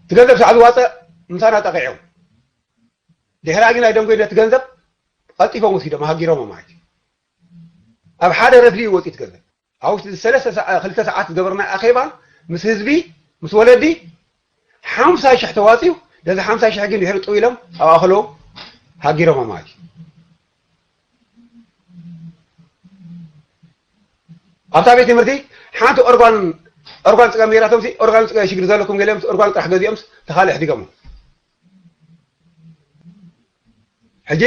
እቲ ገንዘብ ሳዕ ዝዋፀእ ምሳና ጠቂዖም ድሕራ ግን ኣይደንጎይ ነቲ ገንዘብ ቀልጢፎም ወሲዶም ሃጊሮም ማለት እዩ ኣብ ሓደ ረፍዲ እዩ ወፂኡ ገንዘብ ኣብ ውሽጢ ሰለስተ ክልተ ሰዓት ዝገበርና ኣኼባ ምስ ህዝቢ ምስ ወለዲ ሓምሳ ሽሕ ተዋፂኡ ነዚ ሓምሳ ሽሕ ግን ድሕሪ ጥው ኢሎም ኣብ ኣኸሎ ሃጊሮም ማለት እዩ ኣብታ ቤት ትምህርቲ ሓንቲ ኦርጓን ኦርጓን ፅገም ነይራቶም ኦርጓን ፅገ ሽግር ዘለኩም ገሊኦም ኦርጓን ጥራሕ ገዚኦም ተኻልእ ሕዲገሞ ሕጂ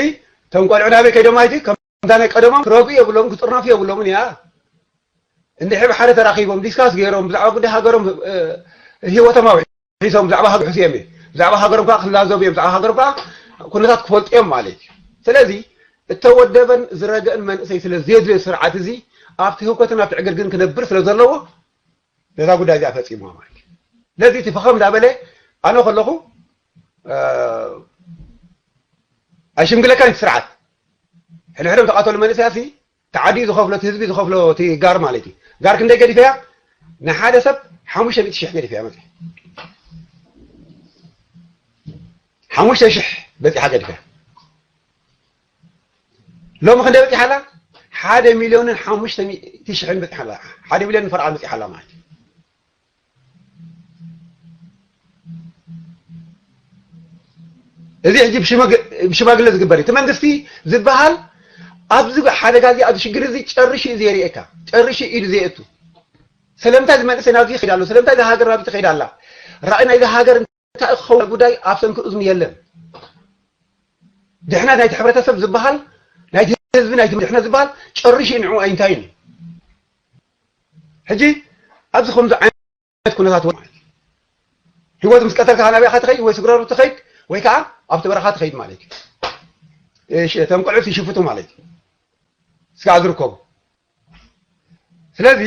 እቶም ቆልዑ ናበይ ከይዶም ማይቲ ከምዛ ናይ ቀደሞም ክረጉ የብሎምን ክጥርነፉ የብሎምን እያ እንድሕር ሓደ ተራኺቦም ዲስካስ ገይሮም ብዛዕባ ጉዳይ ሃገሮም ህይወቶም ኣውሒሶም ብዛዕባ ሃገር ሕስዮም እዩ ብዛዕባ ሃገሮም ከዓ ክላዘቡ እዮም ብዛዕባ ሃገሮም ከዓ ኩነታት ክፈልጡ እዮም ማለት እዩ ስለዚ እተወደበን ዝረገእን መንእሰይ ስለ ዘየድልዮ ስርዓት እዚ ኣብቲ ህውከትን ኣብቲ ዕግርግርን ክነብር ስለ ዘለዎ ነዛ ጉዳይ እዚኣ ፈፂምዋ ማለት እዩ። ስለዚ እቲ ፈኸም እንዳበለ ኣነ ከለኹ ኣይሽምግለካን እቲ ስርዓት ሕድሕዶም ተቃተሉ መንእሰያሲ ተዓዲ ዝኸፍሎ እቲ ህዝቢ ዝኸፍሎ እቲ ጋር ማለት እዩ። ጋር ክንደይ ገዲፈያ? ንሓደ ሰብ ሓሙሽተ ሚእቲ ሽሕ ገዲፈያ መፅያ ሓሙሽተ ሽሕ በፂሓ ገዲፈያ። ሎሚ ክንደይ በፂሓ ኣላ? ሓደ ሚልዮንን ሓሙሽተ ሚእቲ ሽሕን በፂሓ ኣላ። ሓደ ሚልዮን ፈርዓ በፂሓ ኣላ ማለት እዩ። እዚ ሕጂ ብሽማግለ ዝግበር እቲ መንግስቲ ዝበሃል ኣብዚ ሓደጋ እዚ ኣብዚ ሽግር እዚ ጨርሽ እዩ ዘየርእየካ ጨርሽ ኢሉ ዘየእቱ ስለምንታይ ዝመንእሰይ ናብዚ ይኸይድ ኣሎ ስለምንታይ ዝሃገር ናብዚ ትኸይድ ኣላ ራእይ ናይዚ ሃገር እንታይ ክኸውን ጉዳይ ኣብ ሰንኪ እዝኑ የለን። ድሕነት ናይቲ ሕብረተሰብ ዝበሃል ናይቲ ህዝቢ ናይቲ ድሕነት ዝበሃል ጨርሽ ንዑ ኣይንታይን እዩ። ሕጂ ኣብዚ ከምዚ ዓይነት ኩነታት ወ- ህይወት ምስ ቀተልካ ናበይ ኢኻ ትኸይድ ወይ ስግረሩ ትኸይድ ወይ ከዓ ኣብቲ በረኻ ትኸይድ ማለት እዩ። እሺ፣ እቶም ቆልዑት ይሽፍቱ ማለት እዩ። ስጋዕ ዝርከቡ ስለዚ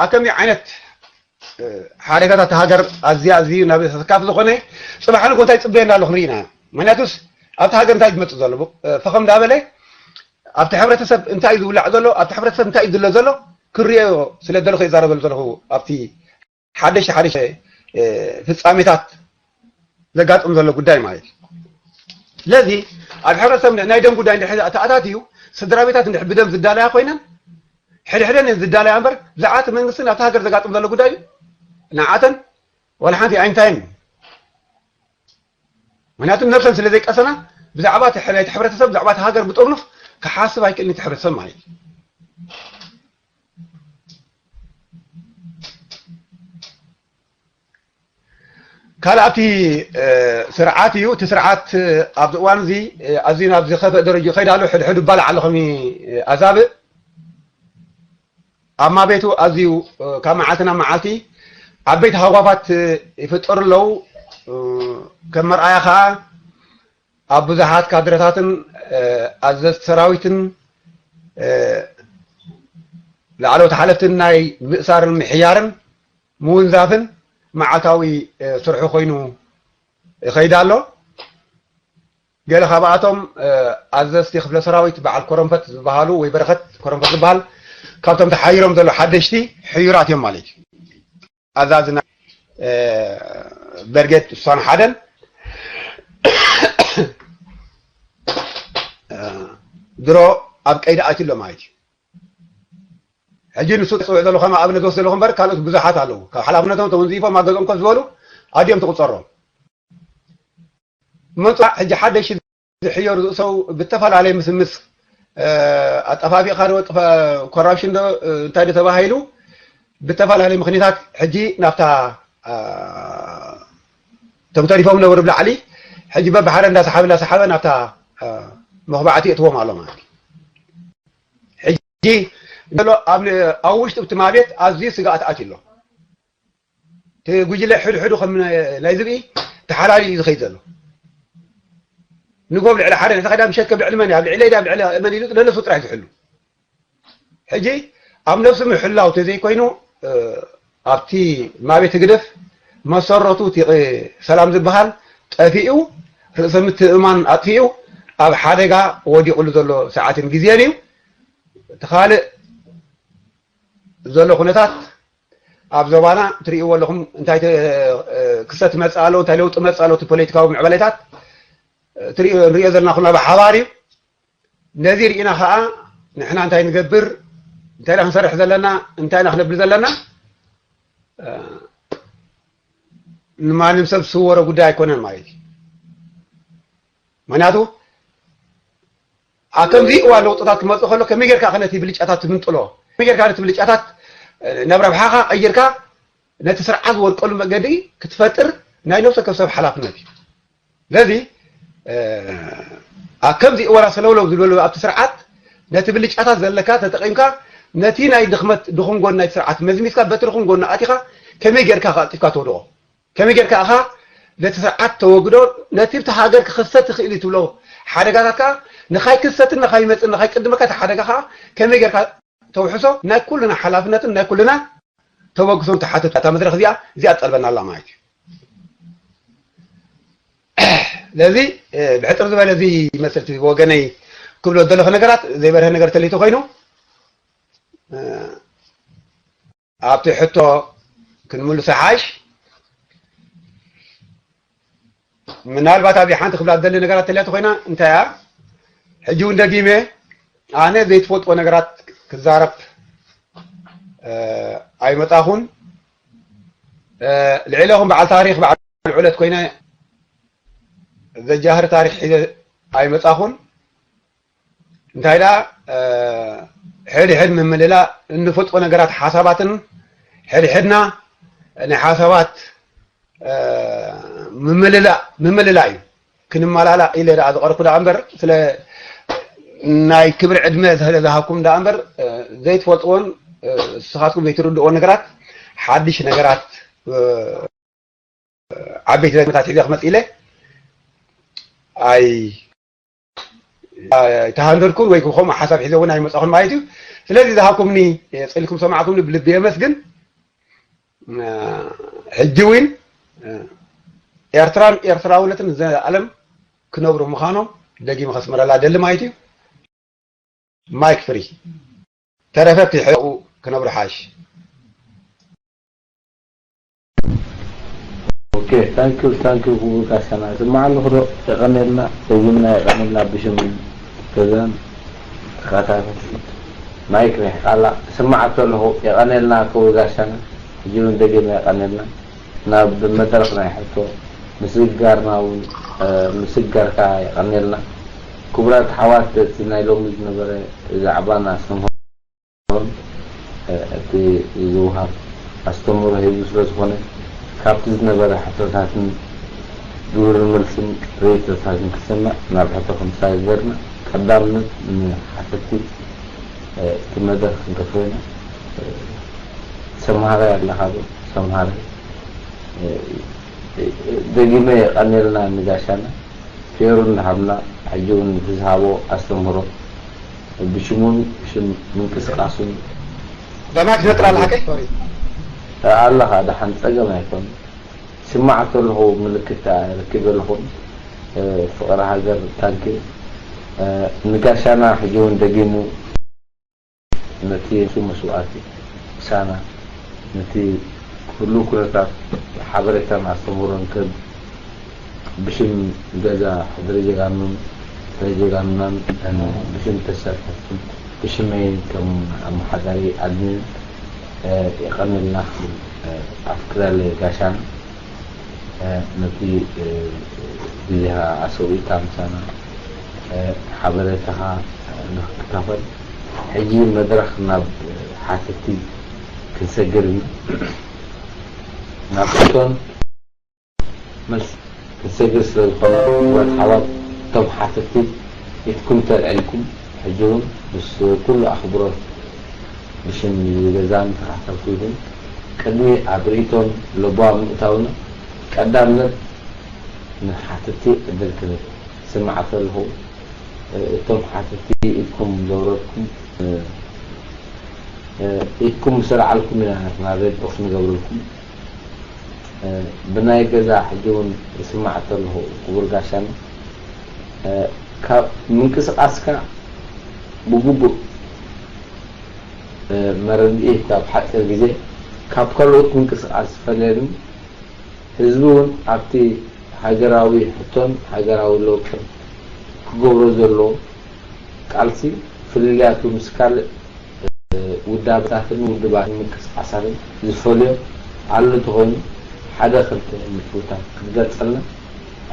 ኣብ ከምዚ ዓይነት ሓደጋታት ሃገር ኣዝያ ኣዝዩ ናብ ተስካፍ ዝኾነ ፅባሕ ንጎ እንታይ ፅበየና ኣለኹ ንርኢና ምክንያቱስ ኣብቲ ሃገር እንታይ ዝመፅእ ዘሎ ፈኸም እንዳበለ ኣብቲ ሕብረተሰብ እንታይ ዝውላዕ ዘሎ ኣብቲ ሕብረተሰብ እንታይ ዝድለ ዘሎ ክርዮ ስለ ዘለኹ የዛረበሉ ዘለኹ ኣብቲ ሓደሽቲ ሓደሽቲ ፍፃሜታት ዘጋጥም ዘሎ ጉዳይ ማለት እዩ። ስለዚ ኣብ ሕብረተሰብ ናይ ደም ጉዳይ እንድሕር ተኣታትዩ ስድራ ቤታት እንድሕር ብደም ዝዳለያ ኮይነን ሕድሕደን እየን ዝዳለያ እምበር ብዛዕባ እቲ መንግስትን ኣብቲ ሃገር ዘጋጥም ዘሎ ጉዳይ እዩ ንዓተን ዋላ ሓንቲ ኣይንታየን እዩ። ምክንያቱ ነብሰን ስለ ዘይቀሰና ብዛዕባ እቲ ሕ- ናይቲ ሕብረተሰብ ብዛዕባ እቲ ሃገር ብጥርኑፍ ክሓስብ ኣይክእልን እቲ ሕብረተሰብ ማለት እዩ። ካልእ ኣብቲ ስርዓት እዩ። እቲ ስርዓት ኣብዚ እዋን እዚ ኣዝዩ ናብ ዝኸፍእ ደረጃ ይኸይድ ኣሎ። ሕድሕዱ ይባላዕ ኣሎ ከም ኣዛብእ ኣብ ማቤቱ ኣዝዩ ካብ መዓልቲ ናብ መዓልቲ ዓበይቲ ሃጓፋት ይፍጠሩ ኣለዉ። ከም መርኣያ ከዓ ኣብ ብዙሓት ካድረታትን ኣዘዝቲ ሰራዊትን ላዕለዎት ሓለፍትን ናይ ምእሳርን ምሕያርን ምውንዛፍን መዓልታዊ ስርሑ ኮይኑ ይኸይድ ኣሎ። ገለ ካብኣቶም ኣዘዝቲ ክፍለ ሰራዊት በዓል ኮረንፈት ዝበሃሉ ወይ በረኸት ኮረንፈት ዝበሃል ካብቶም ተሓይሮም ዘሎ ሓደሽቲ ሕዩራት እዮም ማለት እዩ። ኣዛዚ ናይ በርጌድ እሷን ሓደን ድሮ ኣብ ቀይዲ ኣትዩ ኣሎ ማለት እዩ። ሕጂ ንሱ ዝፅውዕ ዘሎ ከም ኣብነት ዝወስድ ዘለኹ እምበር ካልኦት ብዙሓት ኣለዉ ካብ ሓላፍነቶም ተወንዚፎም ኣብ ገዝኦም ኮፍ ዝበሉ ኣዲኦም ትቁፀሮም መፁ ሕጂ ሓደሽ ዝሕየሩ ዝእሰው ብተፈላለየ ምስምስ ኣጠፋፊእካ ዶ ኮራፕሽን ዶ እንታይ ዶ ተባሂሉ ብተፈላለየ ምክንያታት ሕጂ ናብታ እቶም ተሪፎም ነበሩ ብላዕሊ ሕጂ በብሓደ እንዳሰሓበ እንዳሰሓበ ናብታ መኽባዕቲ የእትዎም ኣሎ ማለት እዩ ሕጂ ዘሎ ኣብ ውሽጢ እቲ ማቤት ኣዝዩ ስጋኣት ኣትዩ ኣሎ እቲ ጉጅለ ሕድሕዱ ከም ናይ ዝብኢ ተሓላሊ እዩ ዝኸይድ ዘሎ ንጎ ኣብ ልዕሊ ሓደ ተኸዳ ምሸት ከም ልዕሊ መን ኣብ ልዕለ ኣብ ልዕሊ መን ኢሉ ነነሱ ጥራሕ ዝሕሉ ሕጂ ኣብ ነብሱ ምሕላው ተዘይኮይኑ ኣብቲ ማቤት ህግደፍ መሰረቱ እቲ ሰላም ዝበሃል ጠፊኡ ርእሰ ምትእማን ኣጥፊኡ ኣብ ሓደጋ ወዲቑሉ ዘሎ ሰዓትን ግዜን እዩ እቲ ካልእ ዘሎ ኩነታት ኣብ ዞባና ትርእይዎ ኣለኹም እንታይ ክስተት ይመፅእ ኣሎ እንታይ ለውጢ መፅእ ኣሎ እቲ ፖለቲካዊ ምዕባለታት ንሪኦ ዘለና ኩና ብሓባር እዩ ነዚ ርኢና ከዓ ንሕና እንታይ ንገብር እንታይ ኢና ክንሰርሕ ዘለና እንታይ ኢና ክነብል ዘለና ንማንም ሰብ ዝስወሮ ጉዳይ ኣይኮነን ማለት እዩ ምክንያቱ ኣብ ከምዚ እዋን ለውጥታት ክመፅእ ከሎ ከመይ ጌርካ ከ ነቲ ብልጫታት ትምንጥሎ ከመይ ጌርካ ነቲ ብልጫታት ናብ ረብሓኻ ቀይርካ ነቲ ስርዓት ዝወድቀሉ መገዲ ክትፈጥር ናይ ነብሰ ወከፍ ሰብ ሓላፍነት እዩ ስለዚ ኣብ ከምዚ እዋን ሰለውለው ዝበሉ ኣብቲ ስርዓት ነቲ ብልጫታት ዘለካ ተጠቒምካ ነቲ ናይ ድኽመት ድኹም ጎን ናይቲ ስርዓት መዝሚዝካ በቲ ድኹም ጎኑ ኣቲኻ ከመይ ጌርካ ከ ኣልጢፍካ ተውድቖ ከመይ ጌርካ ኢኻ ነቲ ስርዓት ተወግዶ፣ ነቲ ብቲ ሃገር ክኽሰት ይኽእል እዩ ትብሎ ሓደጋታት ከኣ ንኻይክሰትን ንኻይመጽእን ንኻይቅድመካ እቲ ሓደጋ ከኣ ከመይ ጌርካ ተውሕሶ ናይ ኩልና ሓላፍነትን ናይ ኩልና ተበግሶን ትሓትት እታ መድረኽ እዚኣ። እዚኣ ትጠልበና ኣላ ማለት እዩ። ስለዚ ብሕጽር ዝበለ እዚ ይመስል እቲ ወገነይ ክብሎ ዘለኹ ነገራት። ዘይበርሀ ነገር ተልዩ ተኾይኑ ኣብቲ ሕቶ ክንምልሶ ሓሽ። ምናልባት ኣብዚ ሓንቲ ክብላ ዝደሊ ነገራት ተልያ ተኾይና እንታይ እያ? ሕጂ እውን ደጊመ ኣነ ዘይትፈልጥዎ ነገራት ክዛረብ ኣይመጻኹን። ልዕለኹም በዓል ታሪኽ በዓል ዕለት ኮይነ ዘጃህር ታሪኽ ሒዘ ኣይመጻኹን። እንታይ ደኣ ሕድሕድ ምምልላ እንፈልጦ ነገራት ሓሳባትን ሕድሕድና ናይ ሓሳባት ምምልላ ምምልላ እዩ። ክንመላላ ኢለ ደኣ ዝቐርኩ ደኣ እምበር ስለ ናይ ክብሪ ዕድመ ስለ ዝሃብኩም ደኣ እምበር ዘይትፈልጥዎን ንስኻትኩም ዘይትርድእዎ ነገራት ሓድሽ ነገራት ዓበይቲ ነገራት ሒዘ ክመጽእ ኢለ ኣይ ኣይተሃንደድኩን ወይ ከምኡ ሓሳብ ሒዘ እውን ኣይመጻኹን ማለት እዩ። ስለዚ ዝሃብኩምኒ ጽልኩም ሰማዕኩምኒ ብልቢ የመስግን። ሕጂ እውን ኤርትራን ኤርትራውነትን ዘላለም ክነብሩ ምዃኖም ደጊመ ከስምረላ ደሊ ማለት እዩ። ማይክ ፍሪ ተረፈ እቲ ሕቁ ክነብሩ ሓሽ። ኦኬ ታንኪዩ ታንኪዩ ክቡር ጋሻና ስማዕ ኣለኹ ዶ የቐኔልና ሰይምና የቐኔልና ብሽም ገዛን ተኸታተልቲ ማይክ ሪሕቃላ ስማዕ ተለኹ የቐኔልና ክቡር ጋሻና ሕጂ እውን ደጊመ የቐኔልና ናብ መድረኽ ናይ ሕቶ ምስግጋርና እውን ምስግጋርካ የቐኔልና ክቡራት ኣሕዋት እቲ ናይ ሎሚ ዝነበረ ዛዕባና ኣስተምህሮ እቲ ዝውሃብ ኣስተምህሮ ሂቡ ስለ ዝኾነ ካብቲ ዝነበረ ሕቶታትን ግብረ መልስን ርእይቶታትን ክሰምዕ ናብ ሕቶ ክንሳገርና ቀዳምነት ንሓተቲ እቲ መድረኽ ክንከፍቶ ኢና። ሰምሃራይ ኣለኻ ዶ? ሰምሃራይ ደጊመ የቐኔልና ንጋሻና። ፌሩ እናሃብና ሕጂ እውን እቲ ዝሃቦ ኣስተምህሮ ብሽሙን ብሽም ምንቅስቃሱን በማክ ነጥራ ኣለሓቀይ ሶሪ ኣለኻ ደሓን ጸገም ኣይኮን ስማዕ ተለኹ ምልክት ርክብ ኣለኹም ፍቕሪ ሃገር ታንኪ ንጋሻና ሕጂ እውን ደጊሙ ነቲ ንሱ መስዋእቲ ምሳና ነቲ ህሉው ኩነታት ሓበሬታን ኣስተምህሮን ክህብ ብሽም ገዛ ሕድሪ ጀጋኑን ጥረ ጀጋኑናን ብሽም ተሳተፍትን ብሽመይን ከም ኣመሓዳሪ ኣድሚንን የቐንየልና ክብል ኣፍቅረለ ጋሻና ነቲ ግዜኻ ኣሰዊእካ ምሳና ሓበሬታኻ ንክትካፈል ሕጂ መድረኽ ናብ ሓተቲ ክንሰግር ኢና ናብ ሕቶን መልስ ክንሰግር ስለ ዝኾነ ክቡራት ኣሕዋት እቶም ሓተቲ ኢድኩም ተልዒልኩም ሕጂ እውን ምስ ኩሉ ኣኽብሮት ብሽም ዝገዛን ተኸታተልኩ ይኹን ቅድሚ ኣብ ርእይቶን ለበዋ ምእታውና ቀዳምነት ንሓተቲ ዕድል ክንህብ ስማዕ ከለኹ እቶም ሓተቲ ኢድኩም ዘውረድኩም ኢድኩም ምስ ኣልዓልኩም ኢና ናትና ሬድ ኦፍ ንገብረልኩም ብናይ ገዛ ሕጂ እውን ይስማዕ ተለኹ ክቡር ጋሻና ካብ ምንቅስቃስካ ብግቡእ መረድኢ ሂብካ ኣብ ሓፂር ግዜ ካብ ካልኦት ምንቅስቃስ ዝፈለየሉ ህዝቢ እውን ኣብቲ ሃገራዊ ሕቶን ሃገራዊ ለውጥን ክገብሮ ዘለዎ ቃልሲ ፍልልያቱ ምስ ካልእ ውዳበታትን ውድባትን ምንቅስቃሳትን ዝፈልዮ ኣሎ እንተኾይኑ ሓደ ክልተ ነጥብታት ክትገልፀልና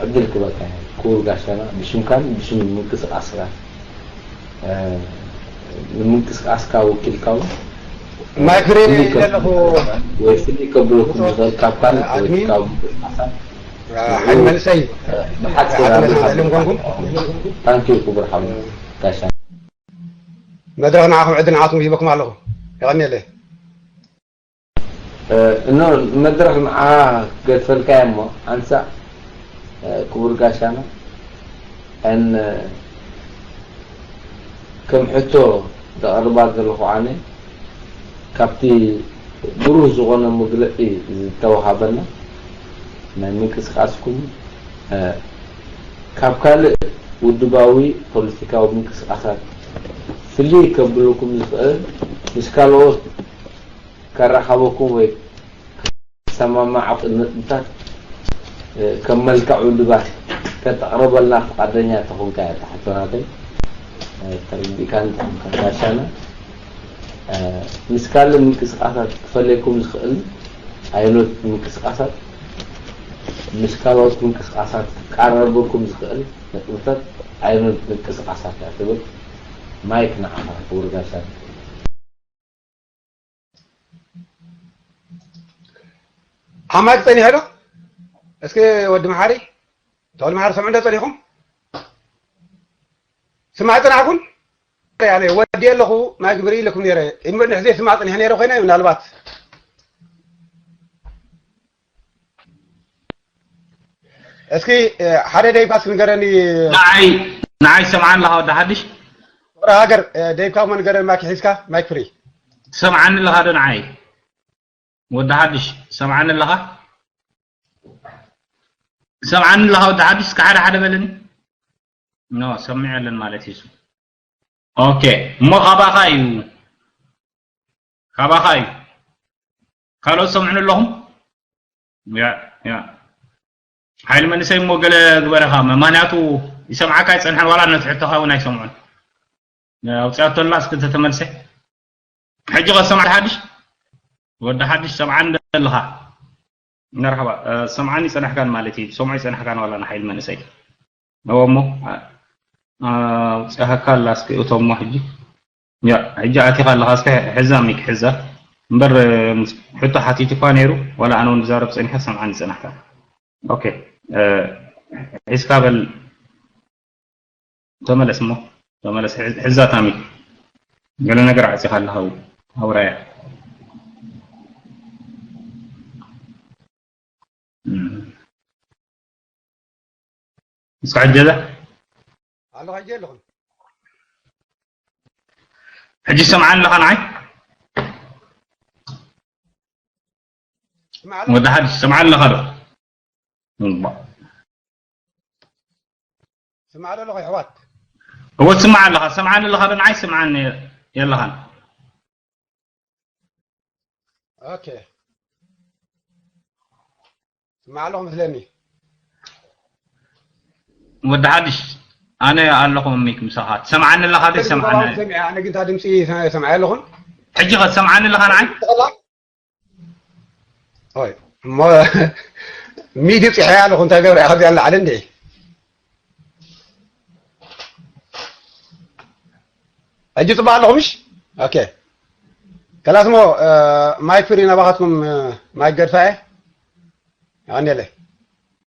ዕድል ክበካ እየ ክቡር ጋሻና ብሽምካን ብሽም ምንቅስቃስካን ንምንቅስቃስካ ወኪልካ እውን ማይክ ፍሬ ኣለኹ ወይ ፍልይ ከብለኩም ዝኽእል ካብ ካልእ ፖለቲካዊ ምንቅስቃሳት ሓይሊ መንእሰይ ብሓፂር ኣቢልኩም ታንኪዩ ክቡር ሓው ጋሻ መድረኽ ንዓኹም ዕድል ንዓኹም ሂበኩም ኣለኹ የቐንየለይ እኖ መድረኽ ንዓ ገድፈልካ እሞ ሓንሳእ ክቡር ጋሻና፣ እን ከም ሕቶ ዘቕርባ ዘለኹ ኣነ፣ ካብቲ ብሩህ ዝኾነ መግለጺ ዝተዋሃበና ናይ ምንቅስቃስኩም፣ እ፣ ካብ ካልእ ውድባዊ ፖለቲካዊ ምንቅስቃሳት ፍልይ ከብለኩም ዝኽእል፣ ምስ ካልኦት ከራኸበኩም ወይ ዝሰማማዕኩም ነጥብታት፣ እ፣ ከም መልክዕ ውድባት ከተቕርበልና ፍቓደኛ ተኾንካ እያ እታ ሕቶ ናተይ። እ፣ ተረዲእካኒ ተኾንካ ጋሻና። እ፣ ምስ ካልእ ምንቅስቃሳት ክፈልየኩም ዝኽእል ዓይነት ምንቅስቃሳት፣ ምስ ካልኦት ምንቅስቃሳት ክቃረበኩም ዝኽእል ነጥብታት ዓይነት ምንቅስቃሳት እያ ትብል። ማይክ ንዓኻ ክቡር ጋሻና። ኣብ ማይክ ጸኒሑ ዶ? እስኪ ወዲ መሓሪ፣ ተወል መሓሪ ሰምዑ እንዶ ጸኒኹም? ስማዕ ጽናሕኩም? ያኔ ወዲ ኣለኹ ማይክ ብርኢ ኢለኩም ነይረ። እምበር ንሕዜ ስማዕ ጽኒሕ ነይረ ኮይነ ምናልባት። እስኪ፣ እ፣ ሓደ ደቂቃ እስኪ ንገረኒ። ንዓይ፣ ንዓይ ሰምዓኒ ኣለኻ ወዲ ሓድሽ? ወረ ሃገር፣ እ፣ ደቂቃ እሞ ንገረኒ ማይክ ሒዝካ፣ ማይክ ፍሪ። ሰምዓኒ ኣለኻ ዶ ንዓይ? ወዲ ሓድሽ፣ ሰምዓኒ ኣለኻ? ሰምዓኒ ኣለኻ ወዲ ሓድሽ? እስከ ሓደ ሓደ በለኒ። ኖ፣ ሰሚዐ ኣለን ማለት እዩ። ኦኬ፣ እሞ ካባኻ እዩ። ካባኻ እዩ። ካልኦት ሰምዑኒ ኣለኹም? ያ፣ ያ። ሓይሊ መንእሰይ እሞ ገለ ግበረኻ። ምኽንያቱ ይሰምዓካ ኣይጸንሐን፣ ዋላ ነቲ ሕቶኻ እውን ኣይሰምዑን። ኣውጺኣቶ ኣላ እስኪ ተተመልሰ። ሕጂ ከ ሰምዓ ሓድሽ? ወዲ ሓድሽ ሰምዓኒ ኣለኻ? መርሓባ። እ፣ ሰምዓኒ ይጸናሕካን ማለት እዩ። ሰምዖ ይጸናሕካን ዋላ ንሓይሊ መንእሰይ። እወ እሞ፣ እ፣ ኣውጺኣካ ኣላ እስኪ እቶ እሞ ሕጂ። ያ፣ ሕጂ ኣቲኻ ኣለኻ እስኪ ሕዛ ሚክ ሕዛ። እምበር፣ እ፣ ምስ-፣ ሕቶ ሓቲቱ እኳ ነይሩ፣ ዋላ ኣነ እውን ዝዛረብ ጸኒሐ ሰምዓኒ ይጸናሕካ። ኦኬ። እ፣ ሒዝካ በል። ተመለስ እሞ፣ ተመለስ። ሕዝ-፣ ሕዛ ታሚ። ገለ ነገር ዓጺኻ ኣለኻ። ኣውራያ። እም። እስከ ሕጂ ዘ-? ኣለኹ፣ ሕጂ ኣለኹ። ሕጂ ሰምዓኒ ኣለኻ ንዓይ? ስማዕ ኣለኹ። ወዲ ሓድሽ ሰምዓኒ ኣለኻ ዶ? እምባ። ስማዕ ዶ ኣለኹ፣ ኣሕዋት? እወ፣ ትስማዕ ኣለኻ። ሰምዓኒ ኣለኻ ዶ ንዓይ? ሰምዓኒ የለኻን። ኦኬ። ስማዕ ኣለኹ መስለኒ። ወዲ ሓድሽ፣ ኣነ ኣለኹ ሚክ ምሳኻ። ትሰምዓኒ ኣለኻ ዶ? ሰምዓኒ። ሰሚዐ፣ ኣነ ግን እታ ድምፂ ሰ-፣ ሰምዐ ኣለኹን። ሕጂ ኸ ትሰምዓኒ ኣለኻ ንዓይ? ተኸላ? ኦይ፣ እሞ ሚድ ይፅሕያ ኣለኹ፣ እንታይ ገብረ እያ ከዚኣ ንላዕሊ እንድዒ። ሕጂ ፅባሕ ኣለኹ ምሽ? ኦኬ። ከላስ እሞ፣ እ፣ ማይክ ፍሪ ናባኻትኩም፣ እ፣ ማይክ ገድፋ እየ። ኣኔለ።